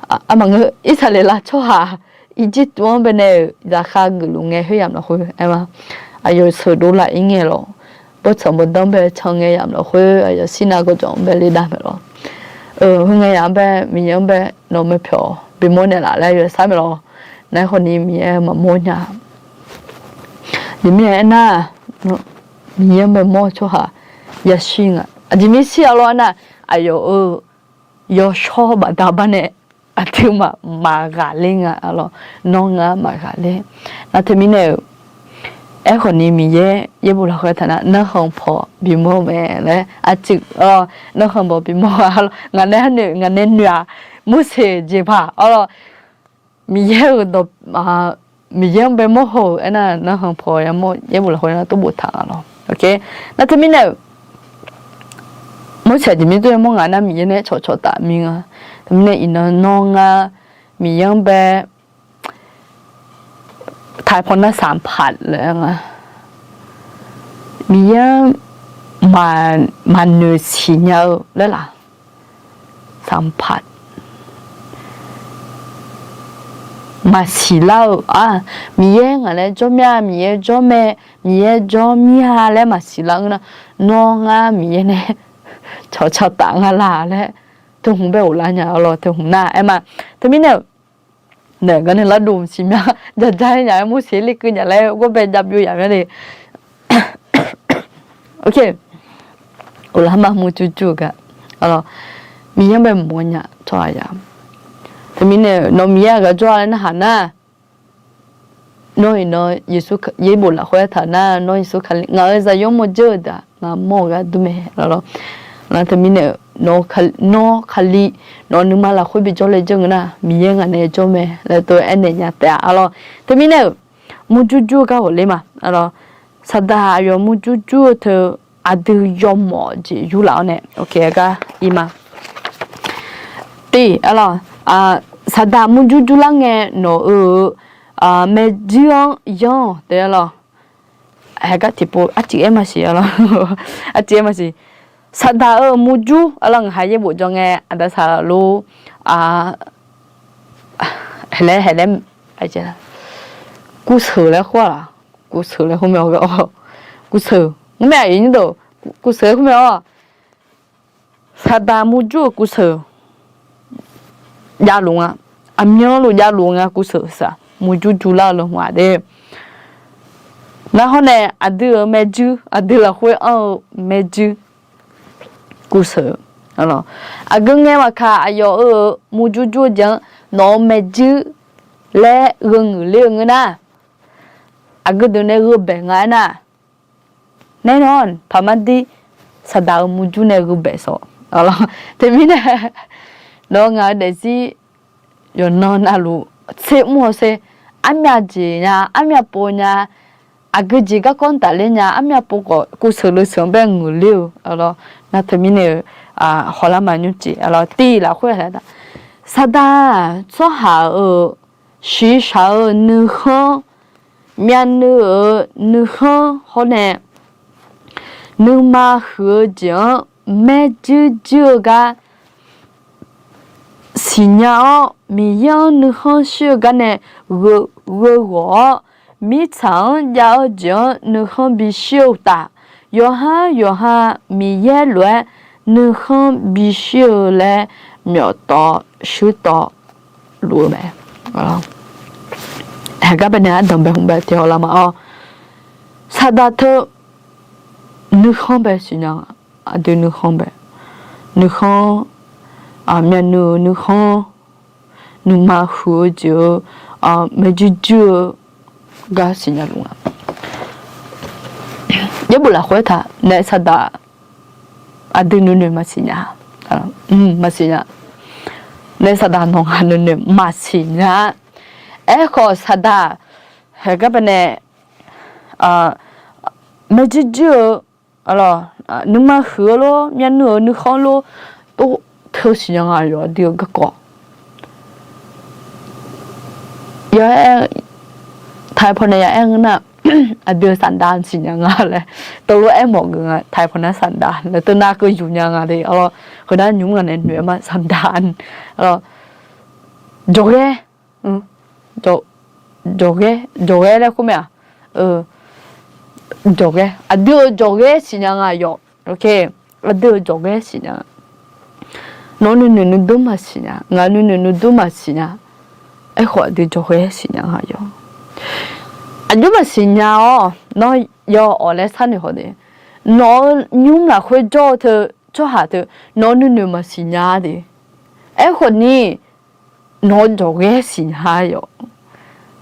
a, maqngeur, Irsaqleqlav tsawrhaq Irjirtuv-anr bae nae-euq zaqkhav geufluf ngae khoeryamq lafkhoer aer ma. Aqyawf sheuqdov laf-ir ngae lawr, bawrtsanq bawrdanr bae can ngae yamq lafkhoer aqyawf shir nar gawqjawq-anr bae le dav mae lawr. Heu ngae yamq-anr bae Miqyaer-anr bae nawq mae pyawq bimawr naeqlaf laer yawshar mae lawr. Nar-aer khawf ni Miqyaer maqmawr nya. Aqjeq mirnae aernar, Miqyaer-anr bae mawr-eu tsawrhaq yashir nga. Aqjeq mirnae shir-a lawr aernar, aqyawf-euq yawshawr baqda bar nae aqduimaf maqghaqler nga, a lawr. Nawr ngar maqghaqler. Nar teumirnae-euq, aerkhawf ni Miqyaer yaerbof lafkhoer taq nar, narkhan paw bimawr-eu mae laer aqcuiv, a lawr, narkhan paw bimawr-a, a lawr. Ngaq nae noeq, ngaq nae noeq-aq, Morseq jeqpaq, a lawr. Miqyaer-euq dawq, Miqyaer-anr bae mawr haw-euq aernar, narkhan paw yamawr yaerbof lafkhoer nar tov boftaq nga lawr. Nar teumirnae-euq, Morseq aqjeq mirnae tov yamawr nga nar, Miqyaer nae cawqcawq taf mir nga. Teumirnae iqnan nawr ngar Miqyaer-anr bae taqpaw nar sanqpaq laer nga. Miqyaer-anr maqnoeq siqnya-eu laer laf. Sanqpaq maqsiq lar-eu, a, Miqyaer ngaq nae jawr mir-a, Miqyaer jawr mae, Miqyaer jawr mir-a laer maqsiq lar ngeur nar, nawr ngar Miqyaer nae cawqcawq taf nga laq laer teuhmq bae ghoflar nya-a lawr, teuhmq nar aer ma. Teumirnae-euq, naeq gar nae lardov mqsiq mya, jaja-aer nya-aer Morseq lekeuv nya laer ghawr bae jav byov yaf mya de. Ghoflar ma, murjur jur-eu gar, a lawr, Miqyaer-anr bae mawr nya tsawrhaq ya. Teumirnae-euq nawr Miqyaer-aq gar jawr-a laer narhaq nar, nawr iqnan Yeqsur, yaerbof lafkhoer aertaq nar, nawr Yeqsur Kali ngaq-euq zaqyo mawr dzeur-eu deuq-aq, ngaq mawr-eu gar dur mae, a lawr. Nar teumirnae-euq, nawr Kali, nawr Kali, nawq-euq nuima lafkhoer bijawr le dzeur ngeur nar, Miqyaer ngaq nae jawr mae laer tov aernaeq nya taef-a, a lawr. Teumirnae-euq, murjur jur-eu gar ghofler ma, a lawr. Saqdaq aqyawf murjur jur-eu teu aqdui yawmawf jeq yurlaf-awr nae, gar ir ma. Tiq, arlawq, saqdaq murjur jurlar ngae nawq-euq maerjuir-anr yanr-awq taef-a lawq. Haeqgar tiqpov arciv aer maqsiq, arciv aer maqsiq. Saqdaq-euq murjur, arlawq, ngaq ha yaerbof jawr ngae aqda saqlor, haeqlaer, haeqlaer, kurseuq laer khoer-aq, kurseuq laer khoer mae, kurseuq, ngeur mae-aq, iqnyir deuq, kurseuq laer khoer mae-awr. Saqdaq murjur-euq kurseuq javluf nga. Aqmyanluf javluf nga, kurseuq saq murjur jurlar-eu lawnmq-aq de. Nar hawr nae aqdui-euq maerjuir, aqdui lafkhoer anr-eu maerjuir, kurseuq. Aqgeu ngae maqkaq aqyawf-euq murjur jur-eu jeq-anr nawq-euq maerjuir laer gheu nguiqler-eu ngeur nar, aqgeu deuq nae gheu baeq nga aernar, nae nawq-anr paqmar dir, saqdaq-euq murjur nae gheu baeq sawq. Teumirnae nawq-eu ngaq-eu daefzir yawqnan navluf tser mr-awr sher, armyav jeq nya, armyav pov nya, aqgeu jeq garkawv tafler nya, armyav pov khawf kurseuq leuseuq-anr bae nguiqler-eu, nar teumirnae-eu hawlar ma nymrcif, tiq lafkhoer-a, saqdaq tsawrhaq-euq shiqshaq-eu nuikhanr, myavnuiv-euq nuikhanr hawr nae nuima huiq-eu jeq-anr maerjuir juir-eu gar siqnya-awr, Miqyaer-anr nuikhanr shir-eu gar nae gheu ghawq-awr, mirtsaq-anr jav-eu jeq-anr nuikhanr bishir-eu uqtaf, yawqha yawqha Miqyaer lof-aer nuikhanr bishir-eu laer myawftawv shuirtawv luf-eu mae. Haeqgar baenae ardanq bae hmq bae tiqhaw lar ma-awr, saqdaq teu nuikhanr bae siqnya, aqdui nuikhanr bae, nuikhanr, myavnuiv-eu nuikhanr, nuima huiq-eu jeq-eu, maerjuir juir-eu gar siqnya luf nga. Yaerbof lafkhoer taq nae saqdaq aqdui nuinoeq maqsiq nya, maqsiq nya. Nae saqdaq nawq ngaq nuinoeq maqsiq nya. Aerkhawf saqdaq haeqgar baenae maerjuir juir-eu, nuima huiq-eu lor, myavnuiv-euq nuikhanr lor, tov teu siqnya nga yawq, aqdui-eu garkawv. Yawr-aer, taiq pawnae ya aer ngeur nar, aqdui-eu saqdaq siqnya nga laer teulof-aer mawf geuf nga. Taiq pawnae saqdaq laer teunav keuv yuf nya nga le, arlawr, heunar nymr nga nae noeq-aer ma, saqdaq, arlawr, jawqghaer, jawqghaer, jawqghaer laer khoer mae-aq, jawqghaer, aqdui-euq jawqghaer siqnya nga yawq. Aqdui-euq jawqghaer siqnya. Nawq nuinoeq nuidur maqsiq nya, ngaq nuinoeq nuidur maqsiq nya. Aerkhawf aqdui jawqghaer siqnya nga yawq. Aqjox maqsiq nya-awr nawr yawawq laer sharnoeq haw de. Nawq-eu nymr lafkhoer jawr-eu teu tsawrhaq teu nawq-eu nuinoeq maqsiq nya de. Aerkhawf ni nawq-eu jawqghaer siqnya yawq.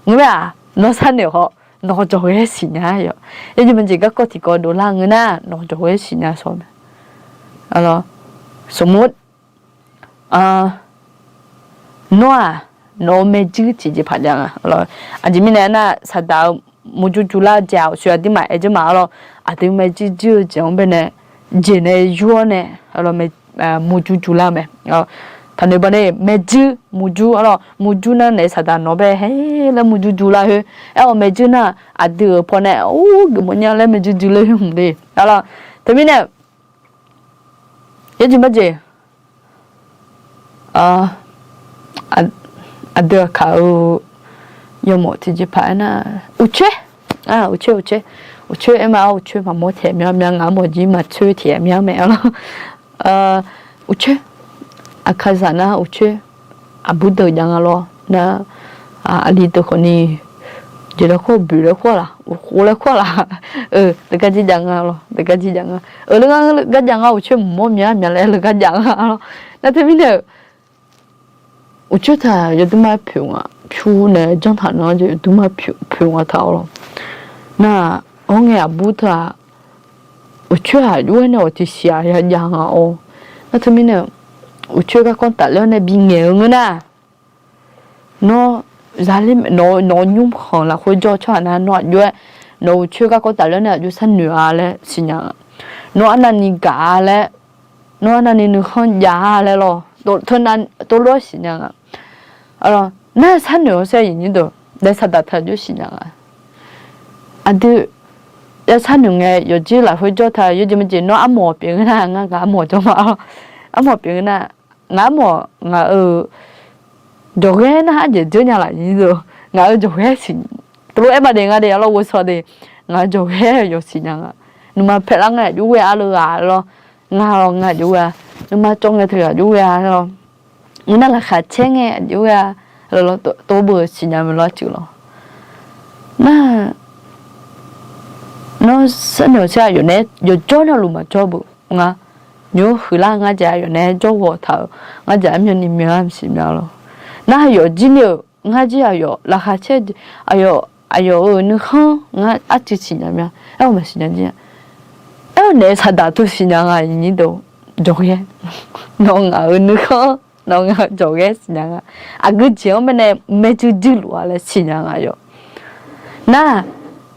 Ngeur mae-aq, nawr sharnoeq haw, nawq-eu jawqghaer siqnya yawq. Yawjeq maqjeq garkawv tiqkawv dovlar ngeur nar nawq-eu jawqghaer siqnya sawr mae. Saqmur, nawr-aq, nawq-eu maerjuir tiqjeqpaq jav nga. Aqjeq mirnae aernar, saqdaq-eu murjur jurlar-eu jeq-aq, uqshoe aqduimaf aer jeur ma, arlawr, aqdui maerjuir juir-eu jeq-anr baenae jeq nae yur-awr nae, arlawr, murjur jurlar mae. Taqnoeq bawnae maerjuir murjur, arlawr, murjur nar naef saqdaq nawq bae hae laer murjur jurlar khoer. Aer-awr maerjuir nar aqdui-euq pawnae or geufmawf nya laer maerjuir jurler khoer hmq de, arlawr. Teumirnae yawjeq maqjeq aqdui aqkaq-eu yawmawf tiqjeqpaq aernar, uqcoer, uqcoer, uqcoer, uqcoer aer ma-awr, uqcoer maqmawr taef myanr myanr, ngaq-anr mawfjir maqcoer taef myanr mae, arlawr. Uqcoer, aqkaqzaq nar uqcoer, aqbur deuq jav nga lawr nar, aqli deuq khawfni jeq laer khawr, boeq laer khawr laq, uqkhof laer khawr laq, deuq gar jir jav nga lawr, deuq gar jir jav nga. Leugar, leugar jav nga, uqcoer maqmawr myanr myanr laer leugar jav nga lawr. Nar teumirnae-euq uqcoer taq yawdui mar poeq nga, pyur nae janr taq nar yawdui mar poeq, poeq nga taq-awr lawr. Nar-aq, hawr ngae aqbur teu-aq, uqcoer-aq jov-aer nae awq tiqsiq-aq ya jav nga-awr. Nar teumirnae uqcoer garkawv tafler-awr nae bingaeq-eu ngeur nar, nawr, nawq-eu nymr khanq lafkhoer jawr-eu tsawrhaq nar nawr aqjox-aer, nawq-euq uqcoer garkawv tafler-awr nae aqjox sharnoeq-a laer siqnya. Nawr arnavni gaq-a laer, nawr arnavni nuikhanr jav-a laer lawr, tov lof-aer siqnya nga. Nar sharnoeq-awr saer, aqnyir deuq, daef saqdaq teu aqjox siqnya nga. Aqdui, ya sharnoeq ngae yawqjeq lafkhoer jawr ta, yawjeq majeq nawr armawf pyeuf ngeur nar, ngar ngaq armawf jawr ma. Armawf pyeuf ngeur nar, ngaq armawf ngaq-euq jawqghaer nar arjeq dzeur nya laf, aqnyir deuq, ngaq-euq jawqghaer siq, tov lof-aer baqde nga de, arlawr ghovshaw de, ngaq-euq jawqghaer yawsiq nya nga. Nuima paeqlar ngae aqjox ghoe-a lawr ghaq lawr, ngar lawr ngar aqjox ghoe-a, nuima cawv ngae teughaq aqjox ghoe-a lawr, ngeur nar laqkhaq caer ngae aqjox ghoe-a lawr, tov beu siqnya maeq lawr arcuiv lawr. Nar, nawr sharnoeq-awr saer, aqyawf naeq-aer yawjawr navluf maqjawr beu nga. Nymr huiqlar ngar jaq aqyawf naeq-aer jawr ghawq taq-euq, ngar jaq armyawvni myav-a maqsiq mya lawr. Nar aqyawf jir ni-euq ngar jir aqyawf laqkhaq caer, aqyawf, aqyawf-euq nuikhanr ngar arcuiv siqnya mya, aerkhawf maqsiqnya jir-a. Aerkhawf naeq-aer saqdaq teu siqnya nga, aqnyir deuq, jawqghaer. Nawq ngaq-euq nuikhanr, nawq ngaq-euq jawqghaer siqnya nga. Aqgeu jeq-anr baenae maeqjuir juir luf-a laer siqnya nga yawf. Nar,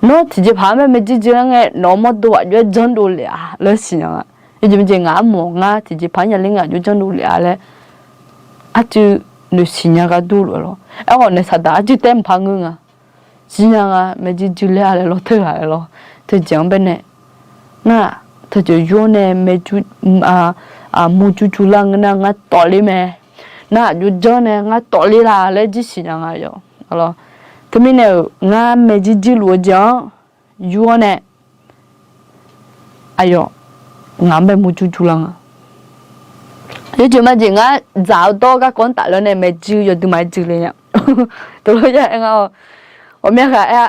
nawr tiqjeqpaq-anr bae maeqjuir juir lar ngae nawq-euq mawrdo aqjox-aer janrdov lef-a laer siqnya nga. Yawjeq majeq ngaq armawf ngar tiqjeqpaq-anr nya ler ngae aqjox janrdov lef-a laer arcuiv noeqsiq nya gar dur lof-aer lawr. Aerkhawf naeq saqdaq arjuir taef maqpar ngeur nga. Siqnya nga, maeqjuir juir ler-a laer lawr, teughaq laer lawr, teujeq-anr baenae nar, teujeq yur-awr nae maeqjuir, murjur jur lar ngeur nar ngar tawvler mae. Nar aqjox janr nae ngar tawvler la laer jir siqnya nga yawf. Teumirnae-euq ngar maeqjuir juir luf-eu jeq-anr yur-awr nae aqyawf ngaq-anr bae murjur jur lar nga. Yawjeq majeq ngar dzaq-eu dawr garkawv-anr tafler-awr nae maeqjuir yawdui maqaer juir le nya. Tov lof-aer aer nga-awr, ghawqmya ghaq aer-a,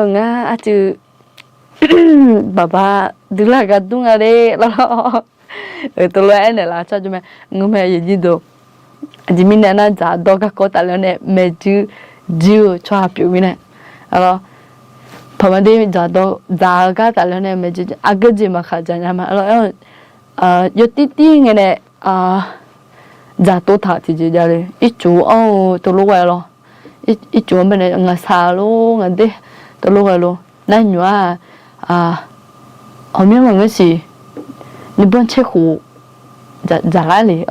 ngar arcuiv baqba duilar gar dur nga le lawr. Tov lof-aer aernaeq laf tsawrjawr mae, ngeur mae aqnyir deuq. Aqjeq mirnae nar dzaq-eu dawr garkawv tafler-awr nae maeqjuir juir-eu tsawrhaq pyeuf mirnae, aqlawr, paqma de dzaq-eu gar tafler-awr nae maeqjuir aqgeu jeq maqkhaq dzaq nya ma. Aqlawr, yawtir tir ngae nae dzaq tov taq-euq tiqjeq jav le. Ircuf anr-eu tov lof ghae lawr. Ircuf-anr baenae ngaqshaq lor ngaqder tov lof ghae lor. Nar nymq-aq, ghawqmyanr maqngeur siq, nuibanr tser khof dzaqlar le,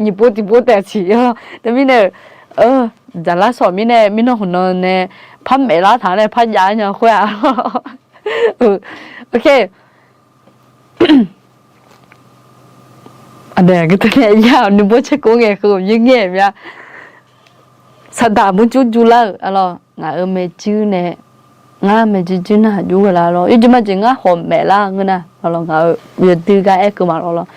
nyiq pov tiq pov taef siq-awr. Teumirnae-euq, dzaqlar shawq mirnae mirnan hmq nan nae par maeflar taq nae par jav nya khoer-aq. Ok. Aqdui teunae ya nuibanr tser khof ngae heu ghawqmyanr ngae mya. Saqdaq murjur jur lar-euq aqlawr, ngaq-euq maeqjuir nae, ngar maeqjuir juir nar aqjox ghae la lawr. Yawjeq majeq ngar hawq maeflar ngeur nar, aqlawr, ngaq-euq yawdui gar aer keuv ma lawr lawr.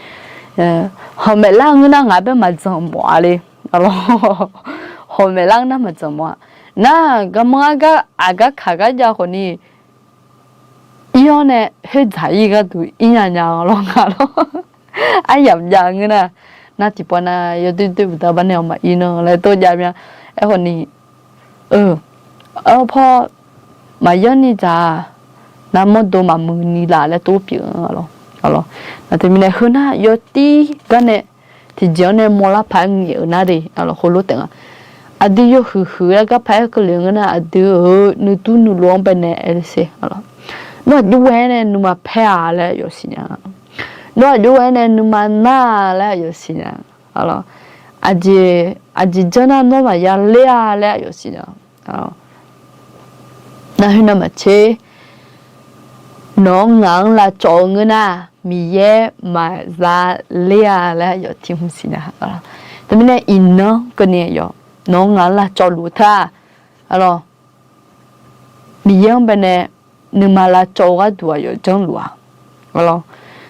Hawq maeflar ngeur nar ngaq bae maqdzanq mawf-a le. Aqlawr, hawq maeflar ngeur nar maqdzanq mawf-a. Nar garmanr argar aqgar kaq gar jav khawf ni, ir-awr nae khoerdzaq ir gharduq ir nya nya lawr nga lawr. Aryamq jav ngeur nar, nar tiqpawf nar yawdoer doer baqda bar nae awq maqir nan laer tov jav mya. Aerkhawf ni, eu, paw, maqyanr ni dzaq-a, nar mawrdo maqmuiq ni laf laer tov pyeuf-a lawr. Nar teumirnae heu nar yawtir gar nae tiqjeq-anr nae mawrlar paq-aer ngaeq-euq nar de, aqlawr, heulof taef nga. Aqdui yawhuiq huiq-aer gar paq-aer keuvle ngeur nar aqdui-euq nuidur nuilov-anr baenae aer le ser, aqlawr, nawr aqjox ghae-aer nae nuima paer-a laer aqyawf siqnya. Nawr aqjox ghae-aer nae nuima nar-a laer aqyawf siqnya. Aqlawr, aqjeq, aqjeq janr nar nawr maqya ler-a laer aqyawf siqnya. Nar khoernav maqtser, nawq-anr ngaq-anr lavcawv-eu ngeur nar, Miqyaer maqza ler-a laer aqyawf tiq hmq siqnya. Teumirnae iqnan keuvni aqyawf, nawq-anr ngaq-anr lavcawv luf-eu teu-aq, aqlawr, Miqyaer-anr baenae nuima lavcawv-eu gharduq aqyawf janrluf-a. Aqlawr,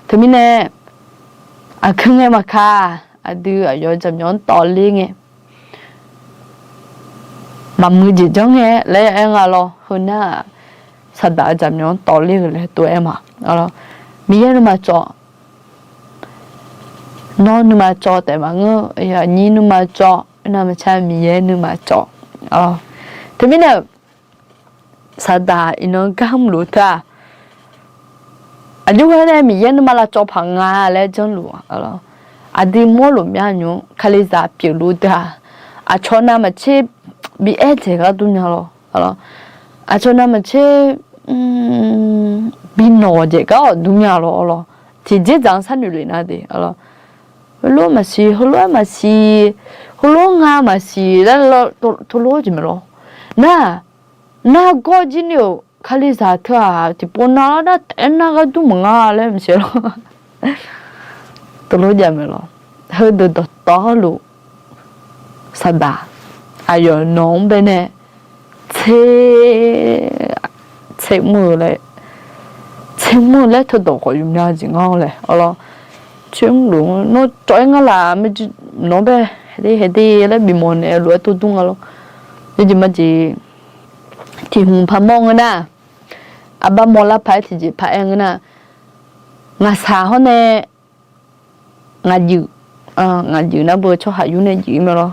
teumirnae aqkeuv ngae maqkaq, aqdui aqyawf-eu jaqmyawf-anr tawvler ngae, maqmuiq jeq janr ngae laer aer nga lawr. Heu nar-aq, saqdaq-eu jaqmyawf-anr tawvler-eu laer tov aer ma. Aqlawr, Miqyaer nuima cawv, nawr nuima cawv taef maqngeur, aqnyir nuima cawv, aernav maqtser Miqyaer nuima cawv. Teumirnae-euq, saqdaq iqnan gar mrluf-eu teu-aq, aqjox ghae nae Miqyaer nuima lavcawv paq nga laer janrluf-a. Aqdui mawrluf mya nymr kalizaq pyeufluf-eu teu-aq, aqcawq navmaqtser bi aerdzaeq gharduq nya lawr. Aqcawq navmaqtser bi nawq-awq jeq gar-awq dur mya lawr lawr. Tiqjeq dzaq-anr sharnoeq lef nar de lawr. Heulof maqsiq, heulof-aer maqsiq, heulof nga maqsiq laer lawr, teulof jeq mae lawr. Nar, nargawr jir ni-euq Kalizaq teu-aq tiqpov navlar nar taef-aer nar ghardur maqnga laer maqsiq lawr. Teulof jav mae lawr. Heudeuq dawqtawvluf saqdaq aqyawf nawq-anr baenae tser, tser mr-eu laer, tser mr-eu laer teudawq khawf yuf mya jeq ngar-awr laer lawr. Tser mrluf nawr cawv-aer ngar laf mae, nawq-anr bae haeqde haeqde laer bimawr naeq-eu lof-aer tov dur nga lawr. Yawjeq majeq tiq hmq paq mawr ngeur nar, aqbar mawr lar paq-aer tiqjeq paq-aer ngeur nar, ngaqshaq hawr nae ngaqjuif, ngaqjuif nar beu tsawrhaq yur nae juif-ir mae lawr.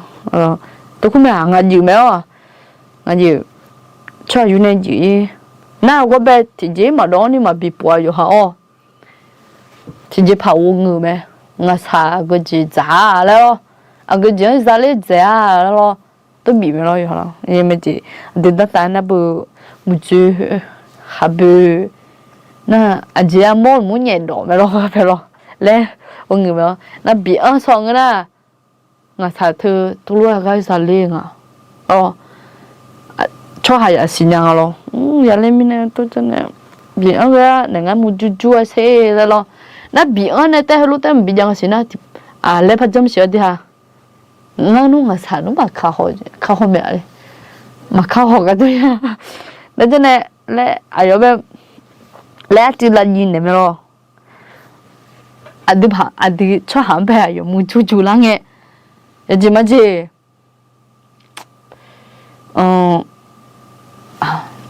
Tov kur mae-aq ngaqjuif mae-awr, ngaqjuif tsawrhaq yur nae juif-ir. Nar-eu ghawr bae tiqjeq-ir maqdawv-anr ni maqbi pov-a yawqha-awr. Tiqjeq paq ghof ngeur mae. Ngaqshaq aqgeujeq dzaq-a laer lawr, aqgeujeq-anr zaler dzaeq-a laer lawr, tov bif mae lawr yawqha lawr. Yawjeq majeq aqdui dartaf nar beu muiqdzoer khaqboe nar aqjeq armawr lmqmr nyaef dawf mae lawr pae lawr laer ghof ngeur mae lawr. Nar bif-anr shaw ngeur nar, ngaqshaq teu tov lof-aer gar zaler nga. Awr, tsawrhaq yasiq nya nga lawr. Yaler mirnae tov janrnae bif-anr ghae-a naeq ngar murjur jur-aer ser laer lawr. Nar bif-anr nae taef heulof taef maqbi jav nga siq nar, laer par janr siq-awr de ha. Ngar nmr ngaqshaq nmr maq kakhaw mae-a le. Maq kakhaw gar dur-a. Nar janrnae laer aqyawf bae laer arcuiv lavjiv naeq mae lawr. Aqdui paq aqdui tsawrhaq-anr bae aqyawf murjur jur lar ngae, yawjeq majeq,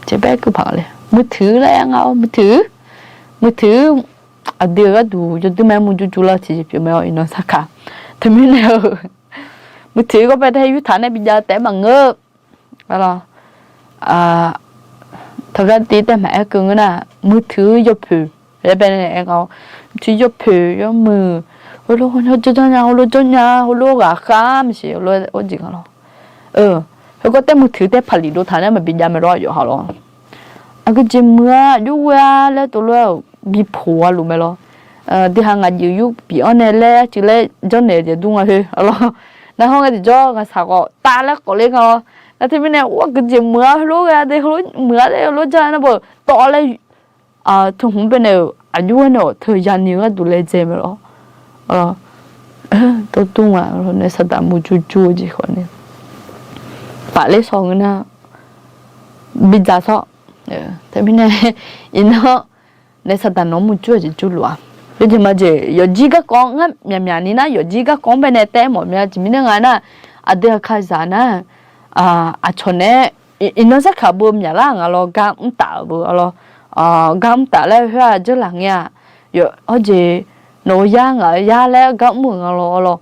jeq bae keuv paq le, muiqtuiq laer nga-awr muiqtuiq, muiqtuiq, aqdui-euq gharduq yawduir ma-aer murjur jur lar-eu tiqjeq pyeuf mae-awr iqnan sarkaq. Teumirnae-eu muiqtuiq ghawr bae tae yurtaq nae bijav taef-aer maqngeur. Teugar tiv taef maqaer keuv ngeur nar, muiqtuiq yawpoeq laer bae nae aer nga-awr, muiqtuiq yawpoeq yawmuiq, heulof janrnya, heulof janrnya, heulof ghaqkhav maqsiq heulof-aer or jeq nga lawr. Heugar taef muiqtuiq taef paqliq dov taq nae maqbi jav mae lawr yawqha lawr. Aqgeujeq muiq-a, aqjox ghoe-a laer tov lof-aer-euq bi poq-a luf mae lawr. Deuha ngaqjuif yur bif-anr nae laer arcuiv laer janrnaeq-eu jeq dur nga heu lawr. Nar hawr ngae tiqjawr ngaqshaq khawf tav laer khawf ler nga lawr. Nar teumirnae aqgeujeq muiq-a heulof ghae-a de, heulof muiq-a de, heulof janr-a nar beu tawv laer teu hmq baenae-euq aqjox ghae nae-awq teu yani-eu gharduq laedzae mae lawr. Tov dur nga nae saqdaq murjur jur-eu jeq khawf ni paf ler shaw ngeur nar, bidzaq shawr. Teumirnae iqnan nae saqdaq nawq-anr murjur-eu jeq jurluf-a. Yawjeq majeq yawqjir garkawv ngar myaqmyaq ni nar yawqjir garkawv-anr baenae taef-aer mawf mya jeq mirnae nga nar, aqdui aqkazaq nar, aqcawq nae iqnan sarkaq beu myaqlar nga lawr, gar mr taf-euq beu lawr. Gar mr taf laer khoer-aq jeurlaf ngae-aq, yawqha jeq nawq-eu yar ngaq-eu yar laer gar mr-euq nga lawr lawr.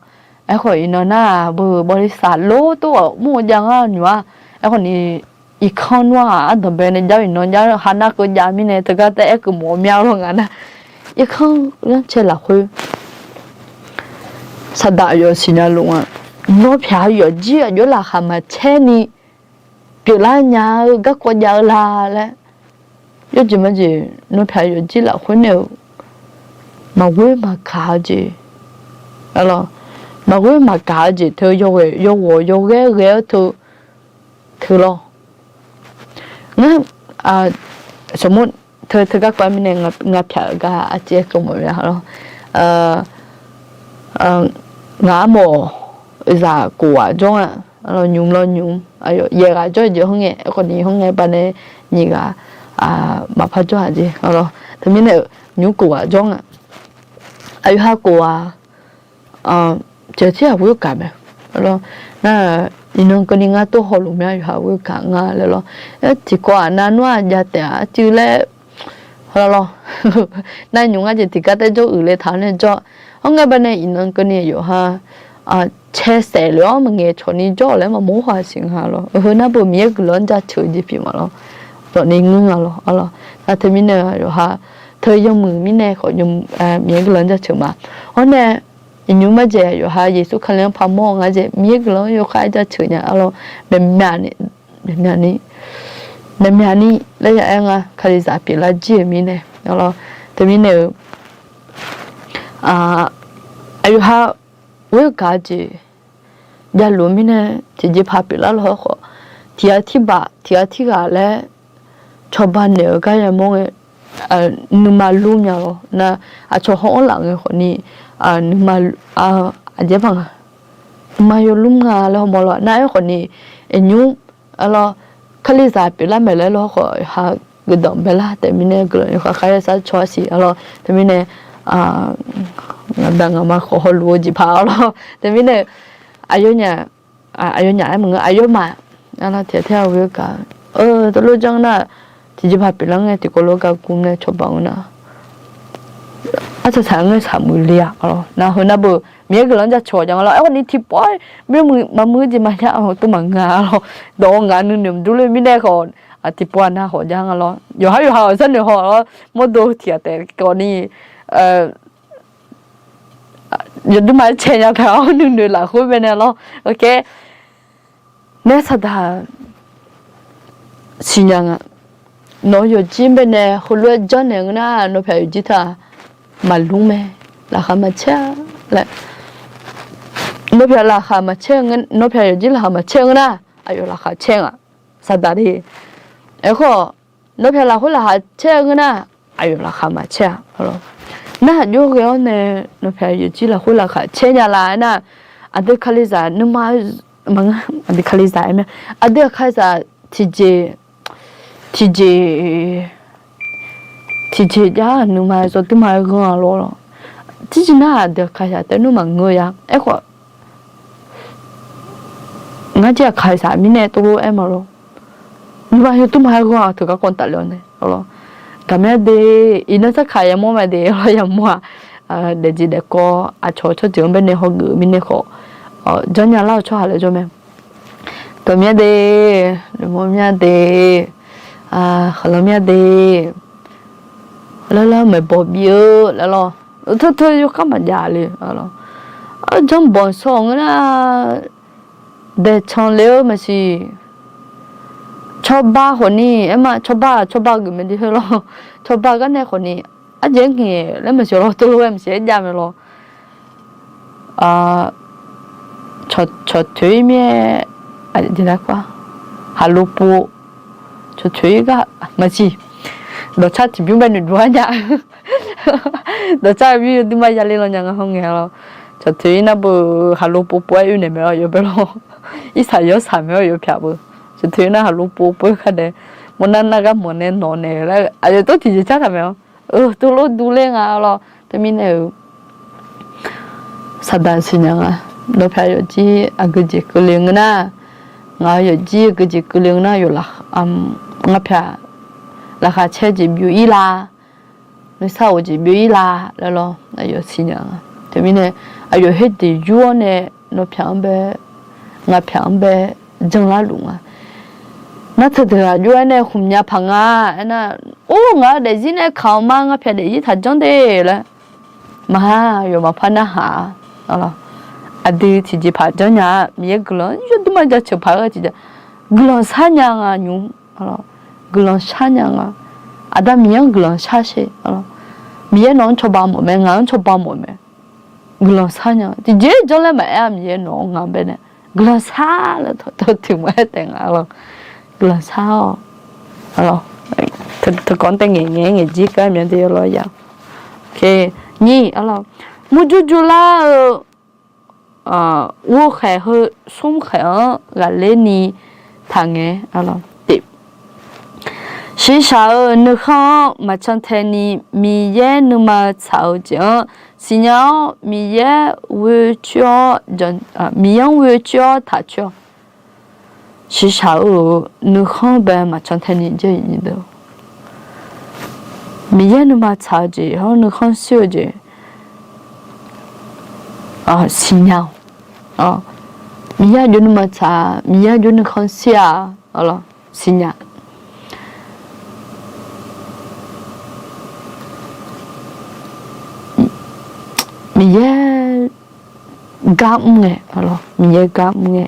Aerkhawf iqnan nar-aq beu bawlisaq lor tov-awq mr-eu jav ngar nymq-ar. Aerkhawf ni irkanr nmr-aq ardanqbae nae jav-eu iqnan jav-eu ha nar keuv jav mirnae teugar taef-aer keuv mawf-eu mya lawr ngaq nar. Irkanr yanrcae lafkhoer saqdaq aqyawf siqnya luf nga. Nawr pyaq-eu yawqjir aqjox laqkhaq maqcaer ni pyeuflar nya-eu garkawv jav-eu la laer. Yawjeq majeq nawr pyaq-eu yawqjir lafkhoer nae-euq maqghoer maqgaq-eu jeq, maqghoer maqgaq-eu jeq teu yawghawq yawghae ghae-awr teu teu lawr. Ngar, saqmur teu teugar kawv-aer mirnae ngaq pyaq-euq gar arciv-aer keuv mawf-eu lawr. Ngaq armawf-awq, zaq kof ghaq jawr nga, nymq lawr nymq, yaeq ghaq jawr-eu jeq hawr ngae, aerkhawf ni hawr ngae baqnae nyiq ghaq maqpar jawr-aq jeq lawr. Teumirnae-euq nymq kof ghaq jawr nga. Aqyawf ha kof ghaq Ceuq tir-aq ghoer-eu gaq mae. Nar, iqnan keuvni ngar tov hawluf mya yawqha ghoer-eu gaq nga laer lawr. Aer tiqkawv-aq nav nmr-aq jav taef-a arcuiv laer lawr. Nar nymq ngar jeq tiqgar taer jawr uiqle taq-awr nae jawr. Hawr ngae baqnae iqnan keuvni yawqha cae saef lef-awr maqngaeq cawq ni jawr-awq laer maqmawr haw siq nga lawr. Heu nar beu Miqyaer guiqlanq-anr jaceuq jeq pyeuf ma lawr. Dawq ni ngeur nga lawr. Nar teumirnae yawqha teu yawmuiq mirnae khawf Miqyaer guiqlanq-anr jaceuq ma. Hawr nae iqnymr marjaeq yawqha Yeqsur Kali-anr pamawr-eu ngar jeq Miqyaer guiqlanq-anr yawkhav-aer jaceuq nya-a lawr. Myaqmyaq ni, myaqmyaq ni laer ya-aer nga. Kalizaq pyeuflar jir-euq mirnae Teumirnae-euq, aqyawf ha ghoer gaq-eu jeq javluf-eu mirnae tiqjeqpaq pyeuflar lawr khawf, tiq ghaq tiqbaq tiq ghaq tiqghaq laer cawba naeq-eu gar yamawr ngae, nuima lur nya lawr nar, aqcawq haw-anr laf ngae khawfni, nuima, aqjeq baq nga, nuima yawlur nga laer hawmawr lawr nar, aerkhawfni, aqnymr, arlawr, kalizaq pyeuflar maeq laer lawr khawf ha geufdanq baelar taef mirnae guiqlanq yawkhav kharyar sar caw-a siq arlawr. Teumirnae, ngaqda ngaqma khawf hawluf-eu jeqpaq arlawr. Teumirnae, aqyawfnyaf, aqyawfnyaf aer maqngeur, aqyawfmaf, arlawr, tiq ghaq tiqghaq ghoer gaq, teulof janr nar, tiqjeqpaq pyeuflar ngae tiqkawv lof-aer gar gur nae cawba ngeur nar, arsaq saq ngae saq muiq le-a arlawr. Nar heu nar beu Miqyaer guiqlanq-anr jaceuq-awq jav nga lawr. Aerkhawfni tiqpov-aer mr mr maqmuiq-eu jeq maqya-awq teu maqngeur-a arlawr. Dawq-eu ngaq nuinoeq maqdur ler mirnae khawf, tiqpov-aq nar hawq jav nga lawr. Yawqhar yawqha-awq sharnoeq haw-awr mawrdo tiq ghaq taef kawfni, yawdui ma-aer cae nya taq-awr nuinoeq lafkhoer baenae lawr. Nae saqdaq siqnya nga. Nawq-eu yawqjir baenae heulof-aer janrnaeq ngeur nar, nawqpyaq yawqjir taq maqlur mae. Laqkhaq maqcaer-a laer, nawqpyaq laqkhaq maqcaer, nawqpyaq yawqjir laqkhaq maqcaer ngeur nar, aqyawf laqkhaq caer nga. Saqdaq de. Aerkhawf, nawqpyaq lafkhoer laqkhaq caer-eu ngeur nar, aqyawf laqkhaq maqcaer-a. Narhaq jawr ghae-awr nae, nawqpyaq yawqjir lafkhoer laqkhaq caer nya la aernar, aqdui kalizaq nuima, aqdui kalizaq aer ma, aqdui kalizaq tiqjeq, tiqjeq, tiqjeq jav nuima zawduima-aer ghanr-a lawr lawr. Tiqjeq nar aqdui kalizaq taef nmr maqngeur ya. Aerkhawf, ngar jir aqkaq saq mirnae tov-aer ma lawr. Nuima yawduima-aer ghanr-a teugar kawv tafle-awr nae lawr. Gaqmya de, iqnan sarkaq yamawr ma de lawr, yamawr-aq, daefjeq daefkawv aqcawq tsawrjeuq-anr baenae hawgeuf-eu mirnae khawf, janrnya lar-eu tsawrhaq laer jawr mae. Gaqmya de, noeqmawr mya de, khaqlanr mya de, laer lar maeqbawq bif-eu laer lawr. Teu teu yawkar maqjav le. Janrbanq shaw ngeur nar, daeqcan le-eu maqsiq. Cawba khawfni aer ma, cawba cawba geuf mae de heu lawr. Cawba gar nae khawfni, arjeq ngaeq laer maqsiq lawr, teulof-aer maqsiq-aer jav mae lawr. Cawqtoeq-ir mir-aer, khaqlo pov, cawqtoeq-ir gar maqsiq. Dawqcar tiqbymr bae noeqdov-ar nya. Dawqcar-eu bymr yawduima ya le law nya nga hawr ngae lawr. Cawqtoeq-ir nar beu khaqlo pov pov-aer oe naeq mae lawr, yawbae lawr. Irsaq yawrsaq mae-awr yawpyaq beu. Cawqtoeq-ir nar khaqlo pov pov-aer kar dae, mawrnar nar gar mawq nae nawq naeq laer aqyawf tov tiqjeq car taq mae-awr, teulof durler nga lawr. Teumirnae-euq saqdaq siqnya nga. Nawqpyaq yawqjir aqgeujeq keuvle ngeur nar, ngaq-euq yawqjir aqgeujeq keuvle ngeur nar, yawf, ngaq pyaq laqkhaq caer jeq byov-ir la, nuisar of jeq byov-ir la laer lawr, aqyawf siqnya nga. Teumirnae aqyawf khoerjeq yur-awr nae nawqpyaq-anr bae, ngaq pyaq-anr bae janlar luf nga. Nar teu deuq-aq jov-aer nae khmqnya paq nga. Aernar, or, ngaq-eu daefzir nae kaq-awq ma, ngaq pyaq daefzir taqjanr de laer. Maqha, yawf maqpar narhaq-a. Aqdui tiqjeqpaq janrnya-a, Miqyaer guiqlanq yawduima jaceuq paq-aer tiqjeq, guiqlanq sharnya nga nymr. Guiqlanq sharnya nga. Aqda Miqyaer-anr guiqlanq shar sher. Miqyaer nawq-anr cawba mawf mae, ngaq-anr cawba mawf mae. Guiqlanq sharnya nga. Tiqjeq janr laer maqaer-a, Miqyaer nawq-anr ngaq-anr bae nae guiqlanq shar laer tawqtawq tiq mq-aer taef nga lawr. Guiqlanq shar-awq. Teu kawv-anr tae ngaeq ngaeq-aer ngaeq jir gar myav de lawr ya. Nyiq, murjur jurlar-eu ghovkhaeq heu smrkhaeq-anr ghaqler ni taqngae. Shiqshaq-euq nuikhanr-anr maqcan tae ni Miqyaer nuima tsaq-eu jeq-anr siqnya-awr, Miqyaer ghoe coer-awr, Miqyaer-anr ghoe coer-awr taq coer-awq. Shiqshaq-euq nuikhanr bae maqcan tae ni jir-eu Miqyaer nuima tsaq-eu jeq-anr nuikhanr shir-eu jeq siqnya-awq. Miqyaer aqjox nuima tsaq, Miqyaer aqjox nuikhanr shir-a. Siqnya. Miqyaer gar mr ngae, Miqyaer gar mr ngae,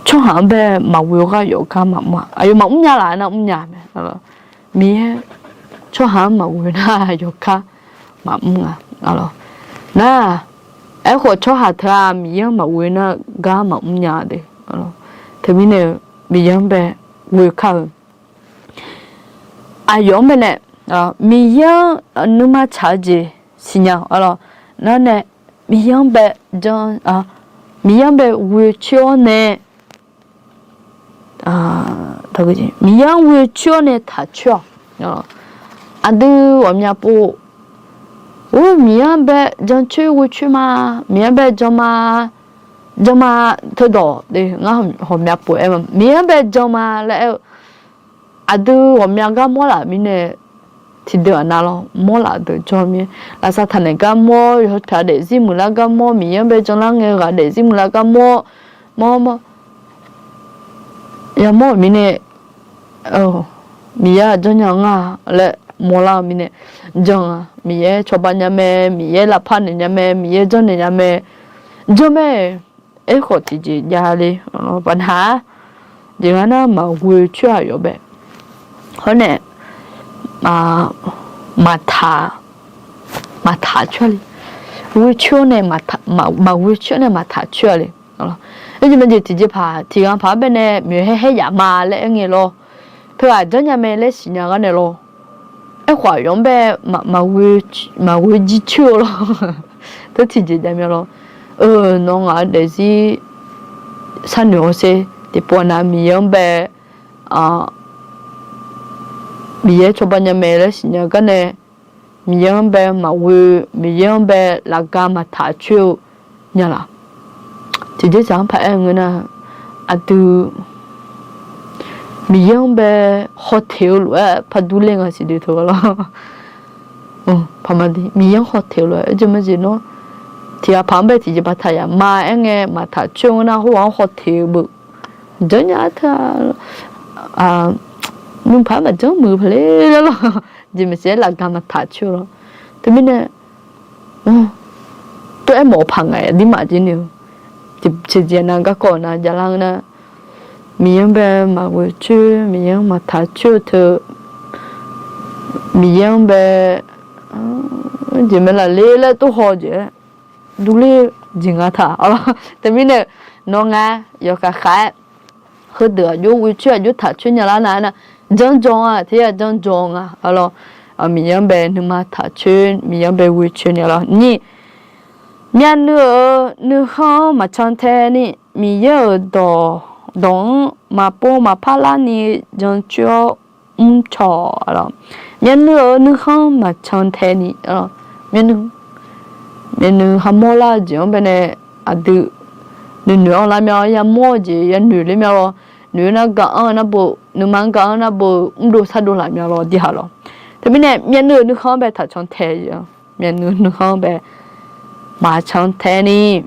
tsawrhaq-anr bae maqghoe-eu gar yawf gar maqmr-a. Aqyawf maqmr nya laf nar mr nya mae. Miqyaer tsawrhaq-anr maqghoe nar yawkar maqmr nga. Nar, aerkhawf tsawrhaq teu-aq Miqyaer-anr maqghoe nar gar maqmr nya de. Teumirnae Miqyaer-anr bae ghoe kar-eu aqyawf-anr bae nae, Miqyaer-anr nuima tsaq-eu jeq siqnya-awq. Nar nae Miqyaer-anr bae jan, Miqyaer-anr bae ghoe coer-awr nae, Miqyaer-anr ghoe coer-awr nae taq coer-awq. Aqdui ghawqmya pov, or, Miqyaer-anr bae jan coer ghoe coer ma, Miqyaer-anr bae jan ma, jan ma, teudawq ngar ghawqmya pov-aer ma, Miqyaer-anr bae jan ma laer aer-eu, aqdui ghawqmya gar mawr laf mirnae, tiqdeuq aqnav lawr mawr laf deuq jawr mir-aer, lafsaq taqnaeq gar mawr, yawqha pyaq daefzir muiqlar gar mawr, Miqyaer-anr bae janlar ngae ghaq daefzir muiqlar gar mawr, mawr mawr, yamawr-euq mirnae, Miqyaer-aq janrnya nga laer mawrlar-eu mirnae, jan-a, Miqyaer cawba nya mae, Miqyaer lavpar naeq nya mae, Miqyaer janrnaeq nya mae, jan mae. Aerkhawf tiqjeq javle, baqnaq-a, jeq ngar nar maqghoe coer-a yawf bae. Hawr nae, maqtaq, maqtaq coer-a le. Ghoe coer-awr nae, maqghoe coer-awr nae maqtaq coer-a le. Aerjeq maejeq tiqjeqpaq tiqghaq paq-aer bae nae moeq haer haer yaf ma laer aer ngae lawr. Teughaq janrnya mae laer siqnya gar nae lawr. Aerkhawf aqyawf-anr bae maqghoe jir coer-eu lawr. Teu tiqjeq javmya lawr. Eu, nawr ngaq-eu daefzir sharnoeq hawsher, tiqpov aqnav Miqyaer-anr bae, Miqyaer cawba nya mae laer siqnya gar nae, Miqyaer-anr bae maqghoe, Miqyaer-anr bae lafga maqtaq coer-eu nya laf. Tiqjeq saq-anr paq-aer ngeur nar, aqdui Miqyaer-anr bae hawteq-eu lof-aer par durler nga siqdui teu-a lawr. Miqyaer-anr hawteq-eu lof-aer, aerjeq maejeq nawr tiqghaq paq-anr bae tiqjeq baqtaq yaf ma aer ngae maqtaq coer-eu ngeur nar, hawr ghaq-anr hawteq-eu beu. Janrnya-a teu-a, nymr paq-aer maqjanr muiq paqler laer lawr. Jeq maeqshi-aer lafga maqtaq coer-eu lawr. Teumirnae, tov-aer mawf-eu paq ngaq-a dirmaf jir ni-eu, tiqjeq nav garkawv nav javlar ngeur nar, Miqyaer-anr bae maqghoe coer, Miqyaer-anr maqtaq coer-eu teu, Miqyaer-anr bae jeq mae laf le laer tov haw jeq-aer durler jeq nga taq-a lawr. Teumirnae nawr ngar yawkhav khav-aer heudeuq aqjox ghoe coer aqjox taq coer nya lar nar aernar, janrjaw-a, teryaq janrjaw nga-a lawr. Miqyaer-anr bae nuima taq coer, Miqyaer-anr bae ghoe coer nya lawr. Nyiq, myavnuiv-euq nuikhanr-anr maqcan tae ni, Miqyaer-euq dawq, dawq-anr maqpov maqpar larni jancoer-awr mrcaw-awq. Myavnuiv-euq nuikhanr-anr maqcan tae ni, myavnuiv, myavnuiv hamawr lar-eu jeq-anr bae nae aqdui nuinoeq-anr lar mya-awr, yamawr-eu jeq yanoeq ler mya lawr. Noeq-eu nar gaq-anr-eu nar beu, nuima-anr gaq-anr nar beu, mrdov sardov laf mya lawr, dirhaq lawr. Teumirnae myavnuiv-euq nuikhanr-anr bae taqcan tae-eu jeq-anr, myavnuiv nuikhanr-anr bae maqcan tae ni,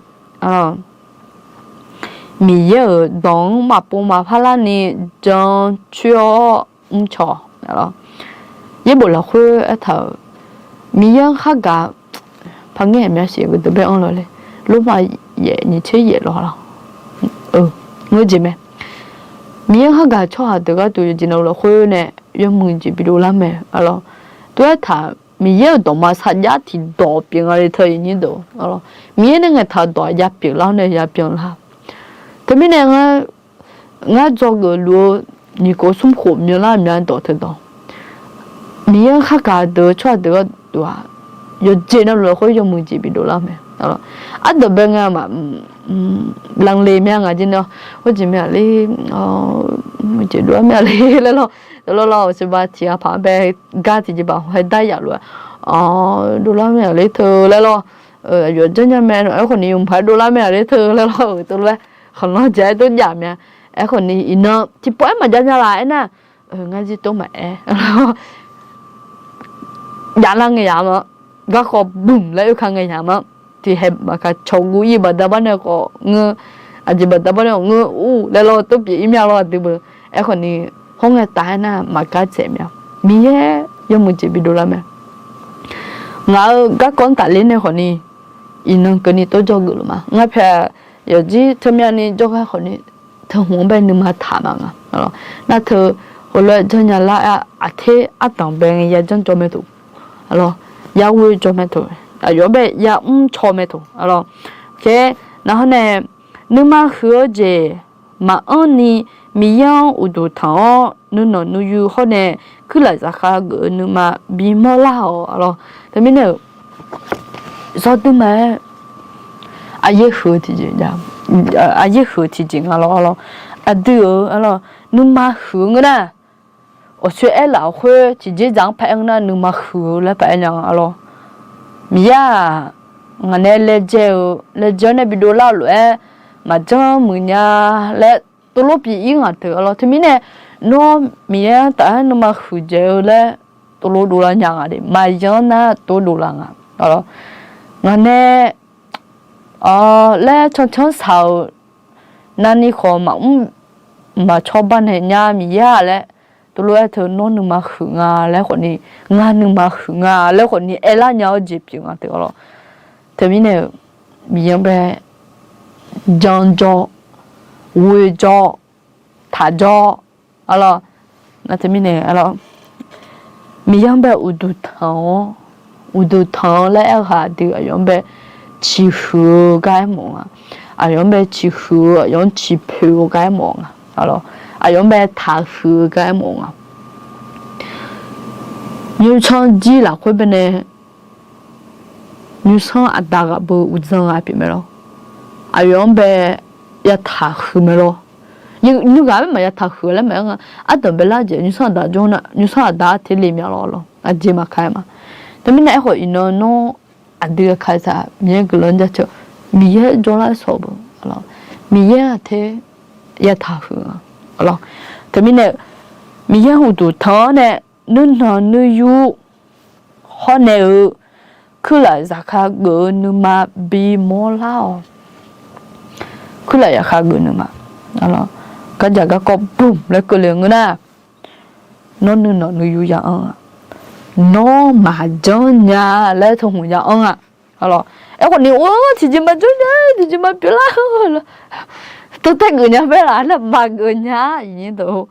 Miqyaer-euq dawq-anr maqpov maqpar larni jancoer-awr mrcaw-awq. Yaerbof lafkhoer aertaq-euq, Miqyaer-anr khargaq, paqngaer-aq mya siq-eu deuq bae anr lawq le. Lormav yaef nyiq tser yaef lawq lawr. Ngeur jeq mae. Miqyaer-anr khargaq tsawrhaq deuq gharduq yawqjeq navluf lafkhoer nae yawmuiq jeq bidov lar mae-a lawr. Tov-aer taq, Miqyaer-euq dawqma sarjax tiqdawq pyeuf nga le teu iqnyir deuq-a lawr. Miqyaer nae ngaeqtaq dawq-aq ya pyeuflar-awr nae ya byanlar. Teumirnae ngar dzawgeuf luf-eu nyiq khof smr khof myanlar mya dawq teudawq, Miqyaer-anr khargaq deuq-eu tsawrhaq deuq gharduq-aq, yawqjeq navluf lafkhoer yawmuiq jeq bidov lar mae. Ardawq bae ngae maq lanle mya ngaq jir nar, hawr jeq mya le, jeq dovlar mya le laer lawr. Dovlar lawr-euq sheba tiq ghaq paq-anr bae gar tiqjeqpaq hae dar yaf lof-aer, dovlar mya le teu laer lawr. Aqyawf janrnya mae, aerkhawf ni yawmuiq paq-aer dovlar mya le teu laer lawr-euq teu lof-aer, khanqlanr jaq-aer tov jav mya. Aerkhawf ni iqnan tiqpov-aer maqjav nya laf aernar, ngar zir tov maqaer javlar ngae yamq-anr, garkawv bmq laer oeka ngae yamq-anr, tiqhae maqkaq cawq guv ir baqda bar nae khawf ngeur, aqjeq baqda bar nae khawf ngeur ur laer lawr tov pyeuf ir mya lawr aqdui beu. Aerkhawf ni hawr ngae taf-aer nar maqgar dzaeq mya. Miqyaer yawmuiq jeq bidov lar mae. Ngaq-euq garkawv-anr tafler nae khawf ni, iqnan keuvni tov jawrgeuf luf ma. Ngar pyaeq yawqjir teumyani jawrgar khawf ni, teuhmq-anr bae nuima taq ma nga. Nar teu Aqlof-aer janrnya lar-aer aqter ardanq bae ngae ya janr jawr mae toq. Arlawr, ya ghoe jawr mae toq. Aqyawf-anr bae ya mr caw mae toq. Arlawr, khaer, narhawr nae, nuima huiq-eu jeq maqanr ni Miqyaer-anr uqduq tanq-awr nuinanq nuiyu hawr nae kuirlaf zaqkhav geuf-eu nuima bimawr lar-awq. Arlawr, teumirnae-euq, zawrdui ma-aer aqyaer huiq-eu tiqjeq, aqyaer huiq-eu tiqjeq nga lawr. Arlawr, aqdui-euq arlawr nuima huiq-eu ngeur nar, awqsoer aerlaf-euq khoer tiqjeq dzaq-anr paraer ngeur nar nuima huiq-eu laer paraer nya nga. Arlawr, Miqyaer-aq, ngaq nae laejae-eu laejae-awr nae bidov lar-eu lof-aer maqjanr muiq nya laer tovlof pyeuf-ir ngaq teu. Arlawr, teumirnae nawr Miqyaer-anr taf-aer nuima huiqdzaeq-eu laer tovlof dovlar nya nga de, maqyanr nar tovlof dovlar nga. Arlawr, ngaq nae laer cancanr saq-euq navni khawf maqmr maqcawr bar naeq nya Miqyaer-a laer, tovlof-aer teu nawr nuima huiq nga laer khawfni, ngar nuima huiq nga laer khawfni aerlar nya-awr jeq pyeuf nga teu. Arlawr, teumirnae-euq, Miqyaer-anr bae janr jawr, ghoe jawr, taq jawr. Arlawr, nar teumirnae arlawr, Miqyaer-anr bae uqduq tanq-awr, uqduq tanq-eu laer aerghaq aqdui aqyawf-anr bae ciqhuiq-eu gar aermawf nga. Aqyawf-anr bae ciqhuiq-eu, aqyawf-anr ciqpoeq-eu gar aermawf nga. Arlawr, aqyawf-anr bae taqhuiq-eu gar aermawf nga. Nymrsanr jir lafkhoer baenae nymrsanr aqda ghaq beu uqdzan ghaq pyeuf mae lawr. Aqyawf-anr bae yataq huiq mae lawr. Nymr ghaq bae maqya taqhuiq laer maqaer nga. Ardanq baelar jeq nymrsanr aqda jawr nar, nymrsanr aqda-anr terle mya lawr lawr. Aqjeq maqka-aer ma. Teumirnae aerkhawf iqnan nawr aqdui aqkaqsaq Miqyaer guiqlanq jaceuq, Miqyaer jawrlar shawq beu. Miqyaer-aq ter yataq huiq nga. Teumirnae Miqyaer uqduq tanq-awr nae nuinanq nuiyu hawr nae-eu kuirlaf zaqkhav geuf-eu nuima bimawr lar-awq. Kuirlaf zaqkhav geuf nuima, gardzaq garkawv bum laer keuvle-eu ngeur nar, nawr nuinanq nuiyu ya anr-a. Nawr maqjanr nya laer teuhmq ya anr-a. Aerkhawf ni, or, tiqjeq maqjanr nya, tiqjeq maqpyeuf lar, tov taer geuf nya bae laf nar maqgeuf nya, iqnyir deuq.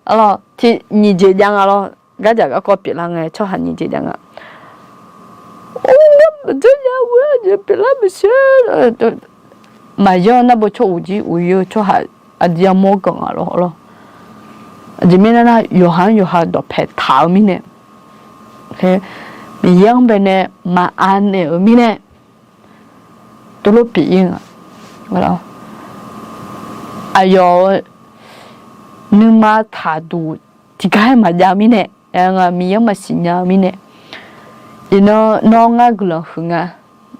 Arlawr, tiq nyiq jeq jav nga lawr. Gardzaq garkawv pyeuflar ngae tsawrhaq nyiq jeq jav nga. Or, ngar maqjanr nya, ghoe-aer jeq pyeuflar maqsiq. Maqyanr nar beu tsawr uqjir uqyir-eu tsawrhaq aqdui yamawr ganq nga lawr. Aqjeq mirnae nar, yawqha-anr yawqha dawqpae taq-eu mirnae, Miqyaer-anr baenae maqav naeq-euq mirnae, tov lof pyeuf-ir nga. Aqyawf-euq nuima taqduq tiqgar-aer maqjav-eu mirnae, Miqyaer-anr maqsiq nya-eu mirnae, iqnan nawr ngar guiqlanq huiq nga.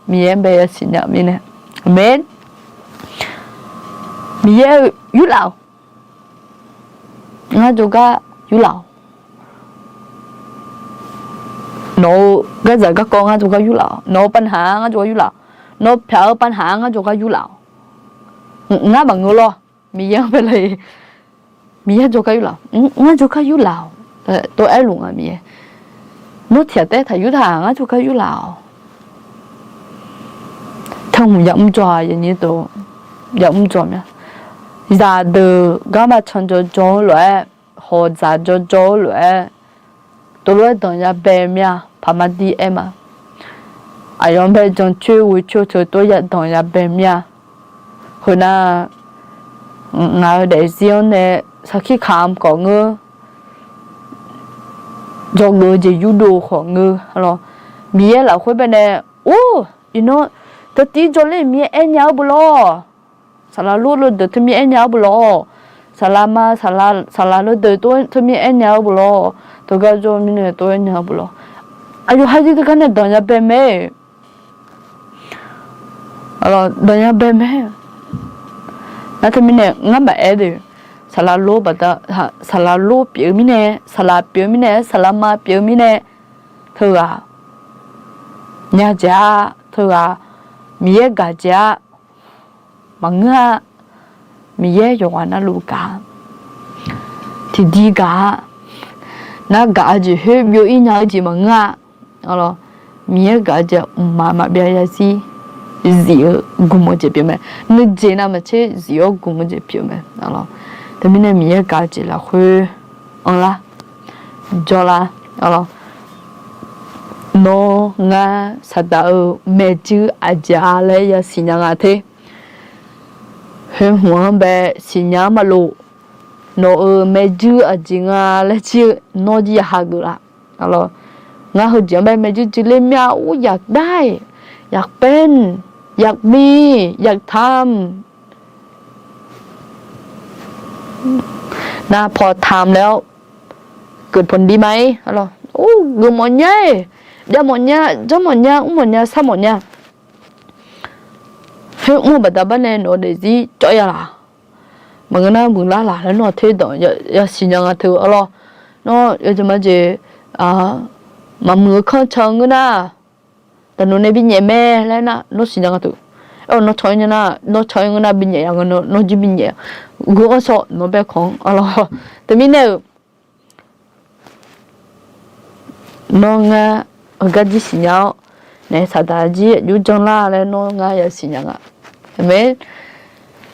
Miqyaer-anr bae yasiq nya-eu mirnae, aqmeq. Miqyaer-eu yurlaf-awq. Ngar jawrgar yurlaf-awq. Nawq-eu gardzaq garkawv ngar jawrgar yurlaf-awq. Nawq-eu pavnaq-anr ngar jawrgar yurlaf-awq. Nawq pyaq-eu pavnaq-anr ngar jawrgar yurlaf-awq. Ngar maqngeur lawr. Miqyaer-anr bae la-ir, Miqyaer jawrgar yurlaf-awq. Ngar jawrgar yurlaf-awq. Tov aerluf nga Miqyaer. Nawr tiqghaq taef taq yurtaq, ngar jawrgar yurlaf-awq. Teuhmq yamr jawr-a, yamr jawr mya. Zaqdeuq garma can jawrjawr-eu lof-aer, hawq dzaq jawrjawr-eu lof-aer, tov lof-aer danqya bae mir-a, paqmar dir aer ma. Aqyawf-anr bae jancoer ghoecoer teu tov ya danqya bae mir-a. Heu nar, ngaq-euq daefzir-anr nae sarkir kamq khawf ngeur, dzawgeuf-eu jeq yurdov khawf ngeur lawr. Miqyaer lafkhoer baenae, or, iqnan teutiv jawrler Miqyaer aernya-eu beu lawr. Saqlaq lor leudeuq teumir aernya-eu beu lawr. Saqlaq ma, saqlaq leudeuq teumir aernya-eu beu lawr. Teugar jawr mirnae tov aernya-eu beu lawr. Aqyawf haqzir teugar nae danqya bae mae. Danqya bae mae. Nar teumirnae ngar maqaer de. Saqlaq lor baqda, saqlaq lor pyeuf-eu mirnae, saqlaq pyeuf-eu mirnae, saqlaq ma pyeuf-eu mirnae, teughaq nya jeq-a, teughaq Miqyaer gaq jeq-a. Maqngeur-a. Miqyaer yawqghaq navluf gaq-a. Tiqdi gaq-a. Nar gaq-eu jeq khoer byov-ir nya-eu jeq maqngeur-a. Miqyaer gaq-eu jeq mqmaq maqbyav yarzir zif-eu gmq-eu jeq pyeuf mae. Nuijeq navmaqtser zif-awr gmq-eu jeq pyeuf mae. Teumirnae Miqyaer gaq-eu jeq lafkhoer anrlar, jawrlar, arlawr. Nawr ngar saqdaq-euq maerjuir aqjeq-a laer yasiq nya nga te. Khoer hmq-anr bae siqnya-anr maqlof. Nawq-euq maerjuir aqjeq nga laer jir-eu nawr jir ya hageuf laf. Arlawr, ngar heujeq-anr bae maerjuir juirler mir-a, ur อยากได้, อยากเป็น, อยากมี, อยากทำ Nar พอทำแล้วเกิดผลดีไหม arlawr. Ur, geuf mawf nya-iq, jav mawf nya, janr mawf nya, mr mawf nya, sar mawf nya. Khoer mr-eu baqda bar nae nawq-eu daefzir cawv ya laq. Maqngeur nar muiqlar laq laer nawr terdawq yasiq nya nga teu arlawr. Nawr yawjeq majeq maqmuiq-eu kanr can-eu ngeur nar, daqnoeq nae binyaef mae laer nar nawr siqnya nga teu. Aer-awq nawr can-ir nya nar, nawr can-ir ngeur nar binyaef ya nga, nawr jir binyaef. Geu-anr shaw nawq bae kanq-anr arlawr. Teumirnae-euq nawr ngar heugar jir siqnya-awr, naef saqdaq jir aqjox janrlar laer nawr ngar yasiq nya nga. Aqmeq.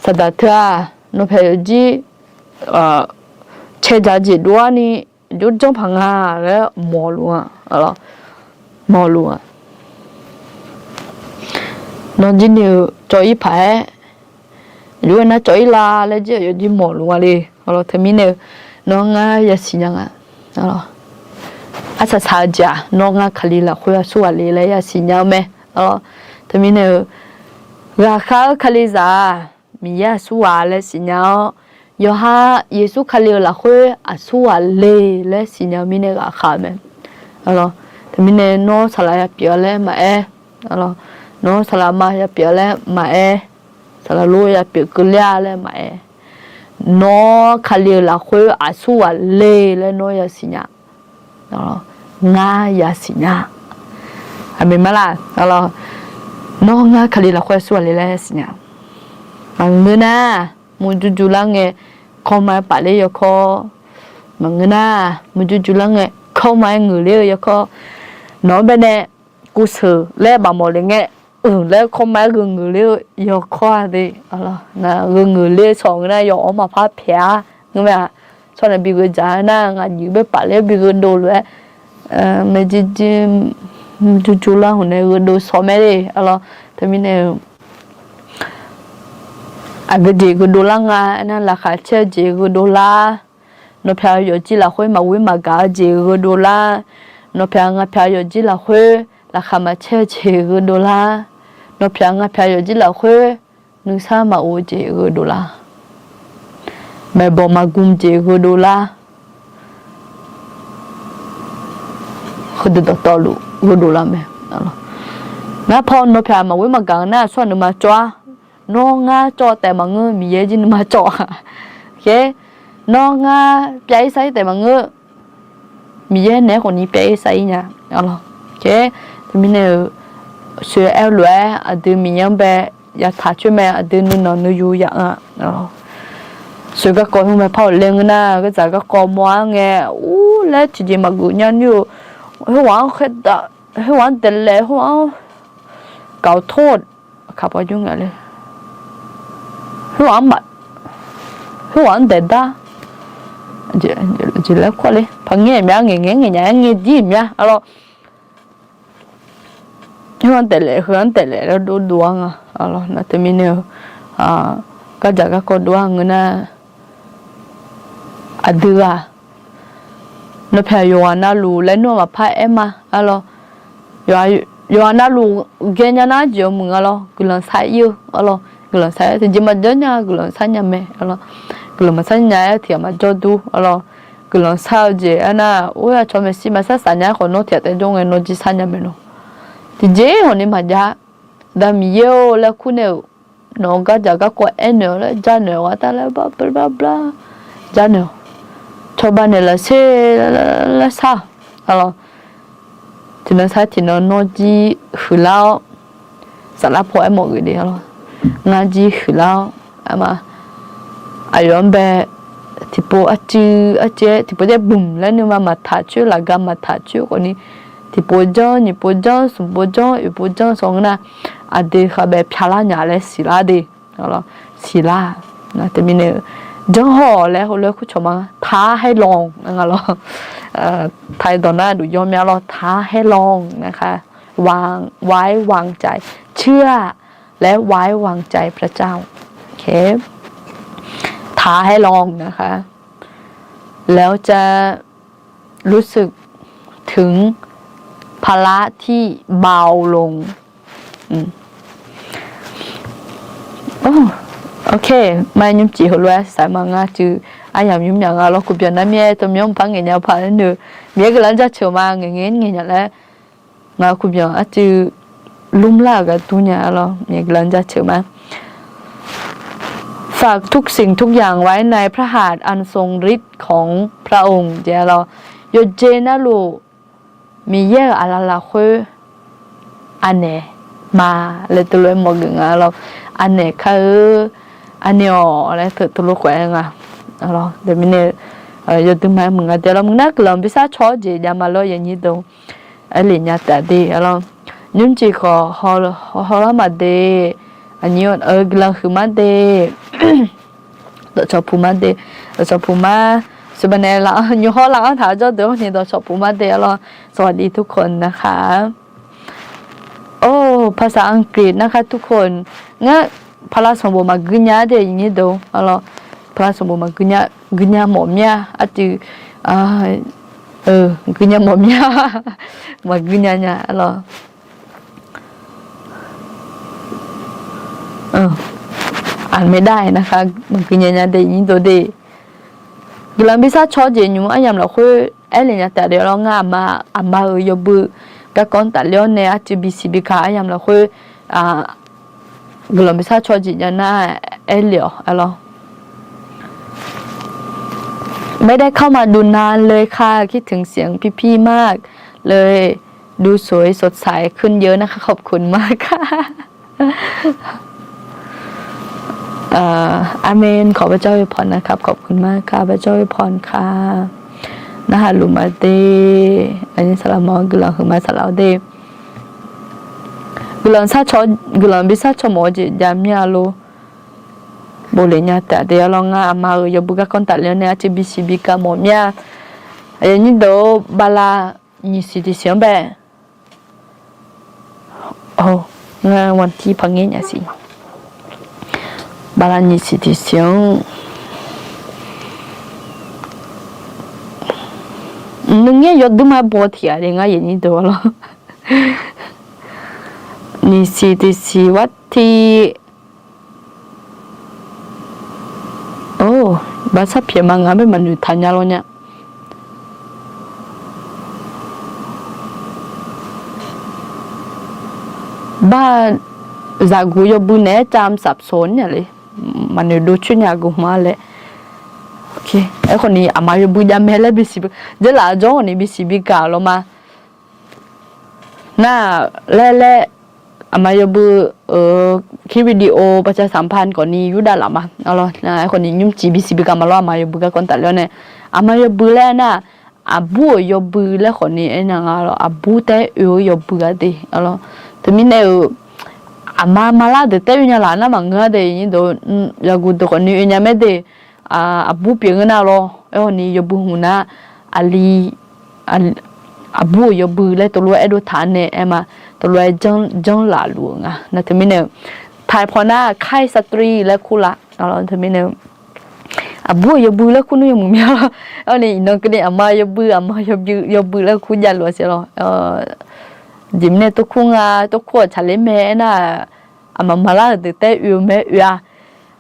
Saqdaq teu-aq, nawqpaeq yawjir cae dzaq jeq dov-ar ni aqjox janr paq nga laer mawqluf-a, mawqluf-a. Nawr jir ni-eu cawv-ir paq-aer, aqjox-aer nar cawv-ir la laer jir aqyawf jir mawqluf nga le. Arlawr, teumirnae-eu nawr ngar yasiq nya nga. Arsaq saq-eu jeq-aq, nawr ngar Kali lafkhoer aqsur ghaq le laer yasiq nya-eu mae. Arlawr, teumirnae-eu ghaqkhav-eu Kalizaq-aq, Miqyaer aqsur ghaq laer siqnya-awr, yawqha Yeqsur Kali-euq lafkhoer aqsur ghaq le laer siqnya-eu mirnae ghaqkhav-eu mae. Arlawr, teumirnae nawr saqlaq ya pyeuf-a laer maqaer, nawr saqlaq ma ya pyeuf-a laer maqaer, saqlaq lor ya pyeuf keuvler-a laer maqaer, nawr Kali-euq lafkhoer aqsur ghaq le laer nawr yasiq nya. Ngar yasiq nya. Aqmeq ma laq? Nawr ngar Kali lafkhoer aqsur ghaq le laer yasiq nya. Maqngeur nar, murjur jurlar ngae, kawrma-aer pafler yawkawr. Maqngeur nar, murjur jurlar ngae, kawrma-aer ngeuqler-eu yawkawr. Nawq-anr baenae kuvseuq laer bafmawf le ngae, uiq laer kawrma-aer gheu ngeuqler-eu yawkawr-a de. Gheu ngeuqler-eu shawq ngeur nar, yawf-anr maqpar pyaeq-a. Ngeur mae-a. Tsawrhaq nae bi gheu dzaq-aer nar, ngaq nyiq bae pafler bi gheu dov lof-aer, maerjir jir, murjur jurlar hmq nae gheu dov shawq mae le. Arlawr, teumirnae-eu aqgeu jeq gheu dovlar nga aernar, laqkhaq caer-eu jeq gheu dovlar. Nawqpyaq yawfjir lafkhoer maqghoer maqgaq-eu jeq gheu dovlar. Nawqpyaq ngaqpyaq yawfjir lafkhoer laqkhaq maqcaer-eu jeq gheu dovlar. Nawqpyaq ngaqpyaq yawfjir lafkhoer nuisar maqof-eu jeq gheu dovlar. Maeqbawq maqgm jeq gheu dovlar. Heudeuq dawqtawvluf gheu dovlar mae. Ngar paw nawqpyaq maqghoer maqgaq-eu nar, aqsur ghaq nuima cawv-ar. Nawr ngar cawv taef maqngeur, Miqyaer jir nuima cawv-a. Nawr ngar pyav-ir sar-ir taef maqngeur, Miqyaer naeq-aer khawfni pyav-ir sar-ir nya. Arlawr, teumirnae-eu, soeq aer-eu lof-aer aqdui Miqyaer-anr bae yataq coer mae, aqdui nuinanq nuiyu yaq-eu-a. Soeq garkawv hmq mae par-awq laer ngeur nar, gardzaq garkawv mawr-ar ngae, ur laer tiqjeq maqgeuf nya nir-eu, khoerghaq-anr khaerdaq, khoerghaq-anr daeqlaef, khoerghaq-anr gaq-awr tor, kaqpaw jmr nga le. Khoerghaq-anr maf, khoerghaq-anr daeqdar, jeq laer kawr le, paqngae mya, ngaeq ngae ngaeq nya-aer ngae jir mya. Arlawr, khoerghaq-anr daeqlaef, heu-anr daeqlaef laer dovdov-ar nga. Arlawr, nar teumirnae-eu, gardzaq garkawv dov-ar ngeur nar, aqdui ghaq nawqpyaq yawqghaq navluf laer nmr-eu maqpar aer ma. Arlawr, yawqghaq navluf gae nya nar jeq-eu muiq nga lawr, guiqlanq sar-ir-eu. Arlawr, guiqlanq sar-ir tiqjeq maqjawr nya, guiqlanq sar nya mae. Arlawr, guiqlanq maqsar nya-aer tiqghaq maqjawr dur. Arlawr, guiqlanq sar-eu jeq aernar, or-a, cawq maeqshi maqsar saf nya-aer khawf nawr tiqghaq taef jawr ngae nawr jir sar nya mae nawr. Tiqjeq hawq ni maqjav. Aqda Miqyaer-or laer kur nae-euq, nawq-eu gardzaq garkawv aernaeq-awq laer, janoeq-awq, aqda laer bar bar bar bar janoeq-awq. Cawba naeq lafser laer sar-awq. Arlawr, tiqnan sar tiqnan nawr jir huiqlar-awr, saflar paw aermawf geuf de. Arlawr, ngar jir huiqlar-awr, arma, aqyawf-anr bae tiqpov arcuiv arcuiv-aer tiqpov jaer bmq laer nuima maqtaq coer, lafga maqtaq coer khawfni, tiqpov janr, nyiq pov janr, smq pov janr, oeq pov janr sawq ngeur nar, aqdui khavbae pyaqlar nya laer siqlar de. Siqlar-a. Nar teumirnae-eu, Janrhawq laer heulof-aer kurcawq ma. ท้าให้ลอง nga lawr. ไทย dawq nar duf yawmya lawr. ท้าให้ลอง นะคะ วาง ไว้วางใจ เชื่อ และไว้วางใจพระเจ้า โอเค ท้าให้ลองนะคะ แล้วจะ รู้สึกถึงภาระที่เบาลง อืม โอเค ma nymrcif heulof-aer saqma nga cuiv aryamq nymr myaq nga lawr. Kuqbyanq nar mir-aer tawmyanr par ngaeq nya paq-aer noeq, Miqyaer guiqlanq jaceuq ma, ngaeq ngae naeq nya laer, ngaq-euq kuqbyanq arcuiv lmrlar-euq gaq dur nya lawr. Miqyaer guiqlanq jaceuq ma. ฝากทุกสิ่งทุกอย่างไว้ในพระหัตถ์อันทรงฤทธิ์ของพระองค์ jeq lawr. Yawqjeq navluf Miqyaer-euq aqlaf lafkhoer anaeq ma laer teulof-aer mawf geuf nga lawr. Anaeq kar-eu, anaeq-awq laer teulof khof-aer nga lawr. Teumirnae yawdui ma-aer muiq nga de lawr. Muiq nar guiqlanq bishar caw-awr jeq jav ma lawr, yawnyir deuq. Aerlef nya taf de lawr. Nymrcif khawf hawlar maqde, aqnyir-eu guiqlanq huiqmar de. Dawqcawq puq mar de, dawqcawq puq mar, สวัสดี laf-anr nymr hawr laf-anr taq jawr deuq-anr ni dawqcawq puq mar de lawr. สวัสดีทุกคนนะคะ โอ้ ภาษาอังกฤษนะคะทุกคน Ngar paqlav sanqbof maqgui nya-ar de, yawnyir deuq lawr. Paqlav sanqbof maqgui nya, gui nya mawf mir-a arcuiv, gui nya mawf mir-a, maqgui nya nya lawr. Aqmae dar-aer narhaq maqgui nya nya de, yawnyir deuq de. Guiqlanq bishar caw-awr jeq nymq aryamq lafkhoer aerlef nya taf de lawr. Ngar aqma, aqma-euq yawbui garkawv tafler-awr nae arcuiv bisiq bigaq aryamq lafkhoer guiqlanq bishar caw jeq jav nar aerlef-awq lawr. ไม่ได้เข้ามาดูนานเลยค่ะ คิดถึงเสียงพี่ๆมากเลย ดูสวยสดใสขึ้นเยอะนะคะ ขอบคุณมากค่ะ อาเมน ขอพระเจ้าอวยพรนะครับ ขอบคุณมากค่ะ พระเจ้าอวยพรค่ะ Narhaq luf ma de. Aqnyir saqlaq mawf-anr guiqlanq huiqma saqlaq-awr de. Guiqlanq bishar caw mawf-eu jeq jav mir-a lor. Bofle nya taf de lawr. Ngar aqma-euq yawbui garkawv tafler-awr nae arcuiv bisiq bigaq mawf mir-a. Aqyawf nyir deuq-or, bala nyiq siq tiqsiq-anr bae. Ngar wanqtir paq ngaer nya siq. Bala nyiq siq tiqsiq-anr nuingaer yawdui ma baw tiq ghaq de ngar yawnyir deuq lawr. Nyiq siq tiqsiq war tiq Or, baqsar pyaeq ma ngaq-anr bae maqnoeq taq nya lawr nya. Ba, zaqguq yawbui naeq-aer cam safsoq nya le. Maqnoeq dov coer nya guq hmq-a laer. Aerkhawf ni aqma yawbui jav mae laer bisiq bi, dzeurlaf jawr-awq ni bisiq bi gaq-awq lawr ma. Nar, laer laer, aqma yawbui, คลิปวิดีโอ ประชาสัมพันธ์ khawf ni yurdav laf ma. Aerkhawf ni nymrcif bisiq bi gaq ma lawr, aqma yawbui garkawv tafler-awr nae. Aqma yawbui laer nar, aqbur-euq yawbui laer khawf ni aernya nga lawr, aqbur taef-aer oe-eu yawbui-a de. Teumirnae-euq, aqma maqlar deuq taef-aer oe nya laf nar maqngeur-a de, yawguq deuq khawf ni oe nya mae de. Aqbur pyeuf ngeur nar lawr, aerkhawf ni yawbui hmq nar, aqli, aqbur-euq yawbui laer teulof-aer aerdov taq nae aer ma, teulof-aer janrlaf luf-euq nga. Nar teumirnae-eu, ไทย paw nar ค่ายสตรี laer kur laf. Teumirnae-eu, aqbur-euq yawbui laer kur nmr yawmuiq mya lawr. Aerkhawf ni iqnan keuvni aqma yawbui, aqma yawbui laer kur javluf-a siq lawr. Jeq mirnae tov kur nga, tov kur-awq tsaqler mae aernar, aqma maqlar-euq deuq taef-aer oe-eu mae oe-a.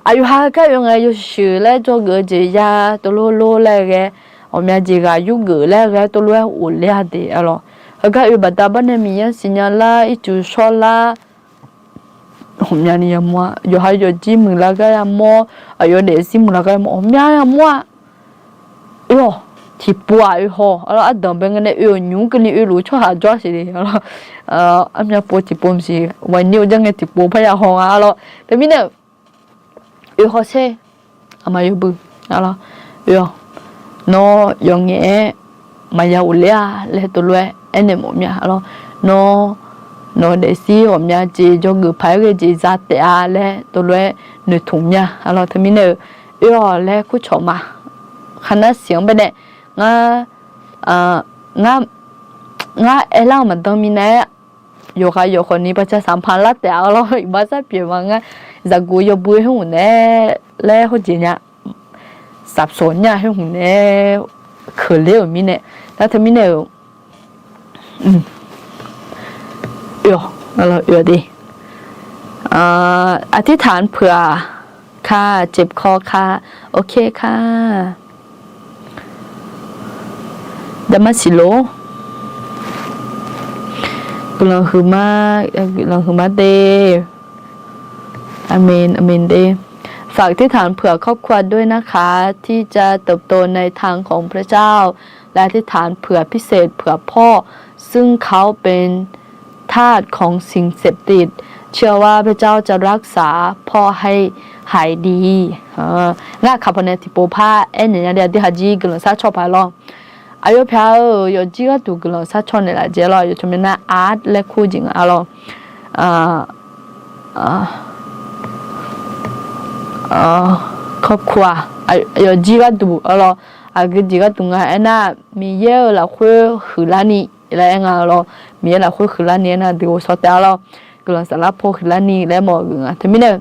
Aqyawf ha heugar oe ngae yawshuif laer dzawgeuf-eu jeq ya teulof lor laer ghae, ghawqmya jeq ghaq yurgeuf laer ghae teulof-aer ghofler-a de. Aerlawr, heugar oe baqda bar nae Miqyaer siqnya lar, ircuf shawrlar, ghawqmyani yamawr-a. Yawqha yawqjir muiqlar gar yamawr, aqyawf daefzir muiqlar gar yamawr, ghawqmya yamawr-a. Oe-awq, tiqpov-aq oe haw. Aerlawr, ardanq bae ngae nae oe-awq nymq-mr keuvni oe luf-eu tsawrhaq jawr-a siq de. Aerlawr, armya pov tiqpov maqsiq, waqnir-eu janr ngae tiqpov parya haw nga. Aerlawr, teumirnae-eu, oe hawsher, aqma yawbui, aerlawr, oe-awq, nawr yawf ngaef-aer maqya ghofler-a laer teulof-aer aernaeq mawf mya. Aerlawr, nawr, nawq-eu daefzir ghawqmya jeq dzawgeuf paq-aer ghae jeq za taef-a laer teulof-aer noeqtmq mya. Aerlawr, teumirnae-eu, oe-awq laer kurcawq ma. Khaqnar siq-anr baenae, ngar, ngar, ngar aerlar-eu maqdan minav-aer, yawqghaq yawqkhawf ni baqca saqpanq lar taef-a lawr. Iqbax sar pyeuf ma ngar, zaqguq yawbui khoer hmq naeq-aer laer hawjeq nya, safsawq nya khoer hmq naeq-aer, keuqler-euq mirnae, nar teumirnae-euq อธิษฐานเผื่อค่ะ เจ็บคอค่ะ โอเคค่ะ Damar siq lor. Guiqlanq huiqma, guiqlanq huiqma de. อเมน อเมน เด้ ฝากอธิษฐานเผื่อครอบครัวด้วยนะคะ ที่จะเติบโตในทางของพระเจ้า และอธิษฐานเผื่อพิเศษเผื่อพ่อ ซึ่งเขาเป็นทาสของสิ่งเสพติด เชื่อว่าพระเจ้าจะรักษาพ่อให้หายดี Ngar aqkaq pawnae tiqpov par aernaeq nya de, aqdui haq jir guiqlanq sar caw paq lawr. Aqyawf pyaq-euq yawqjir gharduq guiqlanq sar caw naeqlaf jeq lawr. Yawqtawq mirnae art laer kur jeq nga-a lawr. ครอบครัว yawqjir gharduq-a lawr. Aqgeu jeq gharduq nga aernar, Miqyaer-euq lafkhoer huiqlarni laer aer nga-a lawr. Miqyaer lafkhoer huiqlarni aernar, aqdui ghovshaw taef-a lawr. Guiqlanq saflar paw huiqlarni laer mawf-eu nga. Teumirnae-eu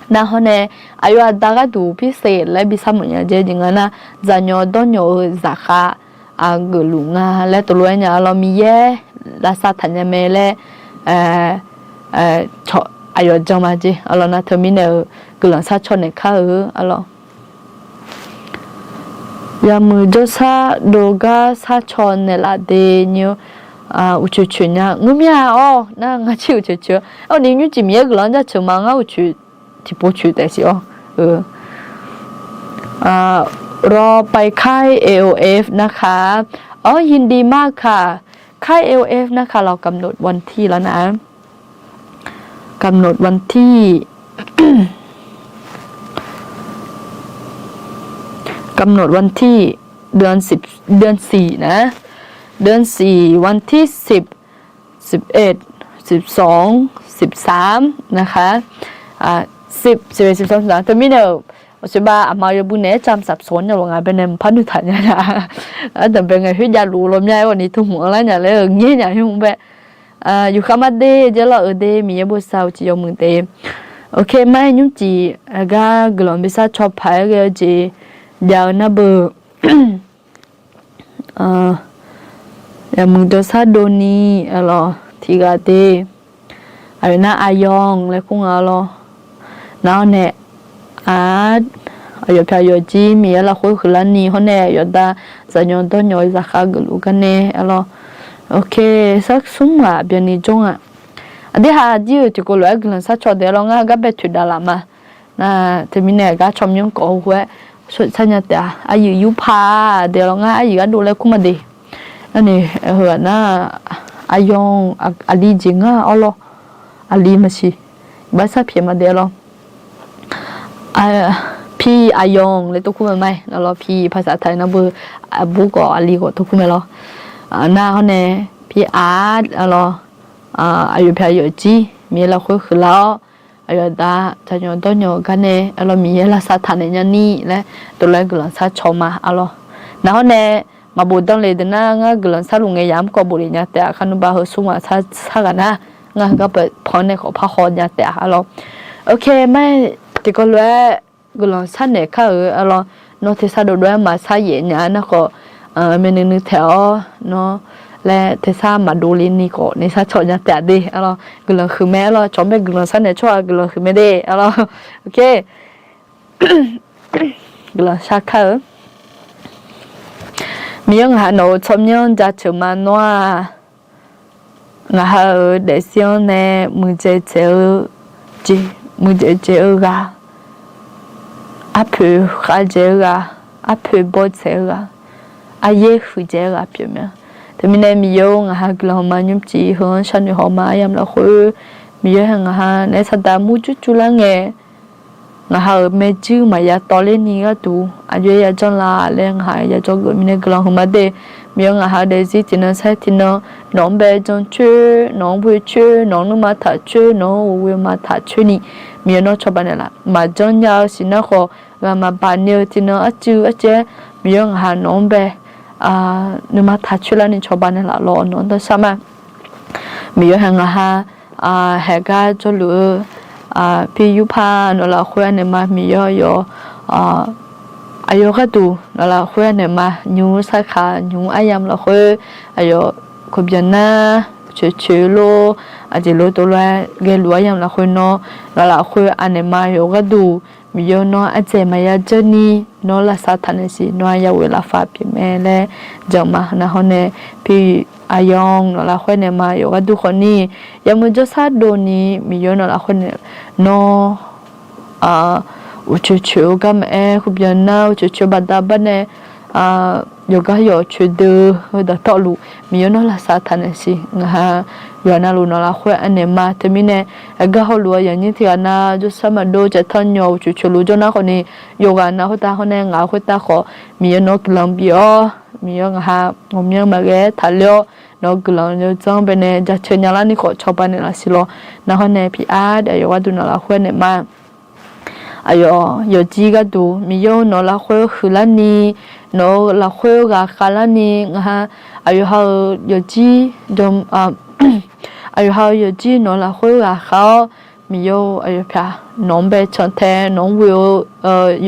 nar hawr nae, aqyawf aqda gharduq pirseq laer bi sharmawf nya jeq nga nar, zaqnyawq dawrnyawq-eu zaqkhav geufluf nga laer tov lof-aer nya-a lawr. Miqyaer lavsav taq nya mae laer aqyawf jan ma jeq-a lawr. Nar teumirnae-eu guiqlanq sar caw naeq kar-eu-a lawr. Yawmuiq jawrshar dov gar sar caw naeqlaf de nymr, uqcoeq coeq nya ngeur mir-a awr. Nar ngar cir uqcoeq coeq-awr ni nymrcif Miqyaer guiqlanq-anr jaceuq ma. Ngar uqcoeq tiqpov coeq taef siq-awr. เราไปค่าย เอโอเอฟ นะคะ อ๋อ ยินดีมากค่ะ ค่าย เอโอเอฟ นะคะ เรากำหนดวันที่แล้วนะ กำหนดวันที่ กำหนดวันที่ เดือนสิบ เดือนสี่ นะ เดือนสี่ วันที่สิบ สิบเอ็ด สิบสอง สิบสาม นะคะ อ่า สิบ สิบเอ็ด สิบสอง สิบสาม teumirnae-euq, aqsur ba aqma yawbui naeq-aer camq safsawq nya lawq. Ngaq baenae mqpar nuitaq nya nya. Ardanqbae ngaeq khoer javluf law mya-aer ghawqni tmq-anr lar nya laer-eu ngaer nya khoer hmq bae. Yufkhav mar de jeq lawr-eu de, Miqyaer bosav-eu uqcif yawmuiq de. Ok, mar-aer nymrcif aqgar guiqlanq bi sar caw paq-aer ghae-eu jeq jav-eu nar beu. Yawmuiq jawrshar dovni-a lawq tiqghaq de. Aqyawf nar aqyawq laer kur nga lawr. Nar-awr nae, aq, aqyawf pyaq yawqjir Miqyaer lafkhoer huiqlarni hawr nae yawqda zaqnyawq dawrnyawq-eu zaqkhav geufluf gar nae-a lawr. Ok, sar smr ghaq byanni jawr nga. Aqdui haq jir-euq tiqkawv lof-aer guiqlanq sar caw daef-a lawr. Ngar gar bae toeqdavlaf ma. Nar teumirnae gar caw myanr kawv-eu khoer-aer sar nya taef-a. Aqyuif yurpaq daef-a lawr. Ngar aqyuif gharduq laer kur ma de. Arni, heughaq nar, aqyawq, aqli jeq ngar-a awr lawr. Aqli maqsiq, iqbax sar pyaeq ma daef-a lawr. Pi aqyawq laer tov kur mae ma-aer lawr. Pi paqsaq taq-aer nar beu, aqbur khawf aqli khawf tov kur mae lawr. Nar hawr nae, pi aq-a lawr. Aqyawf pyaq yawqjir Miqyaer lafkhoer huiqlar-awr, aqyawf da zaqnyawq dawrnyawq-eu gar nae-a lawr, Miqyaer lavsav taq naeq nyani laer tov lof-aer guiqlanq sar caw ma-a lawr. Nar hawr nae, maqbof danle deuq nar ngar guiqlanq sar luf ngae yamq kawv bof le nya taef-a. Kharnur ba heu smr ghaq sar ghaq nar, ngar heugar panr nae khawf parhaw nya taef-a lawr. Ok, mar-aer tiqkawv lof-aer guiqlanq sar naeq kar-euq-a lawr. Nawr tersar dovdov-aer maqsar yaef nya nar khawf, myavnuiv nuiv taeq-awr nawr laer tersar maqdov le ni khawf nuisar caw nya taef-a de-a lawr. Guiqlanq huiq mae-a lawr. Cawq mae guiqlanq sar naeq tsawrhaq guiqlanq huiq mae de-a lawr. Ok, guiqlanq sar kar-eu. Miqyaer ngaq ha nawq-euq tsawrmyanr jaceuq ma nawr-aq, ngaq ha-euq daefzir-anr nae muiqdzaeq dzaeq-eu jeq, muiqdzaeq dzaeq-eu ghaq, arpoeq khavdzaeq-eu ghaq, arpoeq bawdzaeq-eu ghaq, aryaer huiqdzaeq-eu ghaq pyeuf mae. Teumirnae Miqyaer-or, ngaq ha guiqlanq hawma nymrcif heu-anr sharnoeq hawma aryamq lafkhoer, Miqyaer hae ngaq ha naeq-aer saqdaq murjur jur lar ngae, ngaq ha-euq maerjuir maqya tawv ler ni gharduq aqjox-aer yajanr la laer ngaq ha yajawr geuf mirnae guiqlanq huiqma de. Miqyaer ngaq ha-eu daefzir tiqnan saer tiqnan nawq-anr bae jancoer, nawq-anr ghoecoer, nawq-anr nuima taqcoer, nawq-anr ghoe ma taqcoer ni, Miqyaer nawr cawba naeqlaf. Maqjanr nya-eu siqnar khawf, ghaq maqbaq ni-eu tiqnan arcuiv arcuiv-aer Miqyaer ngaq ha nawq-anr bae nuima taq coer larni cawba naeqlaf lawq. Nawq-anr darsar ma. Miqyaer hae ngaq ha haeq gar jawrluf-eu pi yurpaq nawq lafkhoer anaeq ma. Miqyaer yawf aqyawf gharduq nawq lafkhoer anaeq ma. Nymq-mr sarkaq nymq-mr aryamq lafkhoer aqyawf kobyan nar coeqcoeq lor, aqjeq lor tov lof-aer ghaeluf aryamq lafkhoer nawr nawq lafkhoer anaeq ma. Yawf gharduq Miqyaer nawr ardzaeq maqya dzeur ni, nawr lavsav taq naeq siq, nawr-aq yaghoeq lafpaq pyeuf mae laer jan ma. Nar hawr nae pi aqyawf nawq lafkhoer naeq ma. Yawf gharduq khawf ni yamq-eu jawrshar dov ni Miqyaer nawq lafkhoer nae nawr uqcoeq coeq-eu gar maqaer, kobyan nar uqcoeq coeq-eu baqda bar nae yawqgar yawf coeqdeu-eu dawqtawvluf Miqyaer nawr lavsav taq naeq siq. Ngaq ha yawqha navluf nawq lafkhoer anaeq ma. Teumirnae aqgar hawluf-eu yaqnyir tiq ghaq nar jawrshar maqdov caevtanq nyawq uqcoeq coeqluf jawr nar khawf ni yawqghaq nav khoertav hawr nae ngaq khoertav khawf Miqyaer nawr guiqlanq bif-awr, Miqyaer ngaq ha ghawqmyanr maqghae-aer taqler-awr, nawq-eu guiqlanq yawdzanr baenae jaceuq nya larni khawf cawba naeqlaf siq lawq. Nar hawr nae pi ardeuv yawf gharduq nawq lafkhoer naeq ma. Aqyawf yawqjir gharduq Miqyaer nawq lafkhoer huiqlarni, nawq-eu lafkhoer ghaqkhav larni ngaq ha aqyawf ha-eu yawqjir aqyawf ha-eu yawqjir nawq lafkhoer ghaqkhav-awr, Miqyaer-or, aqyawf pyaq nawq-anr bae cantae, nawq-anr ghoe-eu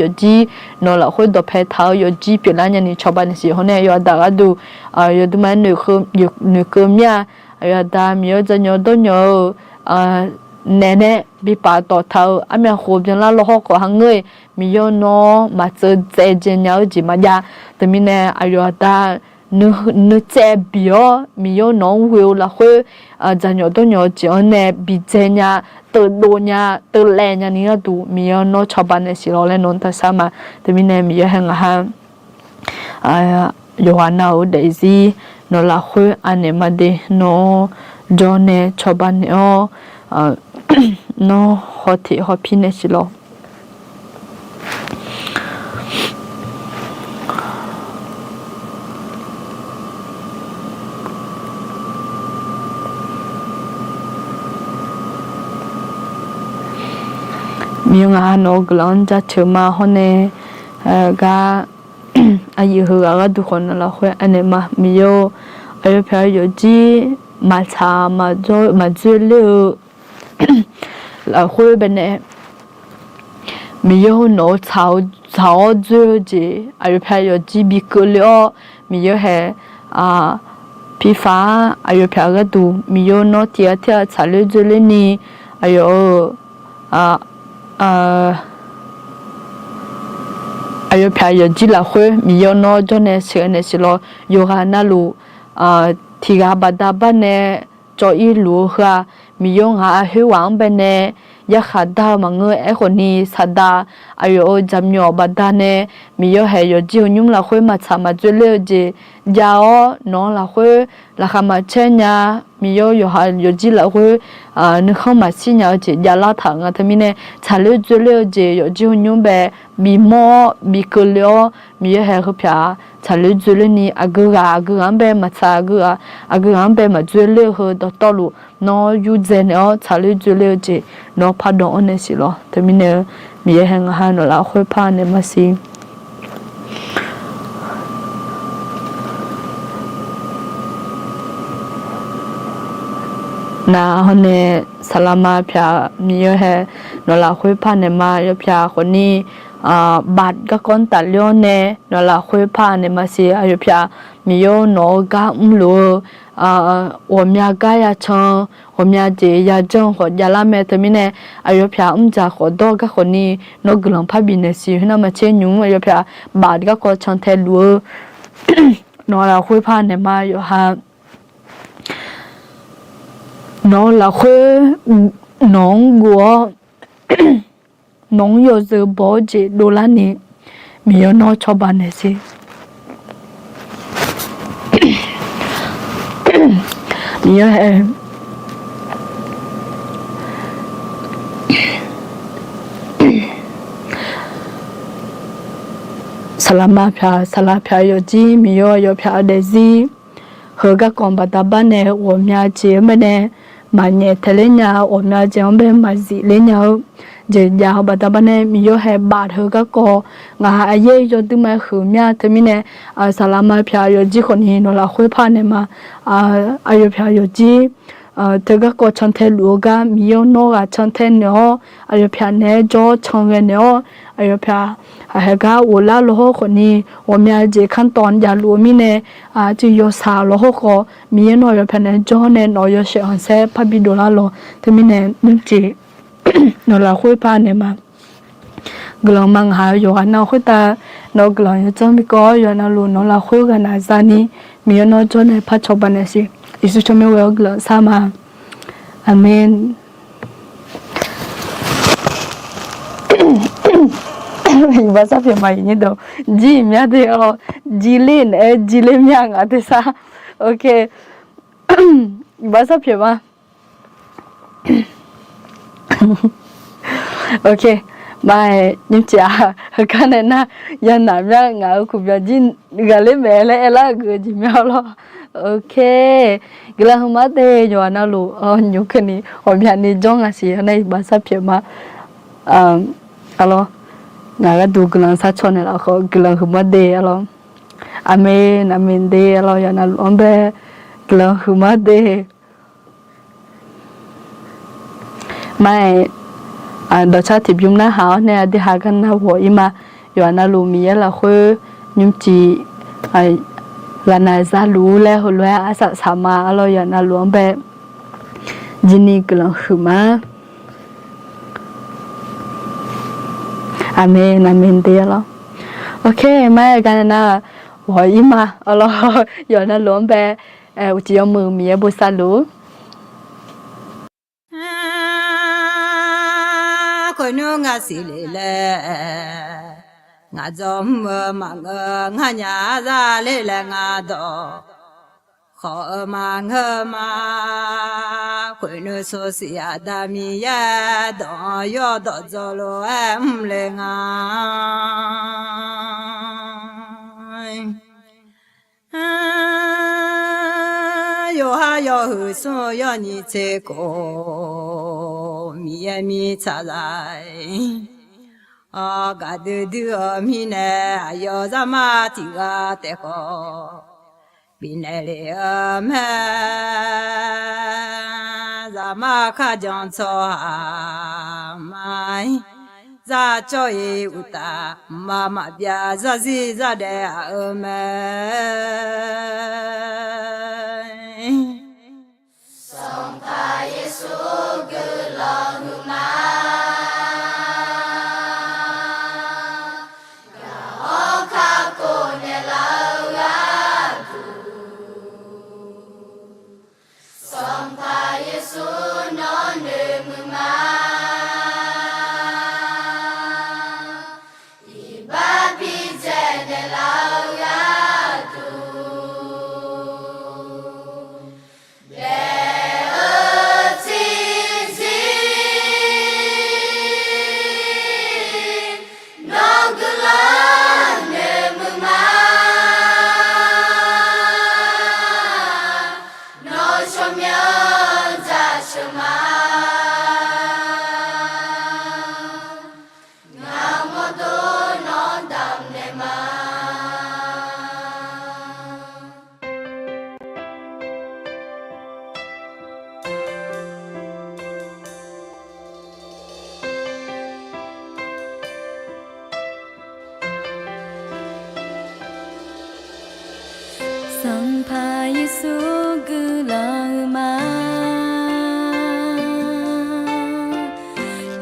yawqjir, nawq lafkhoer dawqpae taq-eu yawqjir pyeuflar nyani cawba naeq siq. Hawr nae yawqha daq gharduq yawduq ma-aer noeqkeuv mir-a. Aqyawf aqda Miqyaer-or, dzaqnyawq dawrnyawq-eu naeq nae bi paf tawf taq-eu armyav khof byanlar law hawr khawf hangeur-iq Miqyaer nawr maqtseuv tsaev dzae nya-eu jeq maqjav. Teumirnae aqyawf aqda nuitsaev bif-awr Miqyaer nawq-anr ghoe-eu lafkhoer dzaqnyawq dawrnyawq-eu jeq-anr nae bidzae nya, teuvdov nya, teuvlaev nyani gharduq Miqyaer nawr cawba naeq siq lawq laer nawq-anr darsar ma. Teumirnae Miqyaer hae ngaq ha yawqghaq nav-euq daefzir nawq lafkhoer anaeq ma de, nawq-anr jawr nae cawba naeq-awr, nawr hawteq hawpir naeq siq lawq. Miqyaer ngaq ha nawq-eu guiqlanq-anr jaceuq ma. Hawr nae gar aqyuif heughaq gharduq khawf nawq lafkhoer anaeq ma. Miqyaer-or, aqyawf pyaq-eu yawqjir maqtsaq maqdzoer ler-eu lafkhoer baenae Miqyaer-or, nawq-eu tsaq-awr dzoer-eu jeq aqyawf pyaq yawqjir bi keuvle-awr, Miqyaer hae pirfaq-ar aqyawf pyaq gharduq Miqyaer nawr tiq ghaq tir ghaq tsaqler dzoerler ni aqyawf-eu aqyawf pyaq yawqjir lafkhoer Miqyaer nawr jawr nae sheuqghae naeq siq lawq. Yawqghaq navluf tiq ghaq baqda bar nae cawv-ir luf-eu heu-aq, Miqyaer ngaq-a khoerghaq-anr baenae yarkhaq dar-eu maqngeur. Aerkhawf ni saqdaq aqyawf-euq jaqmyawf baqdanae Miqyaer hae yawqjir heu nymr lafkhoer maqtsaq maqdzoerler-eu jeq jav-awr, nawq-anr lafkhoer laqkhaq maqcaer nya. Miqyaer yawqha yawqjir lafkhoer nuikhanr maqshir nya-eu jeq javlar taq nga. Teumirnae tsaqler dzoerler-eu jeq yawqjir heu nymr bae bimawr-awr bi keuvle-awr, Miqyaer hae heu pyaq tsaqler dzoerler ni aqgeu ghaq aqgeu ghaq-anr bae maqtsaq, aqgeu ghaq aqgeu ghaq-anr bae maqdzoerler-eu heu dawqtawvluf nawr yurdzae naeq-awr tsaqler dzoerler-eu jeq nawr pardawq-anr naeq siq lawq. Teumirnae-eu Miqyaer hae ngaq ha nawq lafkhoer par naeq ma siq. Nav hawr nae saqlaqma pyaq Miqyaer hae nawq lafkhoer par naeq ma. Yawpyaq khawfni baf garkawv-anr tafler-awr nae nawq lafkhoer par naeq ma siq. Aqyawf pyaq Miqyaer nawq-eu gar mrluf-eu ghawqmya gar yacan, ghawqmya jeq yajanr khawf javlar mae. Teumirnae aqyawf pyaq mrdzaq khawf dawr gar khawfni nawr guiqlanq par bifnaeq siq. Khoernar maqtser nymq-mr aqyawf pyaq baf garkawv cantae luf-eu nawq lafkhoer par naeq ma. Yawqha nawq lafkhoer nawq-anr gov-awr nawq-anr yawzeu baw-eu jeq dovlar ni Miqyaer nawr cawba naeq siq. Miqyaer hae saqlaqma pyaq saqlaq pyaq yawqjir Miqyaer yawpyaq daefzir heu garkawv baqda bar nae ghawqmya jeq-anr bae nae maqnyaef taeq ler nya, ghawqmya jeq-anr bae maqzif ler nya-eu jeq jav-eu baqda baqnae Miqyaer hae baf-eu garkawv ngaq aqyaer yawduima-aer huiq mya. Teumirnae saqlaqma pyaq yawqjir khawfni nawq lafkhoer par naeq ma. Aqyawf pyaq yawqjir teu garkawv cantae luf-eu gar Miqyaer nawr ghaq cantae naeq-awr, aqyawf pyaq naeq-aer jawr can ghae naeq-awr, aqyawf pyaq haqhae gar ghoflar lawhawr khawfni, ghawqmya jeq kanr tawq javluf-eu mirnae, aqcuiv yawshaq lawhawr khawf, Miqyaer nawr aqyawf pyaq naeq-aer jawr nae nawq-eu yawshaef khanqsaer parbi dovlar lawq. Teumirnae nymrcif nawq lafkhoer par naeq ma. Guiqlanq ma ngaq-euq yawqghaq nav khoertav nawq-eu guiqlanq yawdzanr bi kawv-awr, yawqha navluf nawq lafkhoer ghaqnaq zani, Miqyaer nawr jawr nae par cawba naeq siq. Yeqsur tsawrmyanr ghoe-awr guiqlanq shar ma. Aqmeq. Iqbax sar pyeuf ma, iqnyir dawq jir iq mya de-awr, jir ler naeq-aer jir ler mya ngaq tersar. Ok. Iqbax sar pyeuf ma. Ok. Maqaer, nymrcif-aq, heugar nae nar, yanaq mya ngaq-euq kuqbyan jir ghaqler maeq laer aerlar-eu geujeq mya lawr. Ok. Guiqlanq huiqma de yawqghaq navluf, nymr keuvni ghawqmyani jawr ngaq siq-awr nar iqbax sar pyeuf ma. Arlawr, ngaq gharduq guiqlanq sar caw naeqlaf khawf guiqlanq huiqma de arlawr. Aqmeq, aqmeq de arlawr, yawqha navluf-anr bae guiqlanq huiqma de. Maqaer, dawqcar tiqbymr narhaq-awr nae aqdui haq gar nar ghawq-ir ma. Yawqha navluf Miqyaer lafkhoer nymrcif ghaqnaq zaluf-ur laer heulof-aer arsaq saq ma arlawr, yawqha navluf-anr bae jini guiqlanq huiqma. Aqmeq, aqmeq de arlawr. Ok, maqaer, gar nae nar ghawq-ir ma arlawr, yawqha navluf-anr bae uqcif yawmuiq Miqyaer bosav luf-ur. Khoernmr ngaq siqle laer, ngaq dzawr mr-eu maqngeur, nganyaf zale laer ngaq dawq khawf-eu maqngeur ma. Khoernmr sawrsiq Aqda Miqyaer dawq-anr yawdawq dzawr lof-aer mrle nga. Yawqha yawhuiq smr-eu yawnyiq tser khof, Miqyaer mirtsaq zaq-aer, gaqdui dui-eu mirnae aqyawf zaqmar tiq ghaq taef khawf bifnaeq lef-eu mae. Zaqmar kharjan tsawrhaq ma-ir, zar cawv-ir uqtaf, mqmaq maqbyav zarzir zardaef aq-eu mae. Sanqpaq Yeqsur guiqlanq huiqma. Gaq-awr kakhof naeqlaf-eu gharduq, Sanqpaq Yeqsur nawr noeqmuiq ma. Iqbax bidzaeq naeqlaf-eu gharduq, daef-eu tiqzir nawr guiqlanq noeqmuiq ma. Nawr tsawrmyanr jaceuq ma. Ngaq mawrdo nawr damqnaeq ma. Sanqpaq Yeqsur guiqlanq huiqma.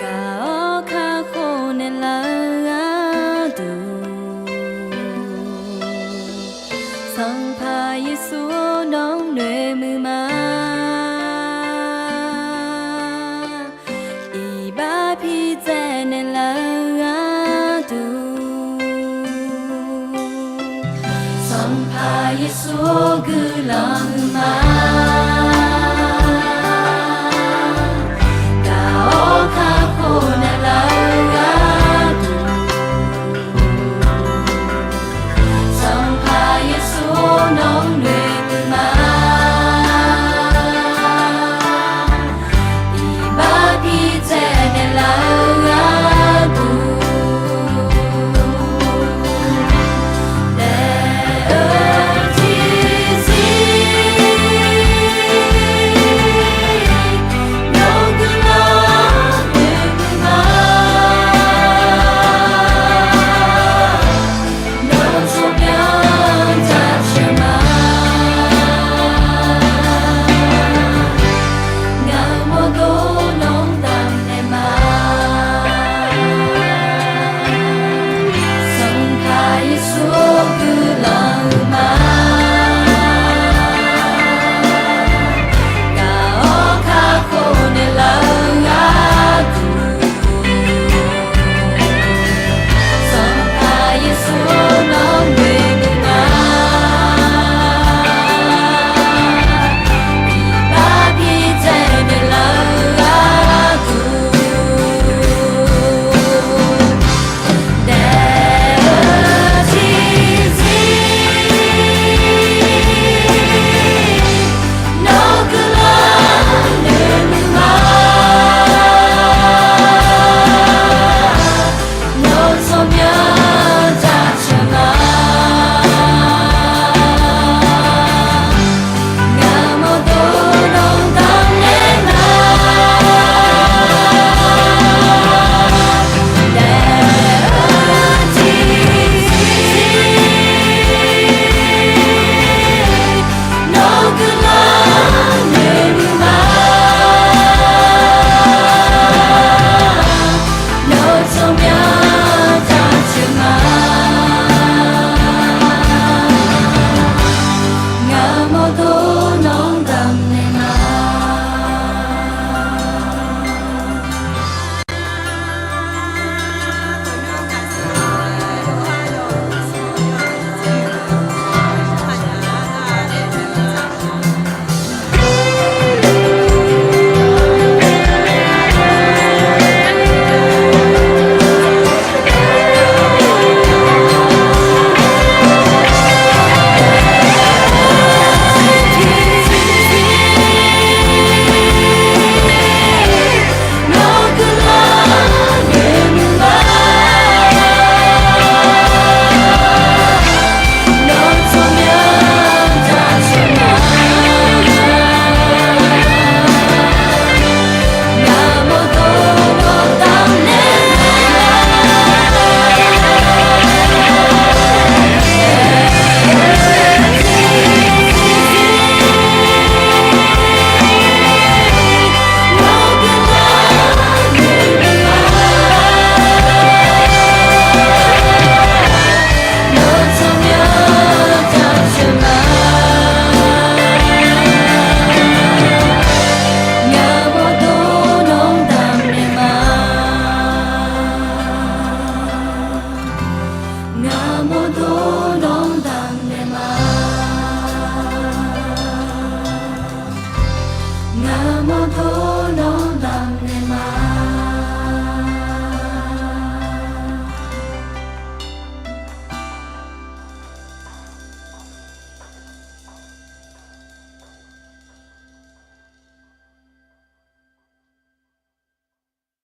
Gaq-awr kakhof naeqlaf-eu gharduq, Sanqpaq Yeqsur nawr noeqmuiq ma. Iqbax bidzaeq naeqlaf-eu gharduq, Sanqpaq Yeqsur guiqlanq huiqma.